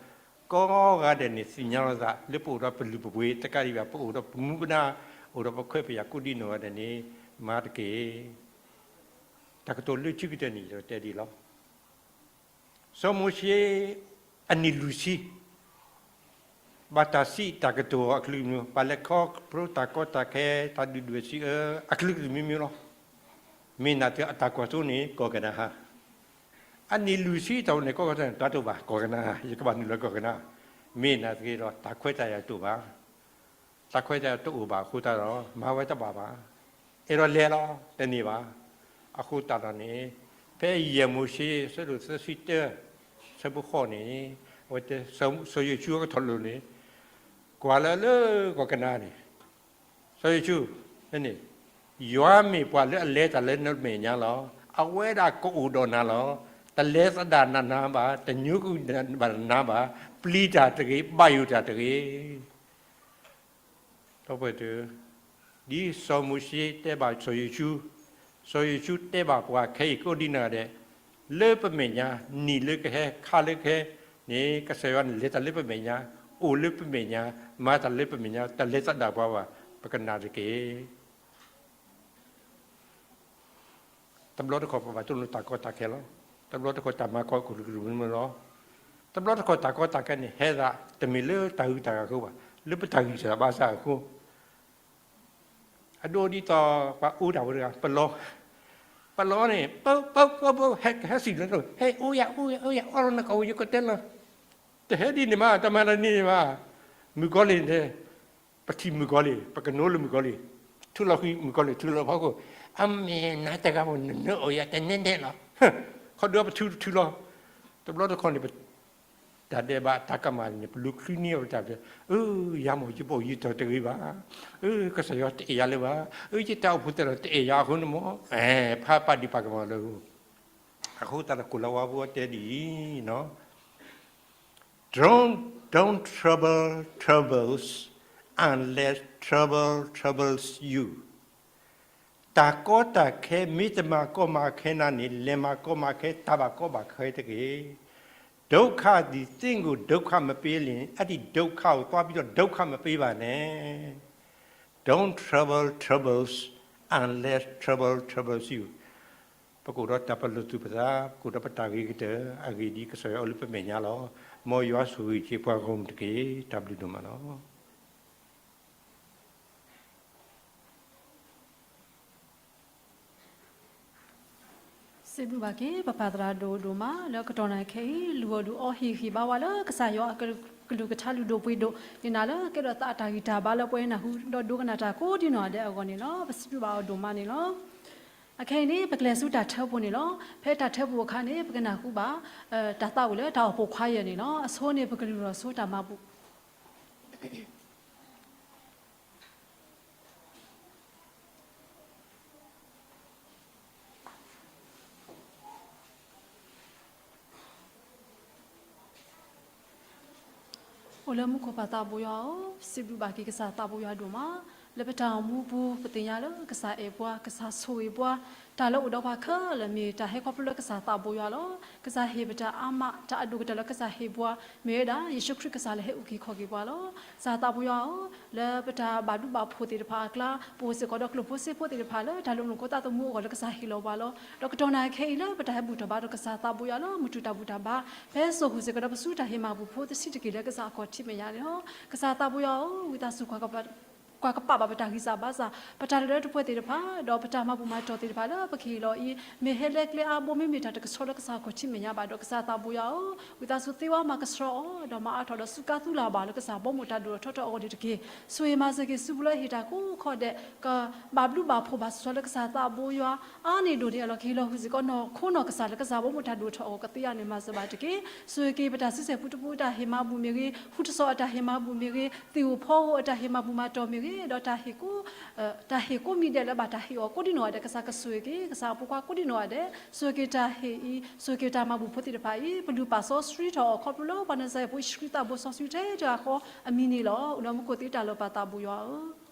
ကိးဂၤဒဲးန့ၣ် သ့ၣ်ညါလီၤသး လၢပအိၣ်ဒီးပလုၢ်ပပှ့ၤတကးဒံးဘၣ်, ပအိၣ်ဒီးပမူပဒါ, အိၣ်ဒီးပခွဲးပယာ်ကိးဒံနီၢ်ဂၤဒဲးန့ၣ် မၤတက့ၢ်. တၢ်ကတိၤလၢခံကတၢၢ်န့ၣ် ယတဲဒ်အံၤလီၤ. စီၤမိၤၡ့ အနံၣ်လွံၢ်ဆံ ဘၣ်တၢ်စံးတၢ်ကတိၤအကလုာ်ကလုာ်, ဘၣ်လဲၤခီဖျိတၢ်ကီတၢ်ခဲ, တၢ်ဒုၣ်ဒွဲၣ်စံးအၢ အကလုာ်ကလုာ်မံၤမံၤလီၤ. မ့ၢ်နာ်သက့ အတၢ်ကွၢ်စိန့ၣ် ကီၢ်ကနၤအၣ်, အနံၣ်လွံၢ်ဆံတၢ်န့ၣ် ကီၢ်ကနၤအၣ် တၢ်တိာ်ဘၣ် ကီၢ်ကနၤအၣ်, ယကဘၣ်နုာ်လီၤကီၢ်ကနၤ, မ့ၢ်နာ်သက့ဒီး တၢ်ခွဲးတၢ်ယာ်တအိၣ်ဘၣ်. တၢ်ခွဲးတၢ်ယာ်တအိၣ်ဘၣ်အဃိသတးဒီး မၤဝဲတဘၣ်ဘၣ်. အဲၣ်ဒိးလဲၤလီၤ တန့ၢ်ဘၣ်. အဃိသတးဒီးန့ၣ် ဖဲယဲၢ်မိၤၡ့ အဆၢဒိၣ်သၢဆံတၢ အဆၢဖိဃိးန့ၣ် အဝဲတဲ စီၤယိၤၡူအကထီၣ်လိၤန့ၣ် ကွၢ်လၢလၢကီၢ်ကနၤအၣ်န့ၣ်, စီၤယိၤၡူ, န့ၣ်, ယွၤမ့ၢ်ပှၤလၢအလဲၤတၢ်လၢနမဲာ်ညါလီၤ. အဝဲဒၣ်ကအိၣ်ဒီးနၤလီၤ. တလဲၤသဒၣ်နၤဘၣ်, တညိကွံာ်ဘၣ်နၤဘၣ်, ပျံၤတၢ်တဂ့ၤ, ဘၣ်ယိၣ်တၢ်တဂ့ၤ. ဒီပုၢ်ဝဲၢ်သ့ၣ်, ဒ်စီၤမိၤၡ့တဲဘၣ်စီၤယိၤၡူ, စီၤယိၤၡူတဲဘၣ်ပှၤခဲအံၤကိးဒံနီၢ်ဂၤဒဲး, လၢပမဲာ်ညါ, နံၣ်လၢကဟဲ, ခါလၢကဟဲန့ၣ် ကစၢ်ယွၤန့ၣ်လဲၤတၢ်လၢပမဲာ်ညါ, အိၣ်လၢပမဲာ်ညါ, မၤတၢ်လၢပမဲာ်ညါ, တလဲၤသဒၣ်ပှၤဘၣ်, ပကနၣ်တက့ၢ်. တဘျီတခီၣ်ပဘၣ်တိၢ်နီၣ်တၢ်ကီတၢ်ခဲလီၤ. တဘျီတခီၣ်တၢ်မၤကီးကလုာ်ကလုာ်မ့ၢ်လီၤ. တဘျီတခီၣ်တၢ်ကီတၢ်ခဲန့ၣ် ဟဲသးတမ့ၢ်လၢတၢ်ဂံၢ်တၢ်ဘါအဃိဘၣ်, လၢပတၢ်ဂံၢ်စၢ်ဘါစၢ်အဃိ, အဒိဒ်သိးပှၤအူတၢ်ဖိတဂၤ, ပလီ, ပလီန့ၣ် ပၢပၢပၢပၢ ဟဲစံၣ်လီၤ, ဟဲအိၣ်ယၤအိၣ်ယၤအိၣ်ယၤ အီၣ်လီၤနကအိၣ်ယကတဲလီၤ, တဟဲဒ်န့ၣ်မး တမၤတၢ်န့ၣ်ဘၣ်. မုၣ်ကီၤလံၢ်န့ၣ် ပထံၣ်မုၣ်ကီၤလံၢ် ပကနိလၢမုၣ်ကီၤလံၢ်, ထုးလီၤဃံမုၣ်ကီၤလံၢ် ထုးလီၤဖီခိၣ်, အမဲာ်နၤတဂၤဖိ နနၢအီၣ်ယၤတနဲနဲလီၤ. ခီဒုးပထုထုလီၤ. တဘျီတခီၣ်န့ၣ် ပတၢ်ဒဲးဘးတၢ်ကမၣ်န့ၣ် ပလူၤချုးန့ၢ်အီၤပတၢ်, အၢ ယၤမ့ၢ်ယဘၣ်ယတီၢ်တဂ့ၤဘၣ်, အၢ ကစၢ်ယွၤတအဲၣ်ယၤလၢၤဘၣ်, အၢ ယတၢ်အိၣ်ဖှိၣ်သရၣ်တအဲၣ်ယၤအဃိန့ၣ်မ့ၢ်, ဖးပာ်ဒံးပာ်ကမၣ်လၢ အဃိသတးဒီး ကိၤလၤဝါဖိတဲဒ်အံၤ, Don't, don't trouble troubles unless trouble troubles you. တၢ်ကီတၢ်ခဲမ့ၢ်တမၤကီမၤခဲနၤန့ၣ် လဲၤမၤကီမၤခဲတၢ်ဘၣ်ကီဘၣ်ခဲတဂ့ၤ. ဒုက္ခသည်သင့်ကို ဒုက္ခမပေးလျှင် အဲဒီဒုက္ခကိုသွားပြီးတော့ ဒုက္ခမပေးပါနဲ့. Don't trouble troubles unless trouble troubles you. ပကအိၣ်ဒီးတၢ်ပလီၢ်သူၣ်ပသး, ပကအိၣ်ဒီးပတၢ်ဂ့ၤကတၢၢ်, အဂ့ၢ်ဒ်အံၤ ကစၢ်ယွၤအိၣ်လၢပမဲာ်ညါလီၤ. မ်ယွၤဆိၣ်ဂ့ၤက့ၤပှၤဂီၢ်မုၢ်တက့ၢ်. တၢ်ဘျုးဒိၣ်မးလီၤ. စံးဘျုးဘၣ်က့ၤ ပပၢ်သရၣ်ဒိၣ်ဒိၣ်မး လၢကတီၢ်နၢ်ခဲအံၤ လူၤအီၣ်ဒုးအီဟ့ၣ်ဂံၢ်ဘါဝဲလၢကစၢ်ယွၤအကလုၢ် လူၤကထါလူၤဒိၣ်ပှ့ၤဒိၣ် ယနာ်လၢကဲထီၣ်သးအတၢ်ဂံၢ်တၢ်ဘါလၢပဝဲနၢ်ဟူဒီးဒိကနၣ်တၢ်ကိးဒံနီၢ်ဂၤဒဲးအဂီၢ်န့ၣ်လီၤ. ပစံးဘျုးဘၣ်အီၤဒိၣ်မးန့ၣ်လီၤ. အခဲအံၤန့ၣ် ပကလဲၤဆူတၢ်ထၢပူၤန့ၣ်လီၤ. ဖဲတၢ်ထၢပူၤအခါန့ၣ် ပကနၢ်ဟူဘၣ် တၢ်သးဝံၣ်လၢတၢ်အိၣ်ဖှိၣ်ခွါယဲၢ်န့ၣ်လီၤ. အဆိန့ၣ် ပကလုၢ်ထီၣ်ဆိတၢ်မၤဘူၣ် အိၣ်လၢမူခိၣ်ပၢ်သးဘိယွၤဧၢ, စံးဘျုးဘၣ်က့ၤကစၢ်သးဘိယွၤဒိၣ်မး, လၢပတၢ်အိၣ်မူပူၤ ပသ့ၣ်ညါလၢကစၢ်အဲၣ်ပှၤ, ကစၢ်ဆိၣ်ဂ့ၤပှၤ, တၢ်လၢအိၣ်ဒီးပှၤခဲလၢာ်မ့ၢ်တၢ်ဟဲခီဖျိလၢကစၢ်သးဘိယွၤလီၤ. ကစၢ်ဟ့ၣ်ပတၢ်အါမး, တၢ်အဒိၣ်ကတၢၢ်လၢကစၢ်ဟ့ၣ်ပှၤ, မ့ၢ်ဝဲဒၣ် ယ့ၣ်ၡူးခရံာ်ကစၢ်လၢဟဲအုၣ်က့ၤခီၣ်က့ၤပှၤလီၤ. ကစၢ်သးဘိယွၤဧၢ, လၢပတၢ်ဘၣ်ဒူဘၣ်ဖှိၣ်သ့ၣ်တဖၣ်အကျါ, ပအိၣ်စ့ၢ်ကီးဒီးကျိၣ်ဖိစ့ဖိသ့ၣ်တဖၣ်လၢတၢ်လိၤလိၤကိးသးသမူအဂီၢ်လၢကစၢ်ဟ့ၣ်လီၤပှၤလီၤ. ဒီးကတီၢ်နၢ်ခဲအံၤလၢပတၢ်ဟဲဘူၣ်ထီၣ်ဘါဒီးကစၢ်သးဘိယွၤလၢမုၢ်တူၢ်တၢ်ဘူၣ်တၢ်ဘါ, ဖဲစိာ်ဃုာ်စ့ၢ်ကီးဒီးပဆူတၢ်ဟ့ၣ်မၤဘူၣ်ဖိတဆံးတက့ၢ်လၢကစၢ်အခီၣ်ထံးမဲာ်ညါန့ၣ်လီၤ. ကစၢ်သးဘိယွၤဧၢ, ဝံသးစူၤ ကွၢ်ကပာ်ဘၣ်ပတၢ်ဂံၢ်စၢ်ဘါစၢ်, ပတၢ်လၢလၢတပှဲၤသ့ၣ်တဖၣ်, ဒီးပတၢ်မၤဘူၣ်မၤတီၢ်သ့ၣ်တဖၣ်လၢပကဟ့ၣ်လီၤအံၤ, မ့ၢ်ဟဲလဲကျဲအါဘိ မ့မ့ၢ်တၢ်တကဆှီလၢကစၢ်အခီၣ်ထံးမဲာ်ညါဘၣ်ဒီး ကစၢ်သးဘိယွၤဧၢ, ဝံသးစူၤသ့ဝဲမၤကဆှီအီၤ, ဒီးမၤအါထီၣ်ဒီးစူးကါသူလၢ်ဘၣ်လၢကစၢ်ဘီမုၢ်တၢ်ဒိၣ်ထီၣ်ထီထီၣ်အဂီၢ်န့ၣ်တက့ၢ်. ဆိၣ်ဂ့ၤမၤစၢၤက့ၤစုပူၤလၢအဟ့ၣ်တၢ်ကိးခီဒဲး, ကဘၣ်ဘျုးဘၣ်ဖှိၣ်ဘၣ်စၢၤလၢကစၢ်သးဘိယွၤ, အါန့ၢ်ဒိၣ်န့ၢ်အလီၢ် ကဟ့ၣ်လီၤဃုာ်စ့ၢ်ကီးနီၢ်ခိနီၢ်ကစၢ်လၢကစၢ်ဘီမုၢ်တၢ်ဒိၣ်ထီၣ်အဂီၢ် ကသ့အါန့ၢ်မၤစၢၤဘၣ်တက့ၢ်. ဆိၣ်ဂ့ၤက့ၤပတၢ်ဆံဆဲၣ်ပူတပူတၢ်ဟ့ၣ်မၤဘူၣ်မ့ၢ်ဂ့ၤ, ဃူတစိၤအတၢ်ဟ့ၣ်မၤဘူၣ်မ့ၢ်ဂ့ၤ, သ့ၣ်ဧိၤဖီဧိၤအတၢ်ဟ့ၣ်မၤဘူၣ်မၤတီၢ်မ့ၢ်ဂ့ၤ, ဒီး တၢ်ဟ့ၣ်ကိးမံၤဒဲးလၢဘၣ်တၢ်ဟ့ၣ်အီၤကိးဒံနီၢ်ဂၤဒဲး ကစၢ်ကဆိၣ်ဂ့ၤက့ၤ ကစၢ်အဖိခွါကိးဒံနီၢ်ဂၤဒဲး, ဆိၣ်ဂ့ၤက့ၤတၢ်ဟ့ၣ်အံၤ, ဆိၣ်ဂ့ၤက့ၤတၢ်မၤဘူၣ်ဖိသ့ၣ်တဖၣ်အံၤ, ပလုၢ်ပာ်စီဆှံထီၣ်အီၤခီဖျိလၢပှၤနၤစၤရ့းဖိယ့ၣ်ၡူးခရံာ်သးဘိစီဆှံထဲတဂၤဃီအမံၤန့ၣ်လီၤ. အိၣ်လၢမူခိၣ်သ့တၢ်လီၤပာ်သးဘိယွၤဧၢ.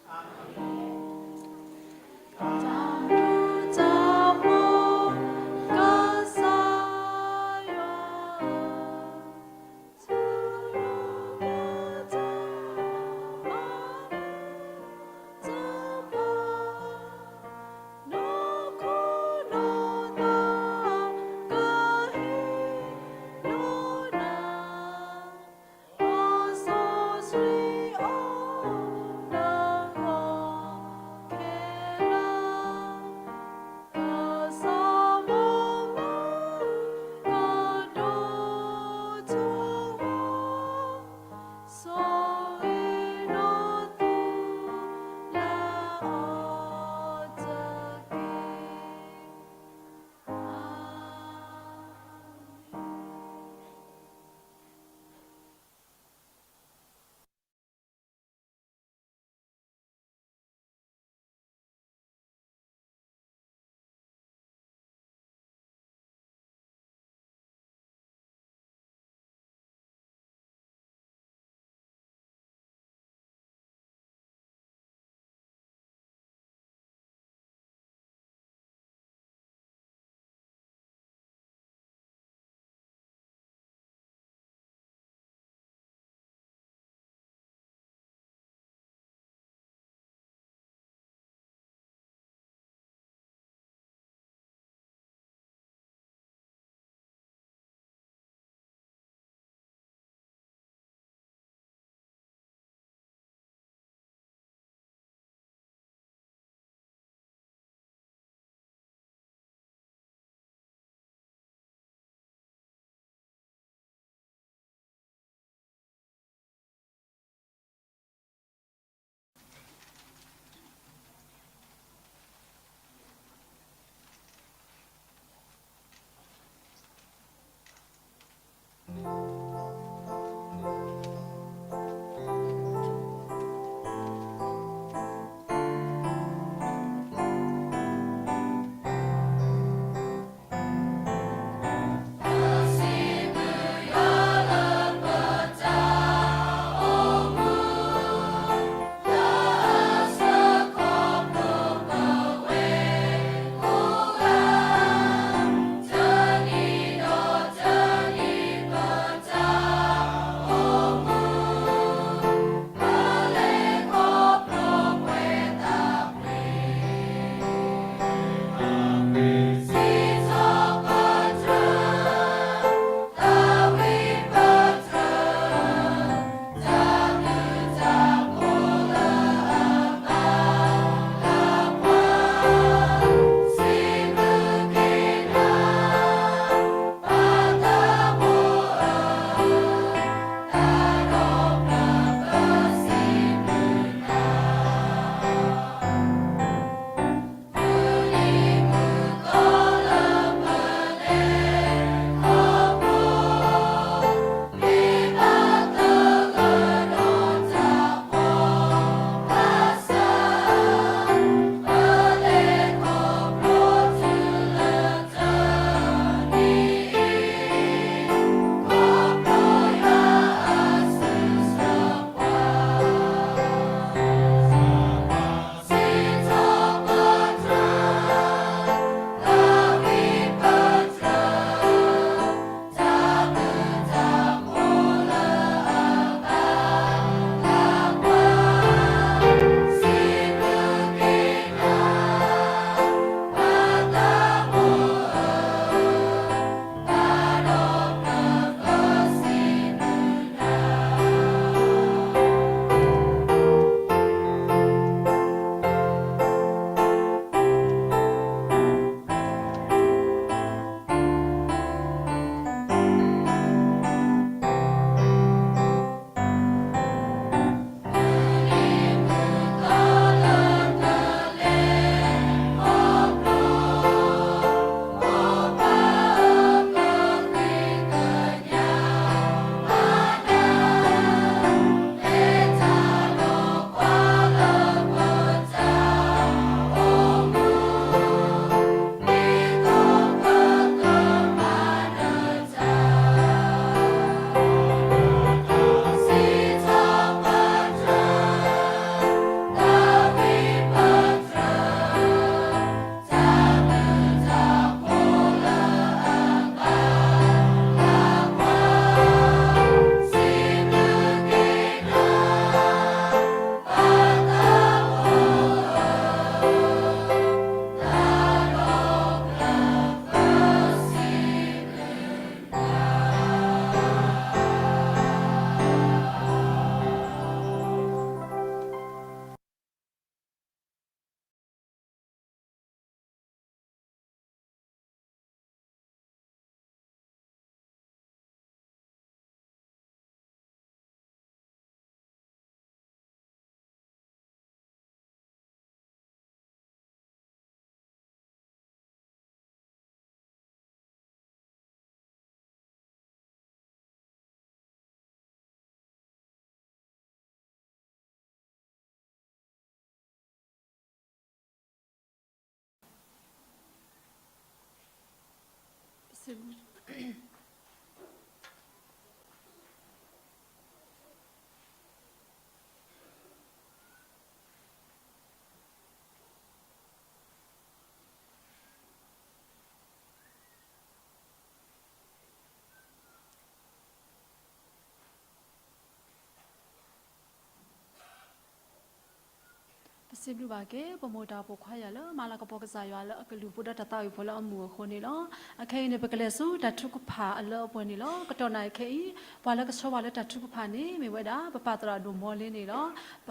ပစံးဘျုးဘၣ်က့ၤ ပမိၢ်တၢ်အိၣ်ဖှိၣ်ခွါယာ်လၢ မၤလၤကပီၤကစၢ်ယွၤလၢအကလုၢ်ပူၤဒီးတၢ်သးဝံၣ်ဖိလၢအမုာ်အဃိန့ၣ်လီၤ. အခဲအံၤန့ၣ် ပကလဲၤဆူတၢ်ထုကဖၣ်အလၢအပှဲၤန့ၣ်လီၤ. ကတီၢ်နၣ်ရံၣ်ခဲအံၤ ပှၤလၢကဆှၢပှၤလၢတၢ်ထုကဖၣ်န့ၣ် မ့ၢ်ဝဲဒၣ် ပပၢ်သရၣ်ဒိၣ်မီလ့န့ၣ်လီၤ. ပ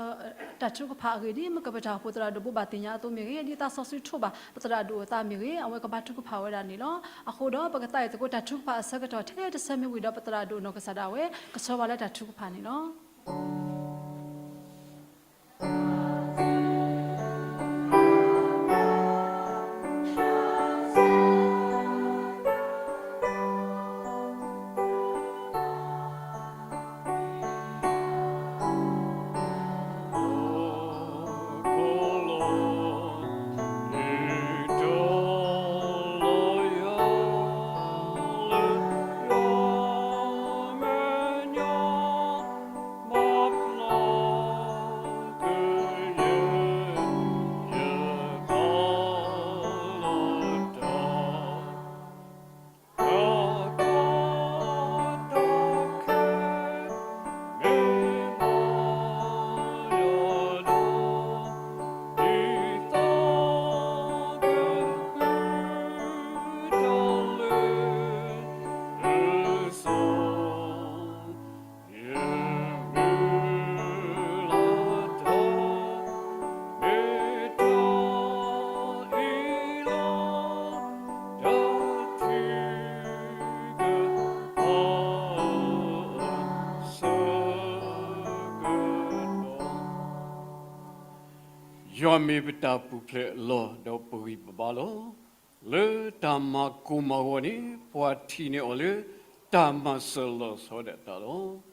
တၢ်ထုကဖၣ်အဂ့ၢ်ဒ်အံၤ မ့ၢ်ကပတၢ်အိၣ်ဖှိၣ်သရၣ်ဒိၣ်ဘိးဘၣ်သ့ၣ်ညါအသိးမ့ၢ်ဂ့ၤ, ဒ်သးစီဆှံထိးဘၣ်ပသရၣ်ဒိၣ်အသးမ့ၢ်ဂ့ၤ, အဝဲကဘၣ်ထုကဖၣ်ဝဲဒၣ်န့ၣ်လီၤ. အဃိဒီး ပကသးဝံၣ်သကိးတၢ်ထုကဖၣ်အဆၢကတီၢ်ထဲတဆၢမ့ၢ်ဝံၤဒီး ပသရၣ်ဒိၣ်နီၢ်ကစၢ်ဒၣ်ဝဲ ကဆှၢပှၤလၢတၢ်ထုကဖၣ်န့ၣ်လီၤ. ယွၤမ့ၢ်ပတၢ်ပူၤဖျဲးအလီၢ် ဒီးပဂံၢ်ပဘါလီၤ. လၢတၢ်မၤကိၢ်မၤဂီၤန့ၣ် ပှၤထံၣ်န့ၢ်အီၤလၢ တၢ်မၤစၢၤလီၤဆီဒၣ်တၢ်လီၤ.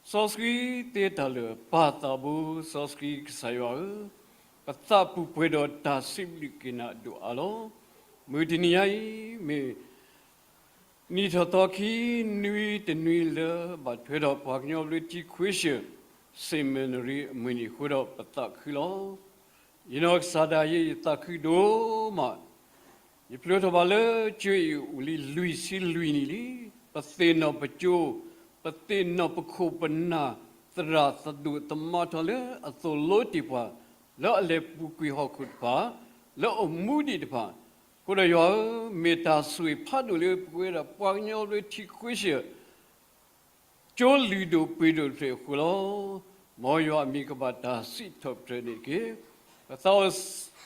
စီဆှံသ့တၢ်လၢာ်ပၢ်သးဘိ စီဆှံကစၢ်ယွၤဧၢ, ပသးပူၤပှဲၤဒီးတၢ်စံးဘျုးက့ၤနၤဒိၣ်အါလီၤ. မုၢ်တနံၤညါအံၤ မ့ၢ် နံၣ်ထီၣ်သီခံ နွံတနွံလၢဘၣ်ထွဲဒီးပှၤကညီဘျၢထံခွ့ၡၢၣ် seminary အမုၢ်နံၤအဃိဒီးပသးခုလီၤ. ယနီၢ်ကစၢ်ဒၣ်ယဲ ယသးခုဒိၣ်မး, ယဖျိထီၣ်ဘၣ်လၢကၠိအံၤအိၣ်လံလွံၢ်ဆံလွံၢ်နံၣ်လံ. ပသ့ၣ်နီၣ်ပကၠိ, ပသ့ၣ်နီၣ်ပခိၣ်ပနၢ် သရၣ်သဒိၣ်သမါထီၣ်လၢအသိၣ်လိတ့ၢ်ပှၤ လၢအလဲၤပူၤကွံာ်ဟီၣ်ခိၣ်တဖၣ် လၢအမူဒံးတဖၣ် အဃိဒီးယွၤဧၢ, မ့ၢ်တၢ်ဆိၣ်ဂ့ၤဖးဒိၣ်လၢပဝဲဒၣ်ပှၤကညီဘျၢထံခွ့ၡၢၣ် ကၠိလုၢ်ဒိၣ်ပှ့ၤဒိၣ်တဖျၢၣ်အဃိလီၤ. မ်ယွၤအမံၤကဘၣ်တၢ်စံးထီၣ်ပတြၢၤန့ၣ်တက့ၢ်. ပသးအိၣ်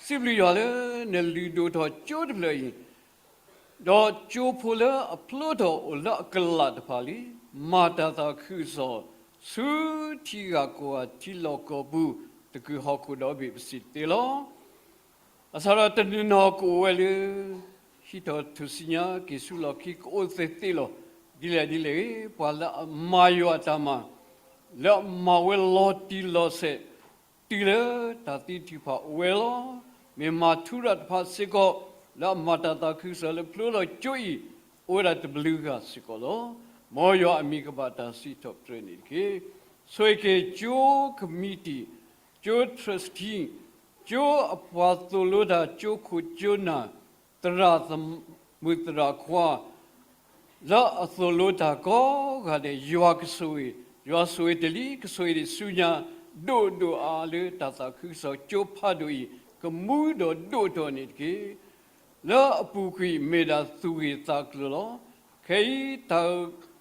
စံးဘျုးယွၤလၢ နလုၢ်ဒိၣ်ထီၣ်ကၠိတဖျၢၣ်အံၤ ဒီးကၠိဖိလၢအဖျိထီၣ်အိၣ်လၢအကလးတဖၣ်လံ, မၤတၢ်သးခုကစီၣ် ဆူထံဂၤကီၢ်ဂၤထံလီၢ်ကီၢ်ပူၤ တကုၤဟီၣ်ခိၣ်ဒီဘ့ၣ်ပစံးတသ့လီၤ. ဘၣ်ဆၣ်ဒီးတနီၤနီၤကအိၣ်ဝဲလၢ ဟံးထီၣ်ထူၣ်စုညါ က့ၤဆူလီၢ်ခံ ကအိၣ်သ့သ့လီၤ. ဒ်လဲၣ်ဒ်လဲၣ်ဂ့ၤ ပှၤလၢအမၤယွၤအတၢ်မၤ လၢအမၤဝဲလီၤတံၢ်လီၤဆဲး တုၤလၢတၢ်သံတဖၣ်အိၣ်ဝဲလီၤ. မ့ၢ်မၤထူရၣ်တဖၣ်စ့ၢ်ကီး လၢအမၤတၢ်သးခုကစီၣ်လၢဖျိထီၣ်ကၠိအံၤ အိၣ်ဝဲဒၣ်တဘျုးဂၤစ့ၢ်ကီးလီၤ. မ်ယွၤအမံၤကဘၣ်တၢ်စံးထီၣ်ပတြၢၤန့ၣ်တက့ၢ်. ဆိၣ်ဂ့ၤက့ၤကၠိ committee, ကၠိ trustee, ကၠိအပှၤသိၣ်လိတၢ် ကၠိခိၣ်ကၠိနၢ် သရၣ်မုၣ်သရၣ်ခွါ လၢအသိၣ်လိတၢ်ကိးဂၤဒဲး ယွၤကဆိၣ်ဂ့ၤ, ယွၤဆိၣ်ဂ့ၤတ့ၢ်လံ ကဆိၣ်ဂ့ၤတ့ၢ်ဆူညါ ဒိၣ်ဒိၣ်အါအါလၢတၢ်သးခုကစီၣ်ကၠိဖးဒိၣ်အံၤ ကမူဒီးဒိၣ်ထီၣ်န့ၣ်တက့ၢ်. လၢအပူၤကွံာ်မ့ၢ်ဒၣ်သူၣ်ဂ့ၤသးကျိၤလီၤ. ခဲအံၤတၢ်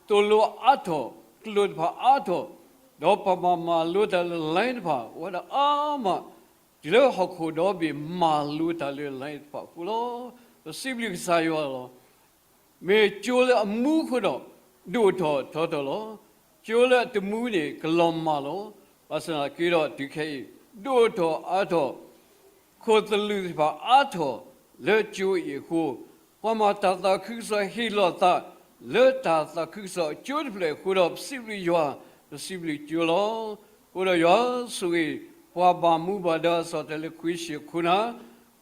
သိၣ်လိအါထီၣ် ကျိာ်တဖၣ်အါထီၣ် ဒီးပှၤမၤမၤလိတၢ်လၢ line တဖၣ် အိၣ်ဝဲဒၣ်အါမး တုၤလၢဟီၣ်ခိၣ်ဒီဘ့ၣ်မၤလိတၢ်လၢ line တဖၣ်အဃိလီၤ. ပစံးဘျုးကစၢ်ယွၤလီၤ. မ့ၢ်ကၠိလၢအမူအဃိဒီး ဒိၣ်ထီၣ်ထီထီၣ်လီၤ. ကၠိလၢအတမူန့ၣ် ကလီၤမၢ်လီၤ. ဘၣ်ဆၣ်သနာ်က့ဒီး တုၤခဲအံၤ ဒိၣ်ထီၣ်အါထီၣ် ခိၣ်သလုးသ့ၣ်တဖၣ်အါထီၣ်လၢကၠိအံၤအဃိ, ပှၤမၤတၢ်သးခုကစီၣ်ဟ့ၣ်လီၤသးလၢတၢ်သးခုကစီၣ်ကၠိတဖျၢၣ်အဃိဒီး ပစံးဘျုးယွၤ, ပစံးဘျုးကၠိလီၤ. အဃိဒီးယွၤဆိၣ်ဂ့ၤ ပှၤဘၣ်မူဘၣ်ဒါစီၤတဲလၢခွ့ၡၢၣ်ခိၣ်နၢ်,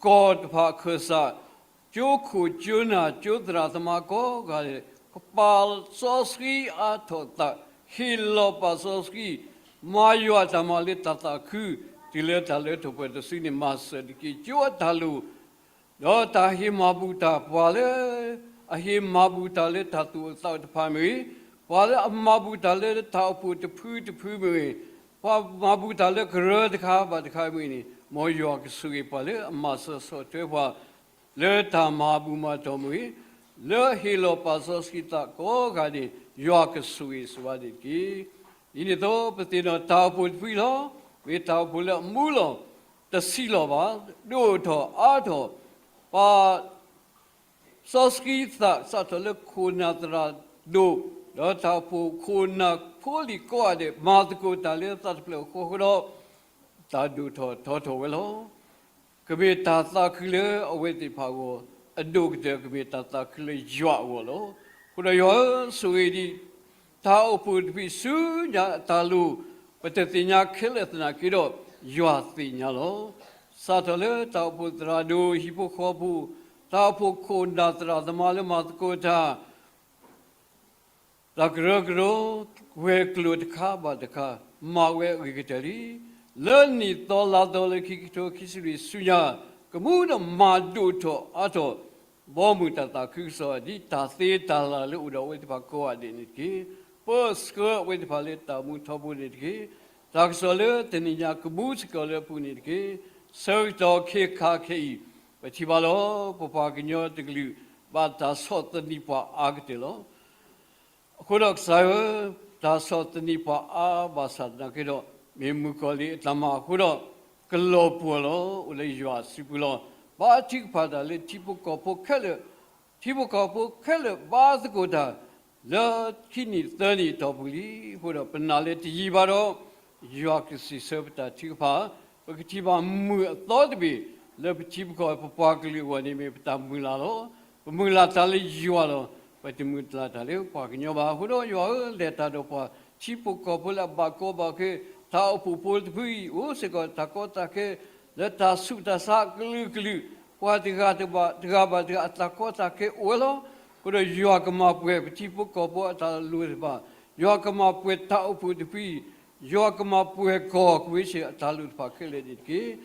ကီၢ်တဖၣ်အခၢၣ်စး, ကၠိခိၣ်ကၠိနၢ်ကၠိသရၣ်သမါကိးဂၤဒဲး ကပာ်စီဆှံအါထီၣ်သး, ဟ့ၣ်လီၤပာ်စီဆှံ, မၤယွၤတၢ်မၤလၢတၢ်သးခု, တုၤလၢတၢ်လၢထီၣ်ပှဲၤထီၣ်စုန့ၣ် မၤစၢၤတက့ၢ်. ကၠိအတၢ်လိၣ် ဒီးတၢ်ဟ့ၣ်မၤဘူၣ်တၢ် ပှၤလၢအဟ့ၣ်မၤဘူၣ်တၢ်လၢတၢ်သူၣ်အိၣ်သးအိၣ်တဖၣ်မ့ၢ်ဂ့ၤ, ပှၤလၢအမၤဘူၣ်တၢ်လၢတၢ်အိၣ်ဖှိၣ်တဖုတဖုမ့ၢ်ဂ့ၤ, ပှၤမၤဘူၣ်တၢ်လၢကရၢတခါဘၣ်တခါမ့ၢ်ဂ့ၤန့ၣ်, မ်ယွၤကဆိၣ်ဂ့ၤပှၤလၢအမၤစၢၤဆီၣ်ထွဲပှၤ လၢတၢ်မၤဘူၣ်မၤတီၢ်မ့ၢ်ဂ့ၤ, လၢဟ့ၣ်လီၤပာ်စီဆှံသးကိးဂၤန့ၣ် ယွၤကဆိၣ်ဂ့ၤဆိၣ်ဝါန့ၣ်တက့ၢ်. ဒ်န့ၣ်အသိး ပသ့ၣ်နီၣ်တၢ်အိၣ်ဖှိၣ်တဖုလီၤ. မ့ၢ်တၢ်အိၣ်ဖှိၣ်လၢအမူလီၤ, တဆံးလီၤဘၣ်, ဒိၣ်ထီၣ်အါထီၣ်, ပာ်စီဆှံသးစးထီၣ်လၢခိၣ်နၢ်သရၣ်ဒိၣ်, ဒီးတၢ်အိၣ်ဖှိၣ်ခိၣ်နၢ်ဖိလံၤကိးဂၤဒဲး မၤသကိးတၢ်လၢသးတဖျၢၣ်အဃိဒီး တၢ်ဒိၣ်ထီၣ်ထီထီၣ်ဝဲလီၤ. ကမ့ၢ်တၢ်သးခုလၢအဝဲသ့ၣ်တဖၣ်အဂီၢ်, အဒိၣ်ကတၢၢ်ကမ့ၢ်တၢ်သးခုလၢယွၤအဂီၢ်လီၤ. အဃိဒီးယွၤဧၢ, ဆိၣ်ဂ့ၤဒံး တၢ်အိၣ်ဖှိၣ်တဖုဆူညါအတၢ်လိၣ်, ပတသ့ၣ်ညါခဲလၢာ်သနာ်က့ဒီး ယွၤသ့ၣ်ညါလီၤ. စးထီၣ်လၢတၢ်အိၣ်ဖှိၣ်သရၣ်ဒိၣ်ဟံၣ်ဖိဃီဖိ, တၢ်အိၣ်ဖှိၣ်ခိၣ်နၢ်သရၣ်သမါလၢမၤသကိးတၢ် တၢ်ကရၢကရိ, ဝဲၤကျိၤတခါဘၣ်တခါ, မၤဝဲအဂ့ၤကတၢၢ်လံ. လၢနံၣ်သီလါသီလၢခံကထိခံဆံလွံၢ်ဆူညါ, ကမူဒီးမၤဒိၣ်ထီၣ်အါထီၣ်, ဘီမုၢ်တၢ်သးခုကစီၣ် ဒ်တၢ်သ့တၢ်လၤလၢအိၣ်ဒီးအဝဲသ့ၣ်တဖၣ်ကိးဂၤဒဲးန့ၣ်တက့ၢ်. ပၢဆှၢအဝဲသ့ၣ်တဖၣ်လၢတၢ်မူထီဘိန့ၣ်တက့ၢ်. တၢ်ကစီၣ်လၢတနံၤညါကမူစ့ၢ်ကီးလၢအပူၤန့ၣ်တက့ၢ်. ဆၢကတီၢ်ခဲခါခဲအံၤ, ပထံၣ်ဘၣ်လီၤ. ပပှၤကညီတကလုာ် ဘၣ်တၢ်ဆီၣ်သနံးပှၤအါကတၢၢ်လီၤ. အဃိဒီးကစၢ်ဧၢ, တၢ်ဆီၣ်သနံးပှၤအါဘၣ်ဆၣ်သနာ်က့ဒီး, မ့ၢ်မုၣ်ကီၤလံၢ်အတၢ်မၤအဃိဒီး, ကလီၤပှီၢ်လီၤ. အိၣ်လၢယွၤအစုပူၤလီၤ. ဘါထုကဖၣ်တၢ်လၢထံဖိကီၢ်ဖိခဲလၢာ်, ထံဖိကီၢ်ဖိခဲလၢာ်ဘါသကိးတၢ် လၢခံနံၣ်သၢနံၣ်အတီၢ်ပူၤလံ. အဃိဒီးပနာ်လၢတယံာ်ဘၣ်ဒီး, ယွၤကစံးဆၢပတၢ်ထုကဖၣ်, ပကထံၣ်ဘၣ်မုာ်အသီတဘ့ၣ်, လၢပထံပကီၢ်ပပှၤကလုာ်အဂီၢ်န့ၣ်မ့ၢ်ပတၢ်မုၢ်လၢ်လီၤ. ပမုၢ်လၢ်တၢ်လၢယွၤလီၤ. ပတမုၢ်လၢ်တၢ်လၢပှၤကညီဘၣ်. အဃိဒီးယွၤဧၢ, လဲၤတၢ်ဒီးပှၤထံဖိကီၢ်ဖိလၢအဘၣ်ကီဘၣ်ခဲ, တၢ်အိၣ်ဖှိၣ်ဖိတဖုအံၤ အိၣ်စ့ၢ်ကီးတၢ်ကီတၢ်ခဲ လၢတၢ်ဆူးတၢ်ဆါအကလုာ်ကလုာ်, ပှၤတဂၤဘၣ်တဂၤအတၢ်ကီတၢ်ခဲအိၣ်ဝဲလီၤ. အဃိဒီးယွၤကမၤပှဲၤပထံဖိကီၢ်ဖိအတၢ်လိၣ်တဖၣ်, ယွၤကမၤပှဲၤတၢ်အိၣ်ဖှိၣ်တဖုအံၤ, ယွၤကမၤပှဲၤကီၢ်ကဝ့ၤဆ့ၣ်အတၢ်လိၣ်တဖၣ်ခဲလၢာ်န့ၣ်တက့ၢ်.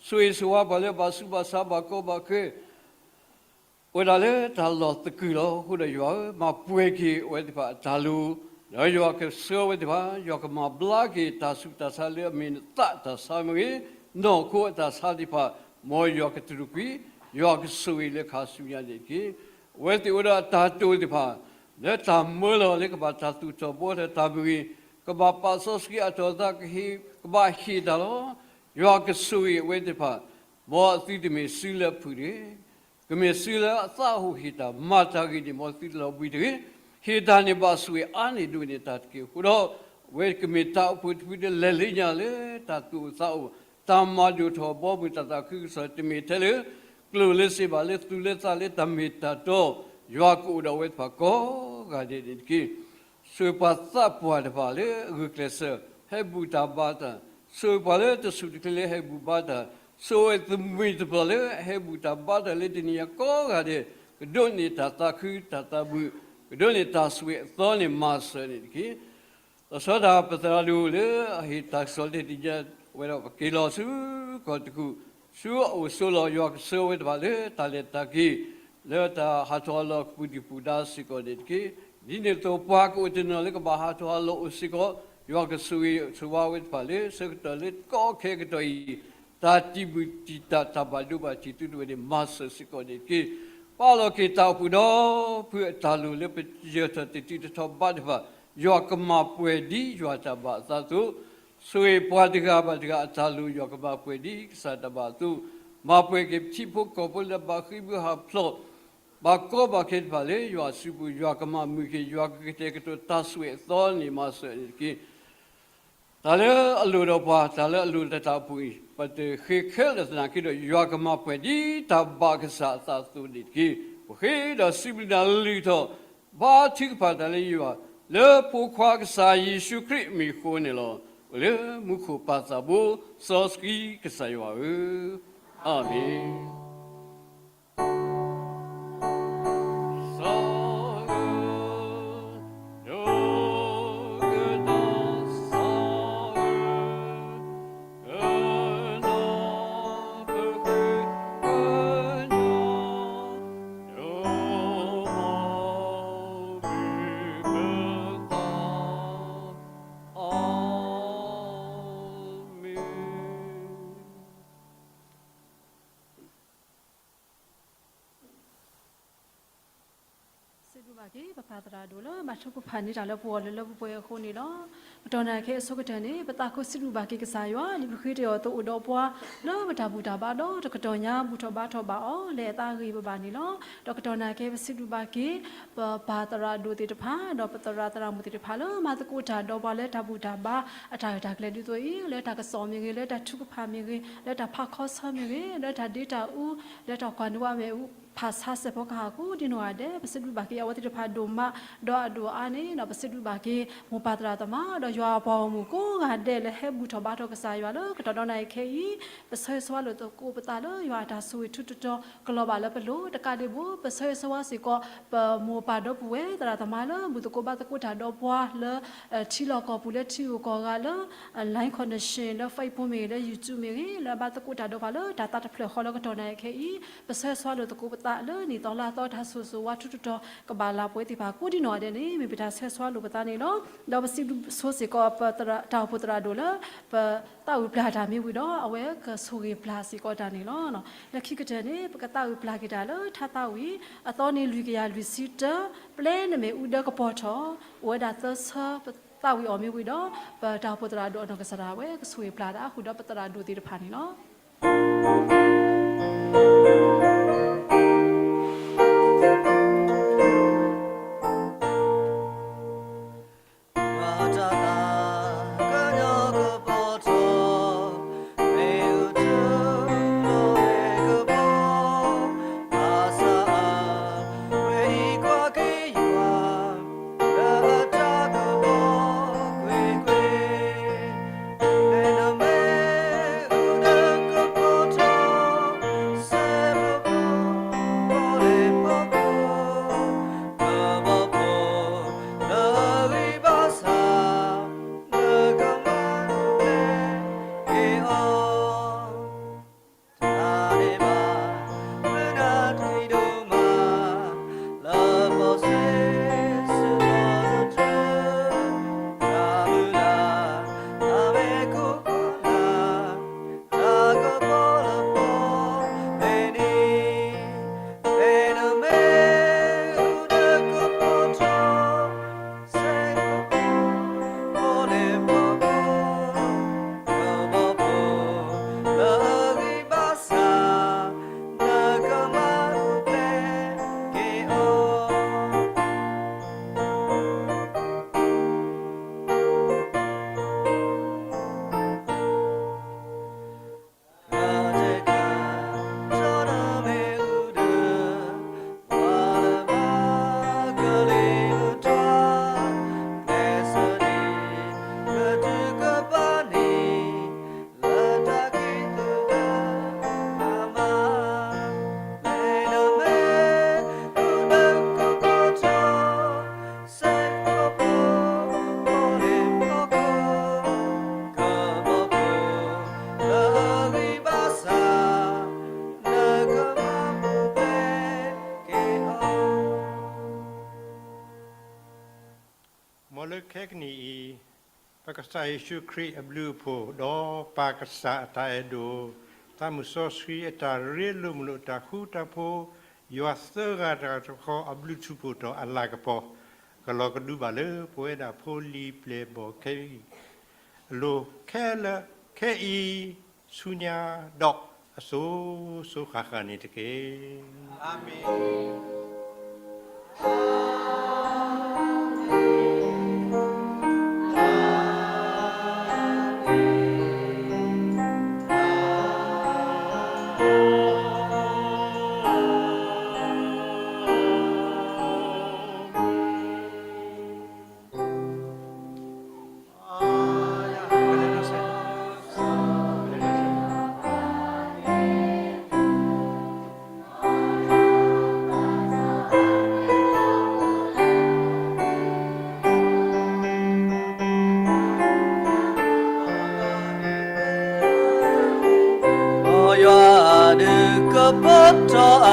ဆိၣ်ဂ့ၤဆိၣ်ဝါပှၤလၢအဘၣ်ဆူးဘၣ်ဆါဘၣ်ကီဘၣ်ခဲ အိၣ်ဒၣ်လၢတၢ်လီၢ်သကုၤလီၤ. အဃိဒီးယွၤဧၢ, မၤပှဲၤက့ၤအဝဲသ့ၣ်တဖၣ်အတၢ်လိၤ, ဒီးယွၤကဆှၢအဝဲသ့ၣ်တဖၣ်, ယွၤကမၤဘျါက့ၤတၢ်ဆူးတၢ်ဆါလၢအမ့ၢ်နသးတၢ်ဆါမ့ၢ်ဂ့ၤ, နီၢ်ခိအတၢ်ဆါသ့ၣ်တဖၣ်, မ်ယွၤကတြူာ်ကွံာ်, ယွၤကဆိၣ်ဂ့ၤလၢခါဆူညါန့ၣ်တက့ၢ်. အဝဲသ့ၣ်အိၣ်ဒီးအတၢ်တိာ်သ့ၣ်တဖၣ်, လၢတၢ်မၢလီၤလၢကဘၣ်တၢ်သူၣ်ထီၣ်ဘှီထီၣ်တၢ်မ့ၢ်ဂ့ၤ, ကဘၣ်ပာ်စီဆှံအါထီၣ်အသး, ကဟ့ၣ်, ကဘၣ်ဟ့ၣ်တၢ်လီၤ. ယွၤကဆိၣ်ဂ့ၤအဝဲသ့ၣ်တဖၣ်, မ်အသုတမ့ၢ်စုလၢအဖုၣ်တဂ့ၤ, ကမ့ၢ်စုလၢအသးဟူးဟ့ၣ်တၢ်မၤတၢ်ဂ့ၤန့ၣ် မ်သုတလီၤဘှံးတဂ့ၤ. ဟ့ၣ်တၢ်န့ၣ်ဘၣ်ဆိၣ်ဂ့ၤအါန့ၢ်ဒိၣ်န့ၢ်တၢ်တက့ၢ်. အဃိဒီး, အဝဲကမ့ၢ်တၢ်အိၣ်ဖှိၣ်တဖုလၢလဲၤလၢညါလၢတၢ်သူၣ်အိၣ်သးအိၣ်, တၢ်မၤဒိၣ်ထီၣ်ဘီမုၢ်တၢ်သးခုကစီၣ် တမ့ၢ်ထဲလၢ ကျိၣ်လၢစ့ဘၣ်, လၢသူၣ်လၢသးလၢတၢ်မ့ၢ်တၢ်တီ, ယွၤကအိၣ်ဒီးအဝဲသ့ၣ်တဖၣ်ကိးဂၤဒဲးန့ၣ်တက့ၢ်. ဆိၣ်ဂ့ၤပှၤသးပှၢ်တဖၣ်လၢအဂုာ်ကျဲးစၢး ဟဲဘူၣ်တၢ်ဘါတၢ်, ဆိၣ်ဂ့ၤပှၤလၢတဆူၣ်တချ့လၢဟဲဘူၣ်ဘါတၢ်, ဆိၣ်ဂ့ၤသုးမုၢ်သပၢၤလၢအဟဲဘူၣ်တၢ်ဘါတၢ်လၢတနံၤညါကိးဂၤဒဲး, ကဒိးန့ၢ်တၢ်သးခုတၢ်သးဘှံး, ကဒိးန့ၢ်တၢ်ဆိၣ်ဂ့ၤအသီန့ၣ်မၤစၢၤန့ၣ်တက့ၢ်. လီၤဆီဒၣ်တၢ်ပသရၣ်ဒိၣ်လၢအဟ့ၣ်တၢ်ကစီၣ်လၢတနံၤညါဝဲဒီး ပက့ၤလီၤဆူကီၢ်တကူၣ်, ဆူအအိၣ်ဆိးလီၤ, ယွၤကဆှၢအဝဲသ့ၣ်တဖၣ်လၢတၢ်လဲၤတၢ်က့ၤ လၢတၢ်ဟးထီၣ်ဟးလီၤကပူၤဒံးပူၤဒါစ့ၢ်ကီးန့ၣ်တက့ၢ်. ဒ်န့ၣ်အသိးပှၤကအိၣ်တနီၤလၢကဘၣ်ဟးထီၣ်ဟးလီၤအိၣ်စ့ၢ်ကီး, ယွၤကဆိၣ်ဂ့ၤဆိၣ်ဝါဝဲသ့ၣ်တဖၣ်လၢဆၢကတီၢ်လၢကီခဲကတီၢ်အံၤ, တၢ်တံၢ်မုၢ်တံၢ်တာ်တၢ်ဘၣ်ဒိဘၣ်ထံးသုတဝဲန့ၣ် မၤစၢၤစ့ၢ်ကီးန့ၣ်တက့ၢ်. ပာ်လီၤက့ၤတၢ်အိၣ်ဖှိၣ်ဒီဖုအတၢ်လိၤလၢပယၢၤထီၣ်တတုၤတထီဘးတဖၣ်, ယွၤကမၤပှဲၤဒ်ယွၤတၢ်ဘၣ်အသးအသိး, ဆိၣ်ဂ့ၤပှၤတဂၤဘၣ်တဂၤအတၢ်လိၤ ယွၤကမၤပှဲၤဒ်ကစၢ်တၢ်ဘၣ်အသိး, မၤပှဲၤက့ၤပထံဖိကီၢ်ဖိလၢဘၣ်ဃ့ဘုဟးဖျိး ဘၣ်ကီဘၣ်ခဲတဖၣ်လၢယွၤအစုပူၤ, ယွၤကမၤမုာ်က့ၤ, ယွၤကကတဲာ်ကတီၤတၢ်ဆိၣ်ဂ့ၤအသီန့ၣ်မၤစၢၤန့ၣ်တက့ၢ်. တၢ်လၢအလိၣ်ဒီးပှၤ, တၢ်လၢအလိၣ်လၢတၢ်အပူၤအံၤ, ပတဃ့ခဲလၢာ်သနာ်က့ဒီး, ယွၤကမၤပှဲၤဒ်တၢ်ဘၣ်ကစၢ်အသးအသိးန့ၣ်တက့ၢ်. ပဃ့ဒီးစံးဘျုးနၤလုၢ်ထီၣ်, ဘါထုကဖၣ်တၢ်လၢယွၤ, လၢဖိခွါကစၢ်ယ့ၣ်ၡူးခရံာ်အမံၤအဃိန့ၣ်လီၤ. အိၣ်လၢမူခိၣ်ပၢ်သးဘိစီဆှံကစၢ်ယွၤဧၢ, အၤမ့ၣ်. ပပၢ်သရၣ်ဒိၣ်လၢဘၣ်ထုကဖၣ်န့ၢ်တၢ်လၢပဂီၢ်လၢလၢပှဲၤပှဲၤအဃိန့ၣ်လီၤ. ကတီၢ်နၣ်ရံၣ်ခဲအံၤအဆိကတၢၢ်န့ၣ် ပသးခုစံးဘျုးဘၣ်က့ၤကစၢ်ယွၤ လံာ်ပဃ့တ့ၢ်အီၤ သအိၣ်ဒီးပှၤလၢပတၢ်ဘူၣ်တၢ်ဘါဒီးတကတီၢ်ညါ ဘူၣ်ထီၣ်ဘါထီၣ်ဘၣ်အီၤ လၢအသးဂ့ၤဘၣ်ဘၣ်န့ၣ်လီၤ. ဒီးကတီၢ်နၣ်ရံၣ်ခဲအံၤ ပစံးဘျုးဘၣ်က့ၤ ပပၢ်သရၣ်ဒိၣ်သ့ၣ်တဖၣ် ဒီးပသရၣ်သရၣ်မုၣ်သ့ၣ်တဖၣ်လၢ မၤသကိးတၢ်ဒီးပှၤလၢတၢ်ဘူၣ်တၢ်ဘါ အတၢ်ရဲၣ်တၢ်ကျဲၤဒ်သိးအံၤ လၢတၢ်ကစီၣ်မ့ၢ်ဂ့ၤ လၢတၢ်ထုကဖၣ်မ့ၢ်ဂ့ၤ လၢတၢ်ဖးခီဆၢမ့ၢ်ဂ့ၤ လၢတၢ်ဒ့တၢ်အူ လၢတၢ်ကွၢ်န့ၢ်ဝဲမ့ၣ်အူ ဖးဆါစဲးဖီကဟၣ်ကိးဒ်နီၢ်ဂၤဒဲး ပစံးဘျုးဘၣ်က့ၤအဝဲသ့ၣ်တဖၣ်ဒိၣ်မး ဒီးအဒိၣ်အါန့ၣ် ဒီးပစံးဘျုးဘၣ်က့ၤ မိၢ်ပၢ်သရၣ်သမါ ဒီးယွၤအပှၤဂီၢ်မုၢ်ကိးဂၤဒဲးလၢဟဲဘူၣ်ထီၣ်ဘါထီၣ်ကစၢ်ယွၤလၢကတီၢ်ဒီနၣ်ရံၣ်ခဲအံၤ ပဆၢဂ့ၤဆၢဝါလိာ်သကိးပသးလၢယွၤအတၢ်ဆိၣ်ဂ့ၤထူးတတီၤကလီၤဘၣ်လၢပလိၤ တကးဒံးဘၣ် ပဆၢဂ့ၤဆၢဝါစ့ၢ်ကီး ပမိၢ်ပၢ်ဒီပုၢ်ဝဲၢ်သရၣ်သမါလၢ ဘူၣ်သကိးဘါသကိးတၢ်ဒီးပှၤလၢ ထံလီၢ်ကီၢ်ပူၤလၢထံဂုၤကီၢ်ဂၤလၢ Line connection လၢ Facebook မ့ၢ်ဂ့ၤ လၢ YouTube မ့ၢ်ဂ့ၤ လၢအဘါသကိးတၢ်ဒီးပှၤလၢတၢ်သးတဖျၢၣ်ဃီလၢကတီၢ်နၣ်ရံၣ်ခဲအံၤ ပဆၢဂ့ၤဆၢဝါလိာ်သကိးပသးလၢနံၣ်သီလါသီတၢ်ဆိၣ်ဂ့ၤဆိၣ်ဝါထူးတတီၤ ကဘၣ်လၢပဝဲသ့ၣ်တဖၣ်ကိးဒ်နီၢ်ဂၤဒဲးန့ၣ် မ့ၢ်ပတၢ်ဆၢဂ့ၤဆၢဝါလိာ်ပသးန့ၣ်လီၤ. ဒီးပစံးဘျုးဆိစ့ၢ်ကီး တၢ်အိၣ်ဖှိၣ်သရၣ်ဒိၣ်လၢ ပသးဝံၣ်ပျၢ်တၢ်မ့ၢ်ဝံၤဒီး အဝဲကဆိၣ်ဂ့ၤပျၢ်စ့ၢ်ကီးတၢ်န့ၣ်လီၤ. လၢခံကတၢၢ်န့ၣ် ပကသးဝံၣ်ပျၢ်က့ၤတၢ်လၢထါသးဝံၣ် အသီနံၤလွံၢ်ကယၤလွံၢ်ဆံတၢ ပျဲနမ့ၣ်အူဒၢကပီၤထီၣ် အိၣ်ဝဲဒၣ်သၢဆၢ ပသးဝံၣ်အီၤမ့ၢ်ဝံၤဒီး ပတၢ်အိၣ်ဖှိၣ်သရၣ်ဒိၣ်အနီၢ်ကစၢ်ဒၣ်ဝဲ ကဆိၣ်ဂ့ၤပျၢ်တၢ်ဃုာ်ဒီးပသရၣ်ဒိၣ်သ့ၣ်တဖၣ်န့ၣ်လီၤ. မ်လၢခဲကနံၣ်အံၤ, ပကစၢ်ယ့ၣ်ၡူးခရံာ်အဘျုးအဖှိၣ် ဒီးပၢ်ကစၢ်အတၢ်အဲၣ်ဒိၣ်, သးမုၢ်စီဆှံအတၢ်ရ့လိာ်မုာ်လိာ် တၢ်ဃူတၢ်ဖိး, ယွၤသၢဂၤတဂၤတခီ အဘျုးထူးဖှိၣ်ထီၣ်အလၤကပီၤ ကလီၤကဒုဘၣ်လၢပဝဲဒၣ်ဖိလံၤပျဲၢ်ဘီၣ်ခဲအံၤ အလိၤခဲလၢာ်ခဲအံၤ ဆူညါဒီးအစိၤစိၤဃၣ်ဃၣ်န့ၣ်တက့ၢ်. အၤမ့ၣ်. ယွၤဒုးကပီၤထီၣ်အ